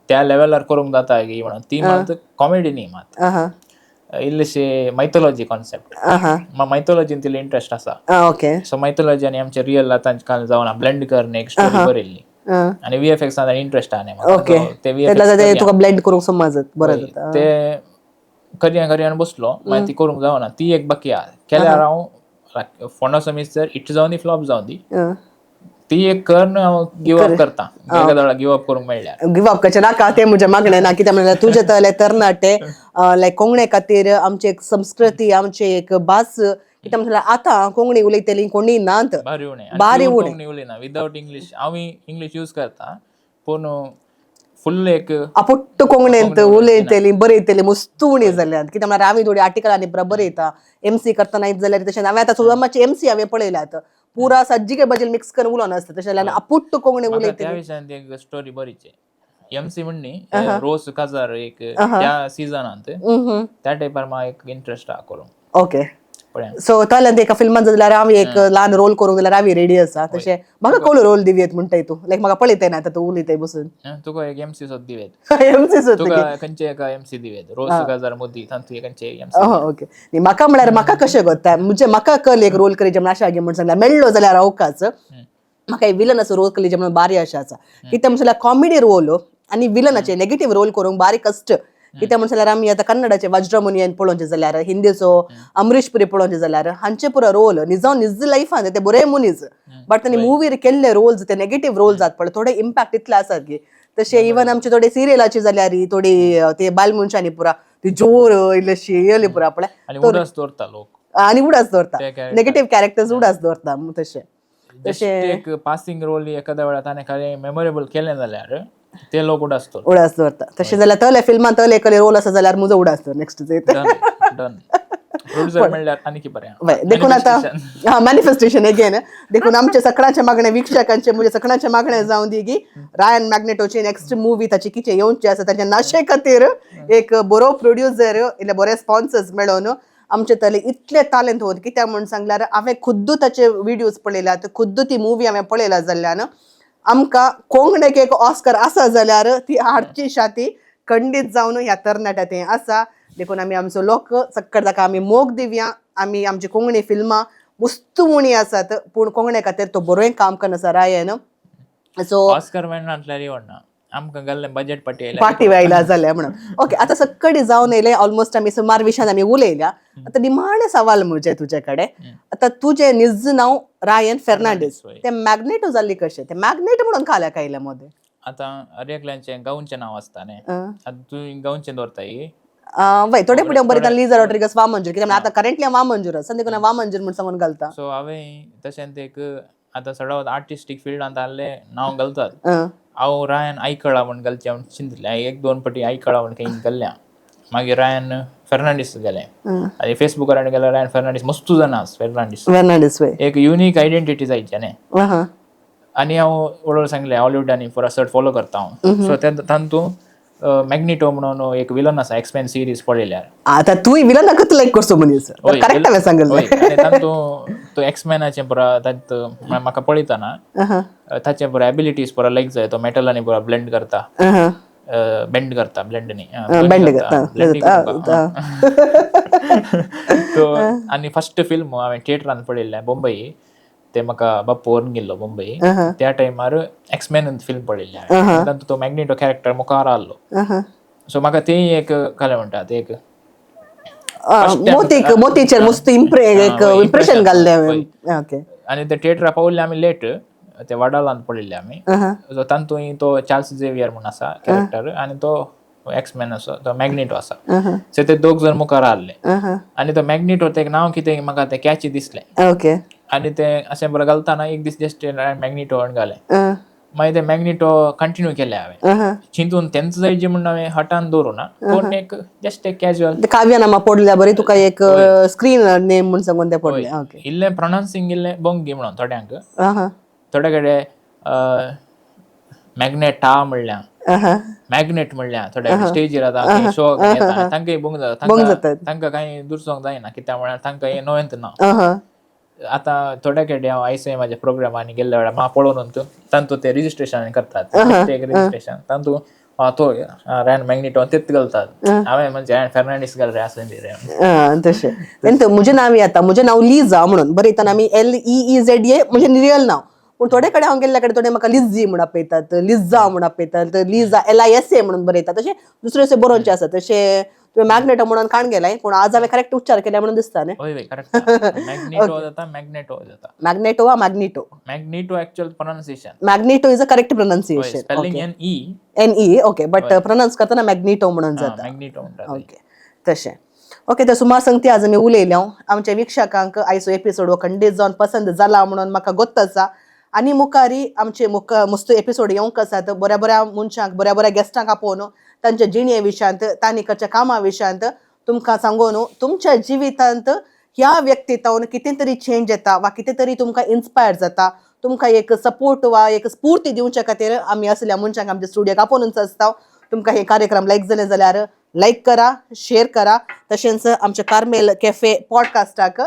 त्या लेवलार करूंक जाता की म्हणून ती मात कॉमेडी न्ही, मात इल्लीशी मायथोलॉजी कॉन्सेप्ट. मायथोलॉजीन तितलो इंट्रस्ट आसा. सो मायथोलॉजी आनी आमचे रियल आतां काल जावन ब्लेंड करून एक स्टोरी बरयल्ली आनी व्हीएफएक्स इंट्रस्ट आहा म्हाका. ओके So ते तेन्ना व्हीएफएक्स ते तुका ब्लेंड करूंक समजत बरें जाता. ते करया करया बसलो, मागीर ती करूंक जावना. ती एक बाकी आहा, केल्यार हांव फोंडा समीज जर हिट जावन दी, फ्लॉप जावन दी, ती एक करन हांव गिव अप करता. एका वेळार गिव अप करूंक मेळ्ळ्यार. गिव अप करचें नाका, तें म्हजें मागणें ना. कित्याक म्हणल्यार तुजे तले तरणाटे लायक कोंकणे खातीर आमची एक संस्कृती, आमची एक भास, कित्याक म्हणल्यार आतां कोंकणी उलयतली कोणी नात. भारी उणें. भारी उणें. कोंकणी उलयना विदावट इंग्लीश. हांव इंग्लीश यूज करता पूण फुल्ल एक आपुट्ट कोंकणींत उलयतली बरयतली मस्तू उणी जाल्यात. कित्याक म्हळ्यार आमी थोडी आर्टिकलांनी बरयता, एमसी करतना जाल्यार तशें हांवें आतां सुद्दां मातशें एमसी हांवें पळयल्यात, पुरा सज्जिके भाशेन मिक्स करून उलोवन आसता. तशें जाल्यार आपुट्ट कोंकणी म्हाका उलयतली. त्या विशयान ती एक स्टोरी बरीची एमसी म्हणनी रोस काजार एक त्या सिजनांत त्या टायपार म्हाका एक इंट्रस्ट आहा करूंक. ओके. पळया. सो तल्यान एका फिल्मान जाल्यार हांव एक ल्हान रोल करूंक जाल्यार हांव रेडी आसा. तशें म्हाका कसलो रोल दिवयेत म्हणटाय तूं? लायक म्हाका पळयताय ना आतां तूं उलयताय बसून. तुका एक एमसी सोद दिवेत. एमसी सोद. तुका खंयचे एका एमसी दिवेत, रोस काजार मोदी तांतू खंयचे एमसी. ओके. न्ही, म्हाका म्हळ्यार म्हाका कशें कोत्ता म्हणजे म्हाका कल एक रोल करीचे म्हणून आशा म्हण सांगल्यार मेळ्ळो जाल्यार अवकाश म्हाका एक विलनाचो रोल करीचे म्हणून बारी आशा आसा. कित्याक म्हणून जाल्यार कॉमेडी रोल आनी विलनाचे नेगेटीव रोल करूंक बारी कश्ट. कित्याक म्हणून जाल्यार आमी आतां कन्नडाचे वज्रमुनियन पळोवचें जाल्यार, हिंदीचो अमरीश पुरी पळोवचें जाल्यार, हांचे पुरो रोल निजाव निज लायफान ते बरे मनीस, बट तांणी मुवीर केल्ले रोल्स ते नेगेटीव रोल जात पळय, थोडे इम्पॅक्ट इतले आसात की तशें इवन आमचे थोडे सिरियलाचे जाल्यार थोडी ते बायल मनशांनी पुरा ती जोर इल्लीशी येयली पुरा पळय. आनी उडास दवरता लोक. आनी उडास दवरता. ते character. Negative characters उडास दवरता तशें. जस्ट एक पासिंग रोल एखाद्या वेळार ताणें खरें मेमोरेबल केलें जाल्यार ते लोक उडास दवरता. उडास दवरता. तशें जाल्यार तले फिल्मान तले एकले रोल आसा जाल्यार म्हजो उडास दवर नेक्स्ट. Done done. प्रोड्युसर म्हणल्यार आनी की बरें. देखून आतां हा मॅनिफेस्टेशन अगेन. देखून आमचे सगळ्यांचे मागणे, वीक्षकांचे म्हणजे सगळ्यांचे मागणे जावन दी की रायन मॅग्नेटोची नेक्स्ट मुवी ताची कितें येवची आसा ताच्या नाशे खातीर एक बरो प्रोड्युसर इल्ले बरे स्पॉन्सर्स मेळोवन आमचे तले इतले तालेंत होत. कित्याक म्हूण सांगल्यार हांवें खुद्द ताचे व्हिडियोज पळयल्यात, खुद्द ती मुवी हांवें पळयला जाल्ल्यान आमकां कोंकणीक एक ऑस्कर आसा जाल्यार ती हाडची शाती खंडीत जावन ह्या तरणाट्या तें आसा. देखून आमी आमचो लोक सक्कड ताका आमी मोग दिवया. आमी आमची कोंकणी फिल्मां मुस्तू उणी आसात पूण कोंकणे खातीर तो बरें काम करना आसा रायन. सो ऑस्कर मेळना येवना आमकां गेल्लें बजेट पाटी आयल्या. पाटी वयला जाल्या म्हणून. ओके, आतां सक्कडी जावन येयले, ऑलमोस्ट आमी सुमार विशयान आमी उलयल्या. आतां निमाणें सवाल म्हजें तुजे कडेन. आतां तुजें निज नांव रायन फेर्नांडीस, वय. ते मॅग्नेटो जाल्ली कशें? ते मॅग्नेट म्हणून खाल्याक आयले मोदें? आतां हर एकल्यांचें गांवचें नांव आसता न्ही. आतां तूं गांवचें दवरताय. वय थोडे फुडें बरयता लिजा रॉड्रिगस वामंजूर, कित्याक आतां करंटली हांव वामंजूर आसा देखून हांव वामंजूर म्हूण सांगून घालता. सो हांवें तशें एक आतां सडावत आर्टिस्टीक फिल्डांत आहले नांव घालतात. हांव रायन आयकळा म्हण घालचें म्हण चिंतलें. हांवें एक दोन पटी आयकळा म्हण खंय घाल्ल्या, मागीर रायन फेर्नांडीस गेलें आनी फेसबुकार आनी गेल्यार रायन फेर्नांडीस मस्तू जाणां आस फेर्नांडीस. फेर्नांडीस वय. एक युनीक आयडेंटिटी जायची न्ही. आनी हांव व्हडलो सांगलें हॉलिवूड आनी पुरा चड फॉलो करता हांव. सो ते तातूंत मॅग्निटो म्हणून एक विलन आसा, एक्समॅन सिरीज पळयल्यार. आतां तूंय विलनाकच लायक करचो मनीस, करेक्ट हांवें सांगलें? हय, आनी तातूंत तो एक्समॅनाचें पुरा तातूंत म्हाका पळयतना ताचे पुरा एबिलिटीज पुरा लायक जाय. तो मेटलांनी पुरा ब्लेंड करता, बेंड करता, ब्लेंड न्ही. बेंड करता. सो आनी फर्स्ट फिल्म हांवें थिएटरान पळयल्लें बॉम्बई, ते म्हाका बाप्पू व्हरून गेल्लो बॉम्बई. त्या टायमार एक्समॅन फिल्म पळयल्लें हांवें, तातूंत तो मॅग्नेटो कॅरेक्टर मुखार आहलो. सो म्हाका तेय एक काय म्हणटा ते एक मोतीक मोतीचेर मस्त एक इम्प्रेशन घाल्लें हांवें, ओके. आनी ते थिएटरा पावल्ले आमी लेट, ते वडालांत पळयल्ले आमी. सो तातूंत तो चार्ल्स झेवियर म्हूण आसा कॅरेक्टर आनी तो एक्समॅन आसा, तो मॅग्नेटो आसा. सो ते दोग जण मुखार आहले आनी तो मॅग्नेटो ते नांव कितें म्हाका तें कॅची दिसलें. आनी ते अशें बरें घालतना एक दीस जस्ट मॅग्नेटो म्हण घालें. मागीर ते मॅग्नेटो कंटिन्यू केलें हांवें चिंतून, तेंच जायचे म्हूण हांवें हटान दवरूं ना, पूण एक जस्ट एक कॅज्युअल. ते काव्यनामा पडल्या बरी तुका एक स्क्रीन नेम म्हूण सांगून ते पडले, ओके. इल्लें प्रोनावन्सिंग इल्लें बोंगी म्हणून थोड्यांक, थोडे कडेन मॅग्नेटा म्हणल्या, मॅग्नेट म्हणल्या. थोडे स्टेजीर आतां शो येता तांकां बोंग जाता, तांकां कांय दुरसोंक जायना, कित्याक म्हळ्यार तांकां हें नवेंच ना. आतां थोड्या कडेन हांव आयसय म्हाज्या प्रोग्रामांनी गेल्ल्या वेळार म्हाका पळोवन तांतू ते रजिस्ट्रेशन करतात, रजिस्ट्रेशन तांतू तो रॅन मॅग्नेटो तेच घालतात. हांवें म्हणजे रॅन फेर्नांडीस घाल रे आसूं दी रे. तशें तेंत म्हजें नांव येता, म्हजें नांव लिजा म्हणून बरयतना आमी LEEZA म्हजें रियल नांव, पूण थोडे कडेन हांव गेल्ल्या कडेन थोडे म्हाका लिज्जी म्हूण आपयतात, लिज्जा म्हूण आपयतात, लिजा LISA म्हणून बरयतात. तशें दुसरे दुसरे बरोवचे आसा. तशें तुवें मॅग्नेटो म्हणून काण गेलाय, पूण आज हांवें करेक्ट उच्चार केला म्हणून दिसता न्ही? हय हय, करेक्ट. मॅग्नेटो जाता, मॅग्नेटो जाता. मॅग्नेटो वा Magneto? Magneto actual pronunciation. Magneto is a correct pronunciation. Spelling NE. NE, okay, but pronounce करतना मॅग्नेटो म्हणून जाता. मॅग्नेटो म्हणटात. ओके, तशें ओके. तर सुमार संगती आज आमी उलयल्या. आमच्या वीक्षकांक आयचो एपिसोड हो खंडीत जावन पसंत जाला म्हणून म्हाका गोत्त आसा. आनी मुखारी आमचे मुख मस्त एपिसोड येवंक आसात, बऱ्या बऱ्या मनशांक, बऱ्या बऱ्या गेस्टांक आपोवन तांच्या जिणे विशयांत, तांणी करच्या कामा विशयांत तुमकां सांगून तुमच्या जिवितांत ह्या व्यक्ती तावन कितें तरी चेंज येता वा कितें तरी तुमकां इन्स्पायर जाता, तुमकां एक सपोर्ट वा एक स्फूर्ती दिवच्या खातीर आमी असल्या मनशांक आमच्या स्टुडियोक आपोवनूच आसता. तुमकां हे कार्यक्रम लायक जाले जाल्यार लायक करा, शेअर करा, तशेंच आमच्या कार्मेल कॅफे पॉडकास्टाक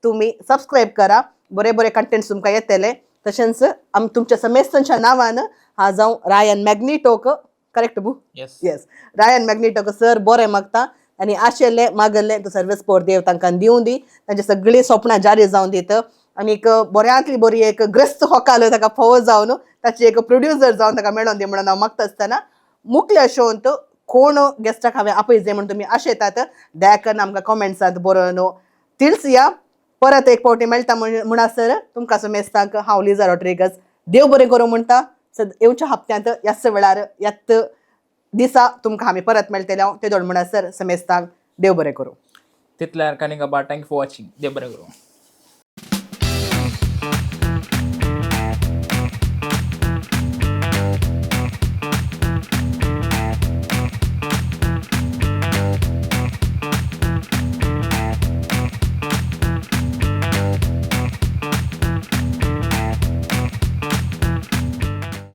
तुमी सबस्क्रायब करा. बरे बरे कंटेंट्स तुमकां येतले. तशेंच आम तुमच्या समेस्तांच्या नांवान हा जावं रायन मॅग्निटोक, करेक्ट बू? येस. येस, रायन मॅग्निटोक सर बरें मागता आनी आशिल्लें मागल्लें तो सर्वेस्पोर देव तांकां दिवं दी, तांची सगळीं सपनां जारी जावन दित आनी एक बऱ्यांतली बरी एक ग्रस्त होकाल ताका फावो जावन ताची एक प्रोड्युसर जावन ताका मेळोन दी म्हणून हांव मागता आसतना, मुखल्या शोंत कोण गेस्टाक हांवें आपयजे म्हूण तुमी आशयतात, दया करून आमकां कॉमेंट्सांत बरोवन तिळसया. परत एक फावटी मेळटा म्हणसर तुमकां समेस्तांक हांव लिजा रॉड्रिगस देव बरें करूं म्हणटा. येवच्या हप्त्यांत ह्याच वेळार ह्याच दिसा तुमकां आमी परत मेळटले हांव. ते दोन म्हणसर समेस्तांक देव बरें करूं. तितल्यार कानिका बा, thank you for watching. देव बरें करूं.